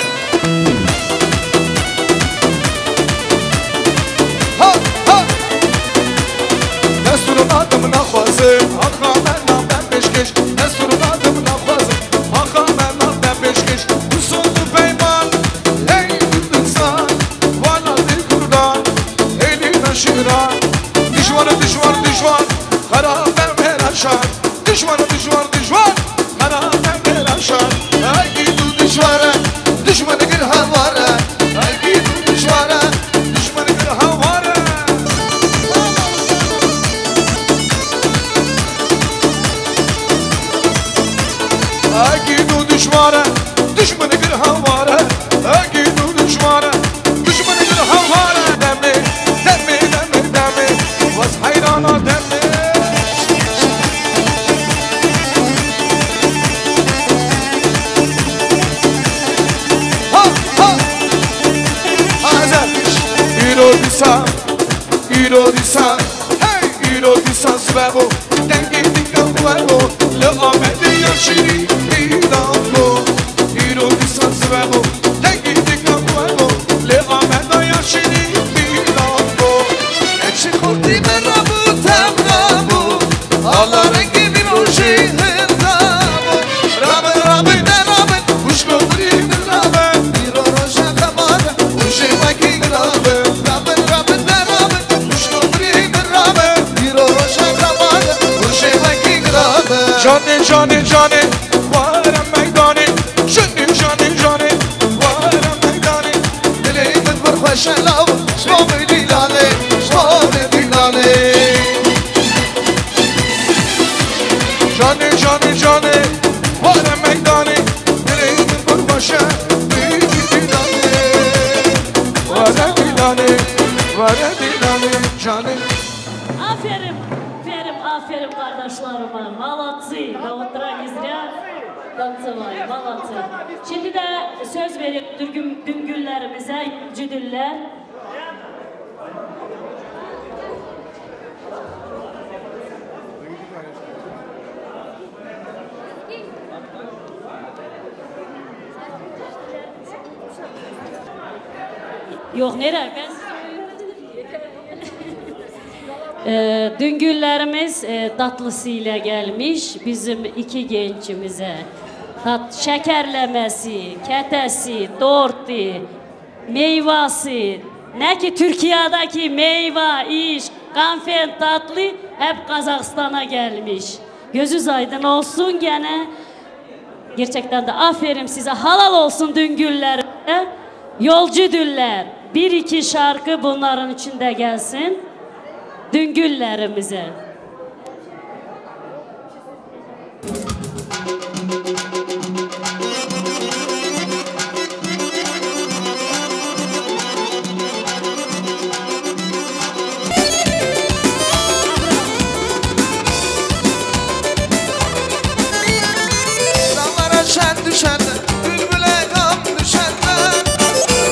Ha, ha! Destur nadim naxwazim, axa me nabe pêşkêş. Destur nadim naxwazim, axa me nabe pêşkêş. Bi sond û peyman, hey Kurdistan, welatê Kurdan, hêlîna şêran. Dijwar, dijwar, dijwar, xerabe mêra şar. Dijwar, dijwar, dijwar, xerabe mêra şar. Ay gî tu dijwar e, dijwar gir hewar e. Ay gî tu Sa, hey, îro dîsa sibe bo, dengê dîka we bo, li Amedê ya şîrî pîran bo. Îro dîsa sibe bo, dengê dîka we bo, li Ameda ya şîrî pîran bo. Eşî xortî min rabû, tem rabû, ala rengê min rojê hinda bo. Rabin, rabin, de rabin, wişko birî min rabin. Îro roja xebat, wişê wekî girabin. Rabin, rabin, de rabin, wişko birî min rabin. Îro roja xebat, wişê wekî girabin. Canê, canê, canê, were meydanê. Jinê, canê, canê, were meydanê. Dilê min bir xweş e law, ji bo min dîlanê, ji bo min dîlanê. Canê, canê, canê, were meydanê, dilê min bir xweş e, bêjî dîlanê. Were dîlanê, were dîlanê, canê. Aferin, aferin, aferin kardeşlerime. Молодцы, да вот Рагизря танцевали, молодцы. Şimdi de söz verip düzgün, düngüllerimize, cüdüller. Yok, nere? Ben Ee, düngüllerimiz e, tatlısıyla gelmiş bizim iki gençimize. Tat, şekerlemesi, ketesi, tortu, meyvası, ne ki Türkiye'deki meyva, iş, kanfen tatlı hep Kazakistan'a gelmiş. Gözünüz aydın olsun gene. Gerçekten de aferin size, halal olsun düngüllere. Yolcu düller. Bir iki şarkı bunların içinde gelsin. Düngüllerimize. Dağlara şen düşende, bülbüle gam düşende,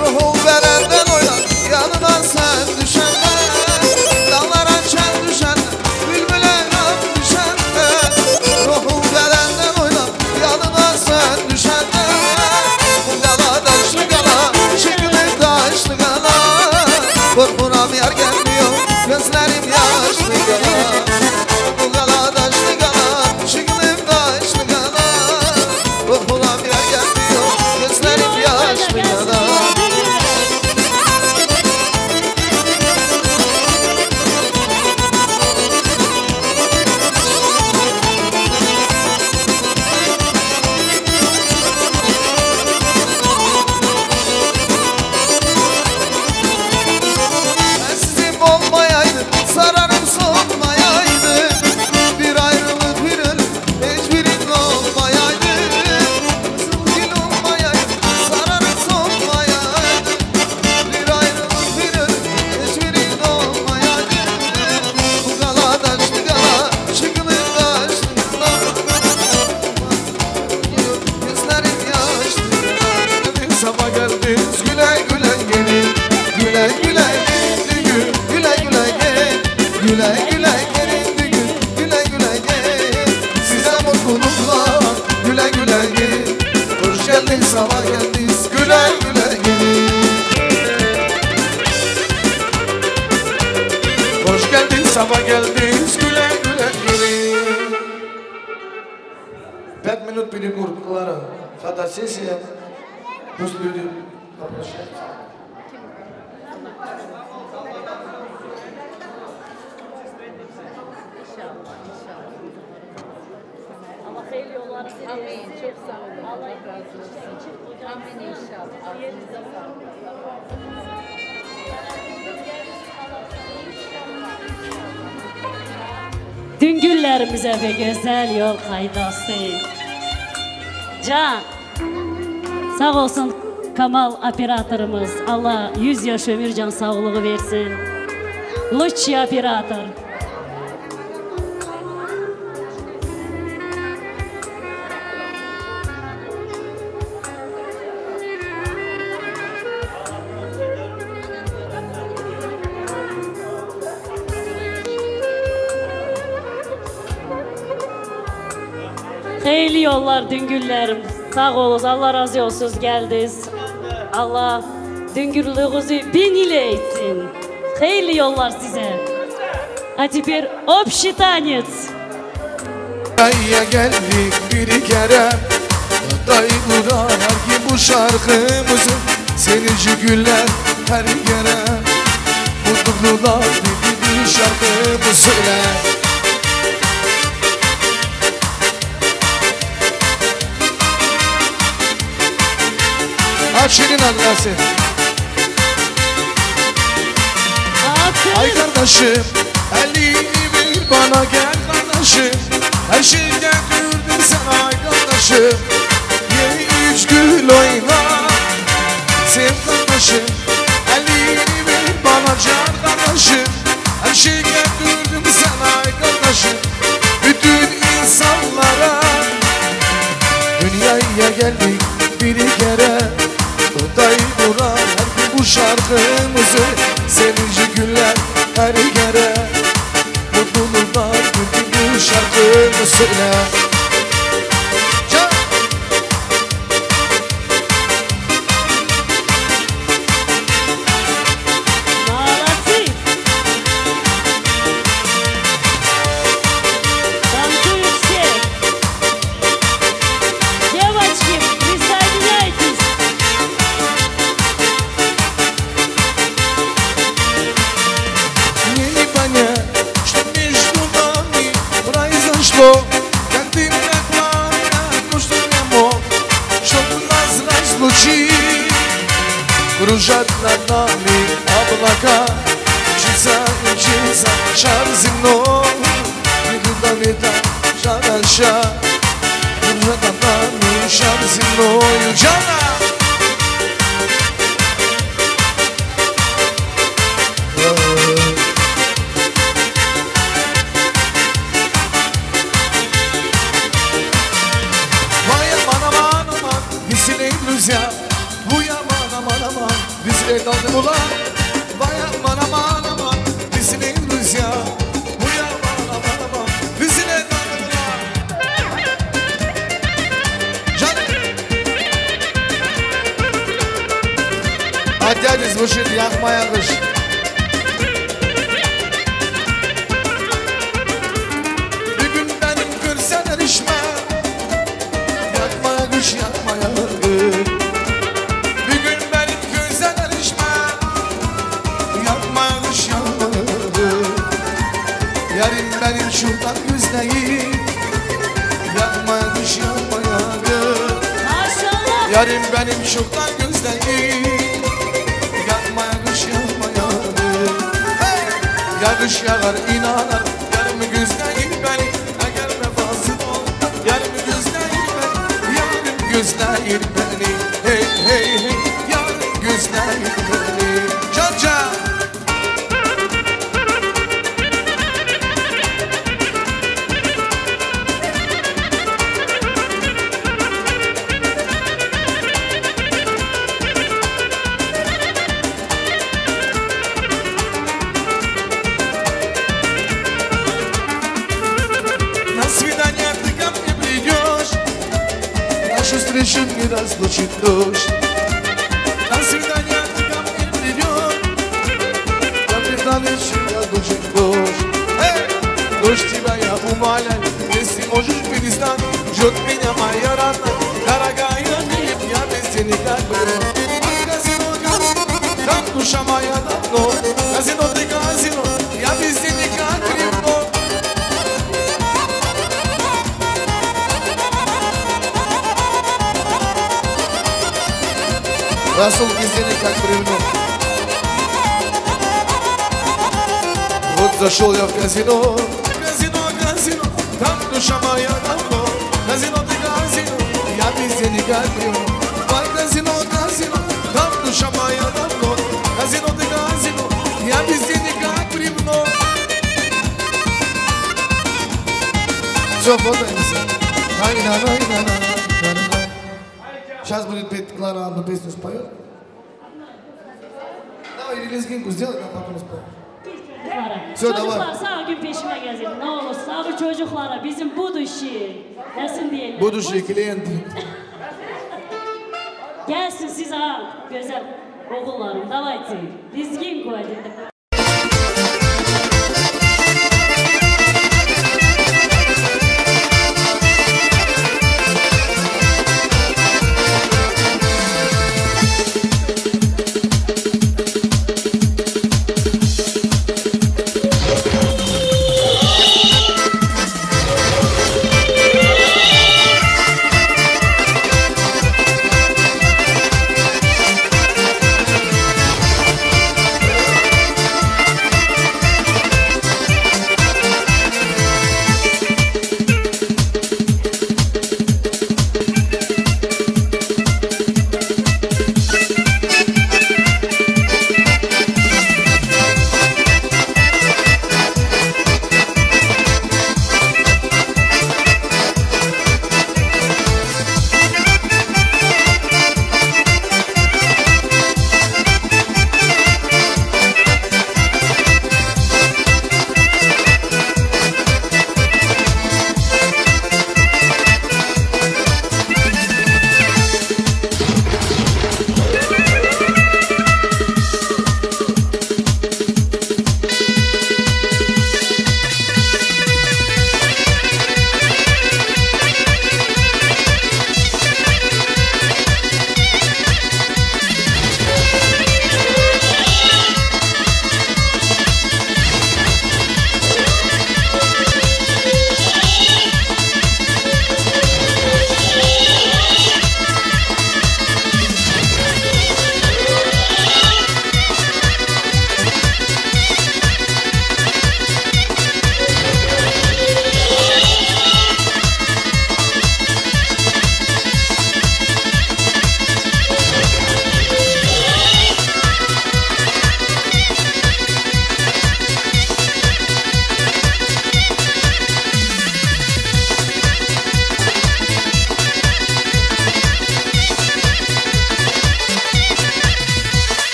ruhum bedenden oynar, yanına sen düşende. Dağlara şen düşende, bülbüle gam düşende, ruhum bedenden oynar, yanına sen düşende. Gala daşlı gala, şıklı daşlı gala, korkunam yar gelmiyor, gözlerim yaşlı gala. Bu gala daşlı gala, şıklı daşlı gala, korkunam yar gelmiyor, gözlerim yaşlı gala. Sizin olmayaydı, sararım solmayaydı. Bir ayrılık, bir ölüm, hiçbirin olmayaydı. Kızıl gül olmayaydı, sararım solmayaydı. Bir ayrılık, bir ölüm, hiçbirin olmayaydı. Bu gala daşlı gala, şıklı daşlı gala. Gözlerim yaşlı. Sabah geldiniz güle güle gelin. Güle güle gelin düğün, güle güle gelin. Güle güle gelin düğün, güle güle gelin. Size mutluluklar, güle güle gelin. Hoş geldin, sabah geldiniz, güle güle gelin. Hoş geldin, sabah geldiniz, güle güle gelin. Пять минут перекур, Клара. Фотосессия. Пусть люди попрощаются. Allah hayırlı yollar size. Amin. Çok sağ olun. Allah razı olsun. Amin inşallah. Ağzınıza sağlık. Dün günlerimize ve güzel yol kaydası. Can. Sağ olsun Kamal operatorımız. Allah yüz yaş ömür, can sağlığı versin. Лучший оператор. Hayırlı yollar Düngüllerim. Sağ olun, Allah razı olsun geldiniz. Allah Düngüllüğünüzü bin ile etsin. Hayırlı yollar size. А теперь общий танец. Aya geldik bir kere. Tay bura her ki bu şarkımızı. Seninci güller her kere. Mutluluklar bir, bir şarkımı söyle. Aç şirin annesi. Ay kardeşim, elini ver bana gel kardeşim. Her şeyi götürdüm sana ay kardeşim. Ye üç gül oyna, sev kardeşim. Elini ver bana can kardeşim. Her şeyi götürdüm sana ay kardeşim. Bütün insanlara. Dünyaya geldik bir kere. Tay bura her gün bu şarkımızı. Sevinci güller her kere. Mutluluklar bütün gün şarkımı söyle. Can! Молодцы! Танцуем все! Девочки, присоединяйтесь! Yeni bana, что между нами произошло. Как ты мне главное, то, что не мог, чтоб нас разлучить. Кружат над нами облака, мчится, мчится шар земной. Никуда не так жаль, жаль. Кружат над нами шар земной. Уджана! Vay aman aman aman, bizi ne güzel. Bu yaman aman aman, bizi ne tatlı bular. Vay aman aman aman, bizi ne güzel. Bu yaman aman aman, bizi ne tatlı bular. Canım. Hadi hadi, zıvışın, yakma yakış. Bir gün benim görsen erişme. Yakma yakış, yakma yakış. Bir gün benim görsen erişme. Yakma yakış, yakma yakış. Yarim benim şuradan gözleyin. Yakma yakış, yakma yakış. Maşallah! Yarim benim şuradan gözleyin. Yakma yakış, yakma yakış. Hey! Yakış yağar inanar. Yarim gözleyin beni. Eğer vefasız ol. Yarim gözleyin beni. Yarim gözleyin beni. Hey hey hey. Yarim gözleyin beni. Can can. На свидание ты ко мне придёшь. Нашу встречу не разлучит дождь. На свидание ты ко мне придёшь. Я пристанешь, я дождь, дождь. Эй! Дождь тебя я умоляю, если можешь перестань. Ждёт меня моя родная, дорогая, я без денег как бы. Казино, казино, там душа моя давно. Казино, ты казино, я без денег как бревно. Расул без денег как бревно. Вот зашёл я в казино. Казино, казино, там душа моя давно. Казино, ты казино, я без денег как бревно. Вай, казино, казино, там душа моя давно. Казино, ты казино, я без денег как бревно. Всё, фото. Сейчас будет петь Клара одну песню споёт. Давай, или лезгинку сделай, а потом споём. Çocuklar, sağ gün peşime gelsin. Ne olur, sabır çocuklara, bizim bu duşi. Nesin diyelim. Bu duşi, klient. Gelsin siz ha, güzel oğullarım, давайте. Dizgin koydu.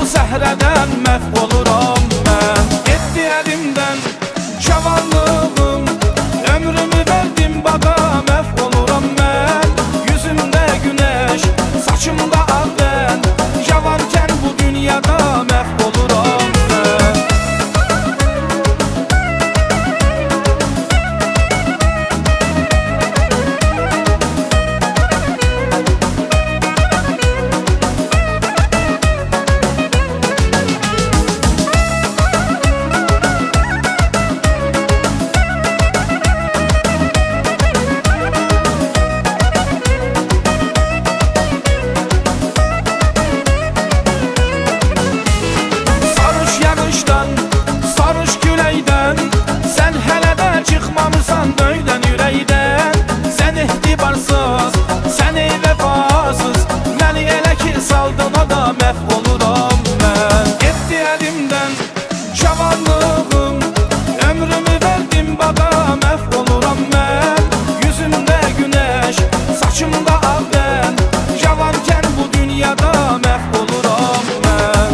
Bu sehreden mef oluram ben. Gitti elimden çavanlığım, ömrümü verdim bada, mef oluram ben. Yüzümde güneş, saçımda ak ben. Cavanken bu dünyada mef oluram ben. Sarhoş yağıştan, sarhoş küleyden, sen hele de çıkmamışsan böyden yüreğden. Sen ihtibarsız, sen ey vefasız, beni ele ki saldın o da mef olurum ben. Gitti elimden çavanlığım, ömrümü verdim bada, mef oluram ben. Yüzümde güneş, saçımda ak ben. Cavanken bu dünyada mef oluram ben.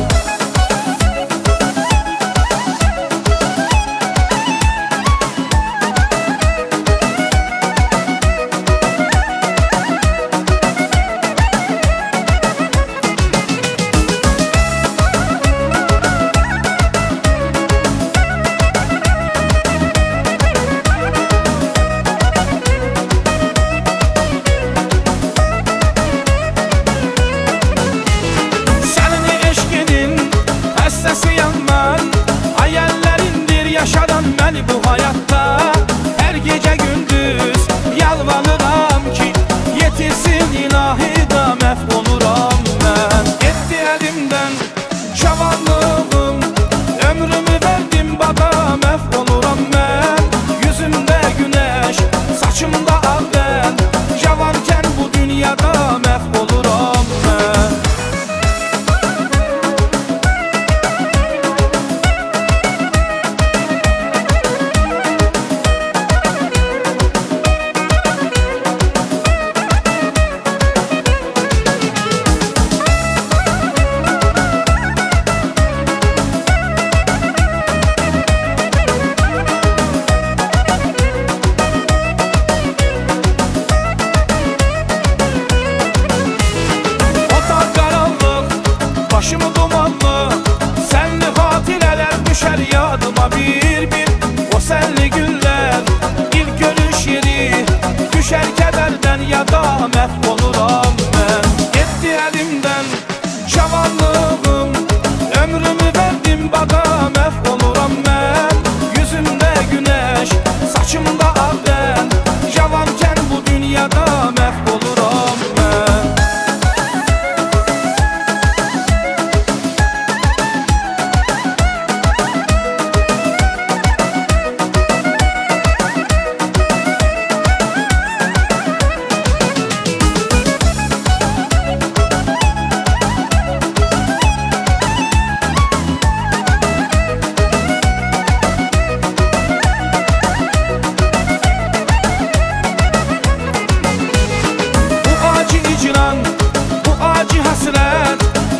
Senin eşkinin hastası yanman, hayallerindir yaşadan beni bu hayatta. Her gece gündüz yalvarıram ki yetişsin ilahi da mef oluram ben. Gitti elimden çavanlığım, ömrümü verdim bada, mef oluram ben. Yüzümde güneş, saçımda ak ben. Cavanken bu dünyada mef oluram ben. Otar karanlık, başımı dumanlı, senli hatireler düşer yadıma bir bir. O senli günler, ilk görüş yeri, düşer kederden ya da mef oluram ben. Gitti elimden çavanlığım, ömrümü verdim bada, mef oluram ben. Yüzümde güneş, saçımda ak ben. Cavanken bu dünyada mef oluram ben. Bu acı icran, bu acı hasret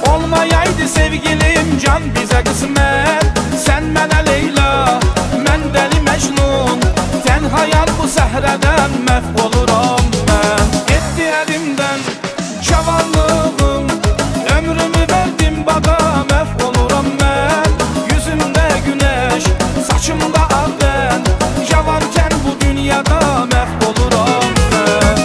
olmayaydı sevgilim, can bize kısmet. Sen bana Leyla, ben deli Mecnun, tenha yar bu sehreden mef olurum ben. Gitti elimden çavanlığım, ömrümü verdim bada, mef olurum ben. Yüzümde güneş, saçımda ak ben, cavanken bu dünyada mef olurum ben.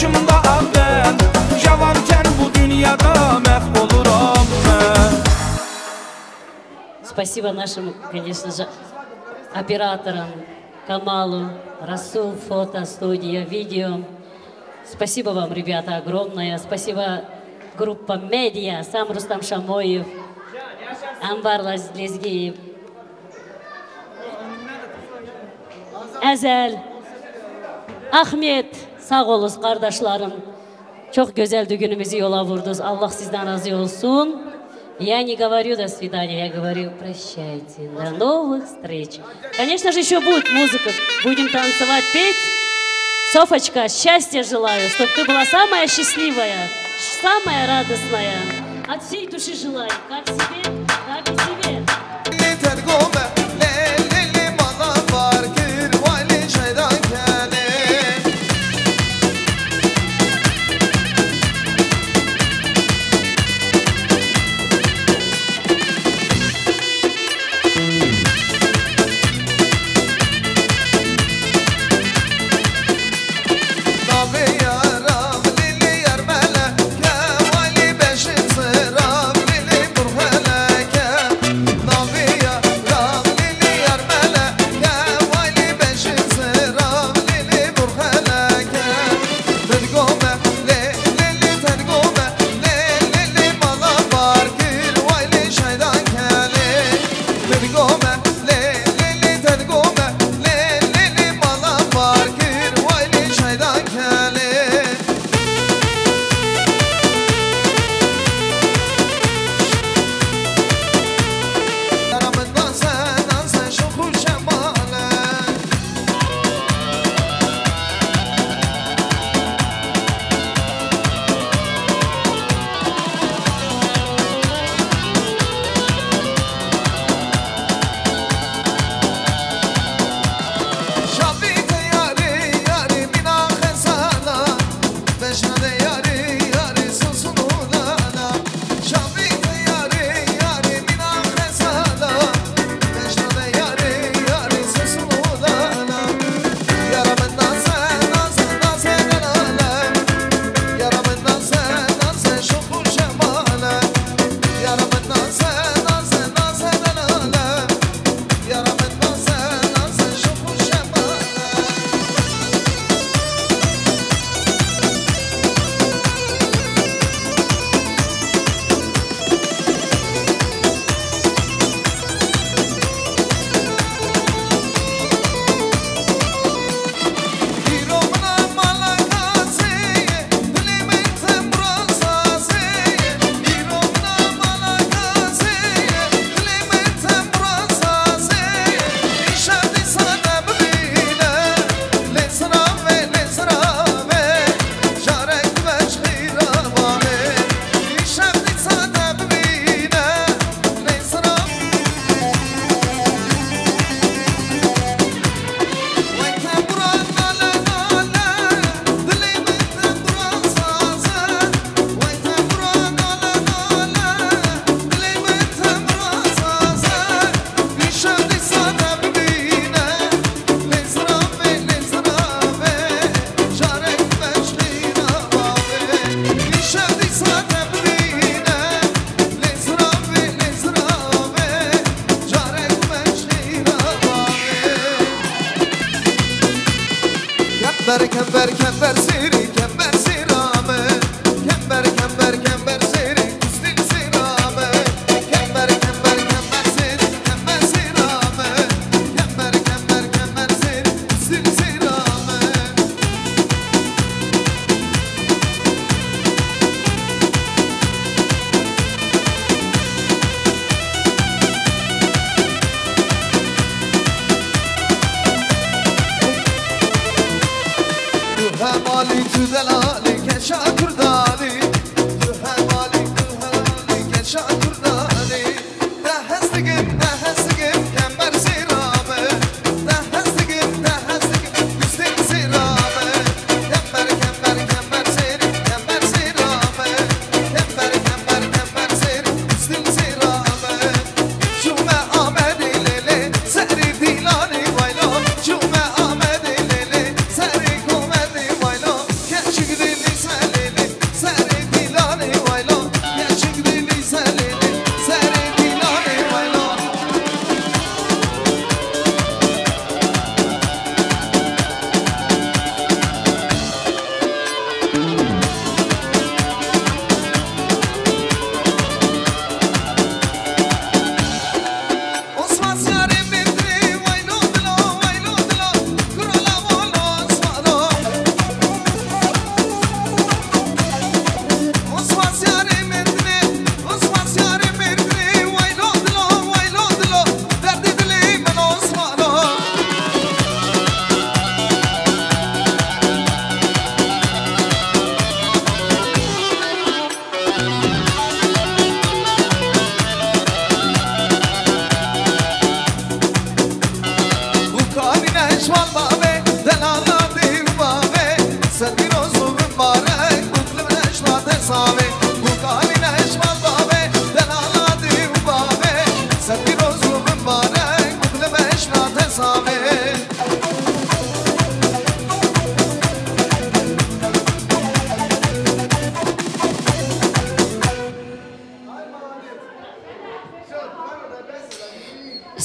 Başımda ağ ben, cavanken bu dünyada mehv olurum ben. Спасибо нашим, конечно же, операторам, Камалу, Расул, фото, студия, видео. Спасибо вам, ребята, огромное. Спасибо, группа Медиа, сам Рустам Шамоев, Анвар Лаз-, Лезгиев, Ezel, Ahmet, sağ olun kardeşlerim. Çok güzel düğünümüzü yola vurdunuz. Allah sizden razı olsun. Я не говорю до свидания, я говорю прощайте. До новых встреч. Конечно же, еще будет музыка. Будем танцевать, петь. Софочка, счастья желаю, чтобы ты была самая счастливая, самая радостная. От всей души желаю, как себе, так и себе.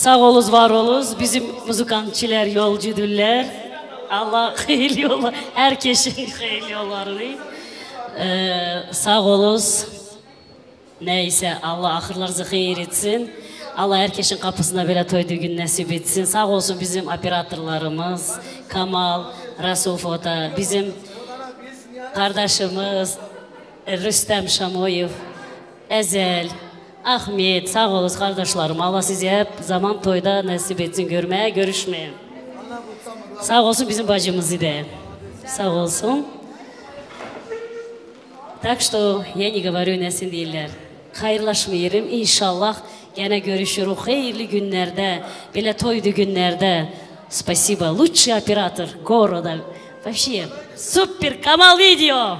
Sağ oluz, var oluz. Bizim muzikantçiler yolcudurlar. Allah hayırlı yollar, herkesin hayırlı yollarını. Ee, sağ oluz. Neyse, Allah ahırlarınızı hayır etsin. Allah herkesin kapısına böyle toy düğün nasip etsin. Sağ olsun bizim operatorlarımız, Kamal, Rasul Fota, bizim kardeşimiz Rüstem Şamoyev, Ezel, Ahmet, sağ olun kardeşlerim. Allah sizi hep zaman toyda nasip etsin görmeye, görüşmeye. Sağ olsun bizim bacımızı da. Sağ olsun. Так что я не говорю, ne sen değiller. Hayırlaşmıyorum. İnşallah gene görüşürüz. Hayırlı günlerde, böyle toydu günlerde. Спасибо. Лучший оператор города. Вообще супер. Kamal Video.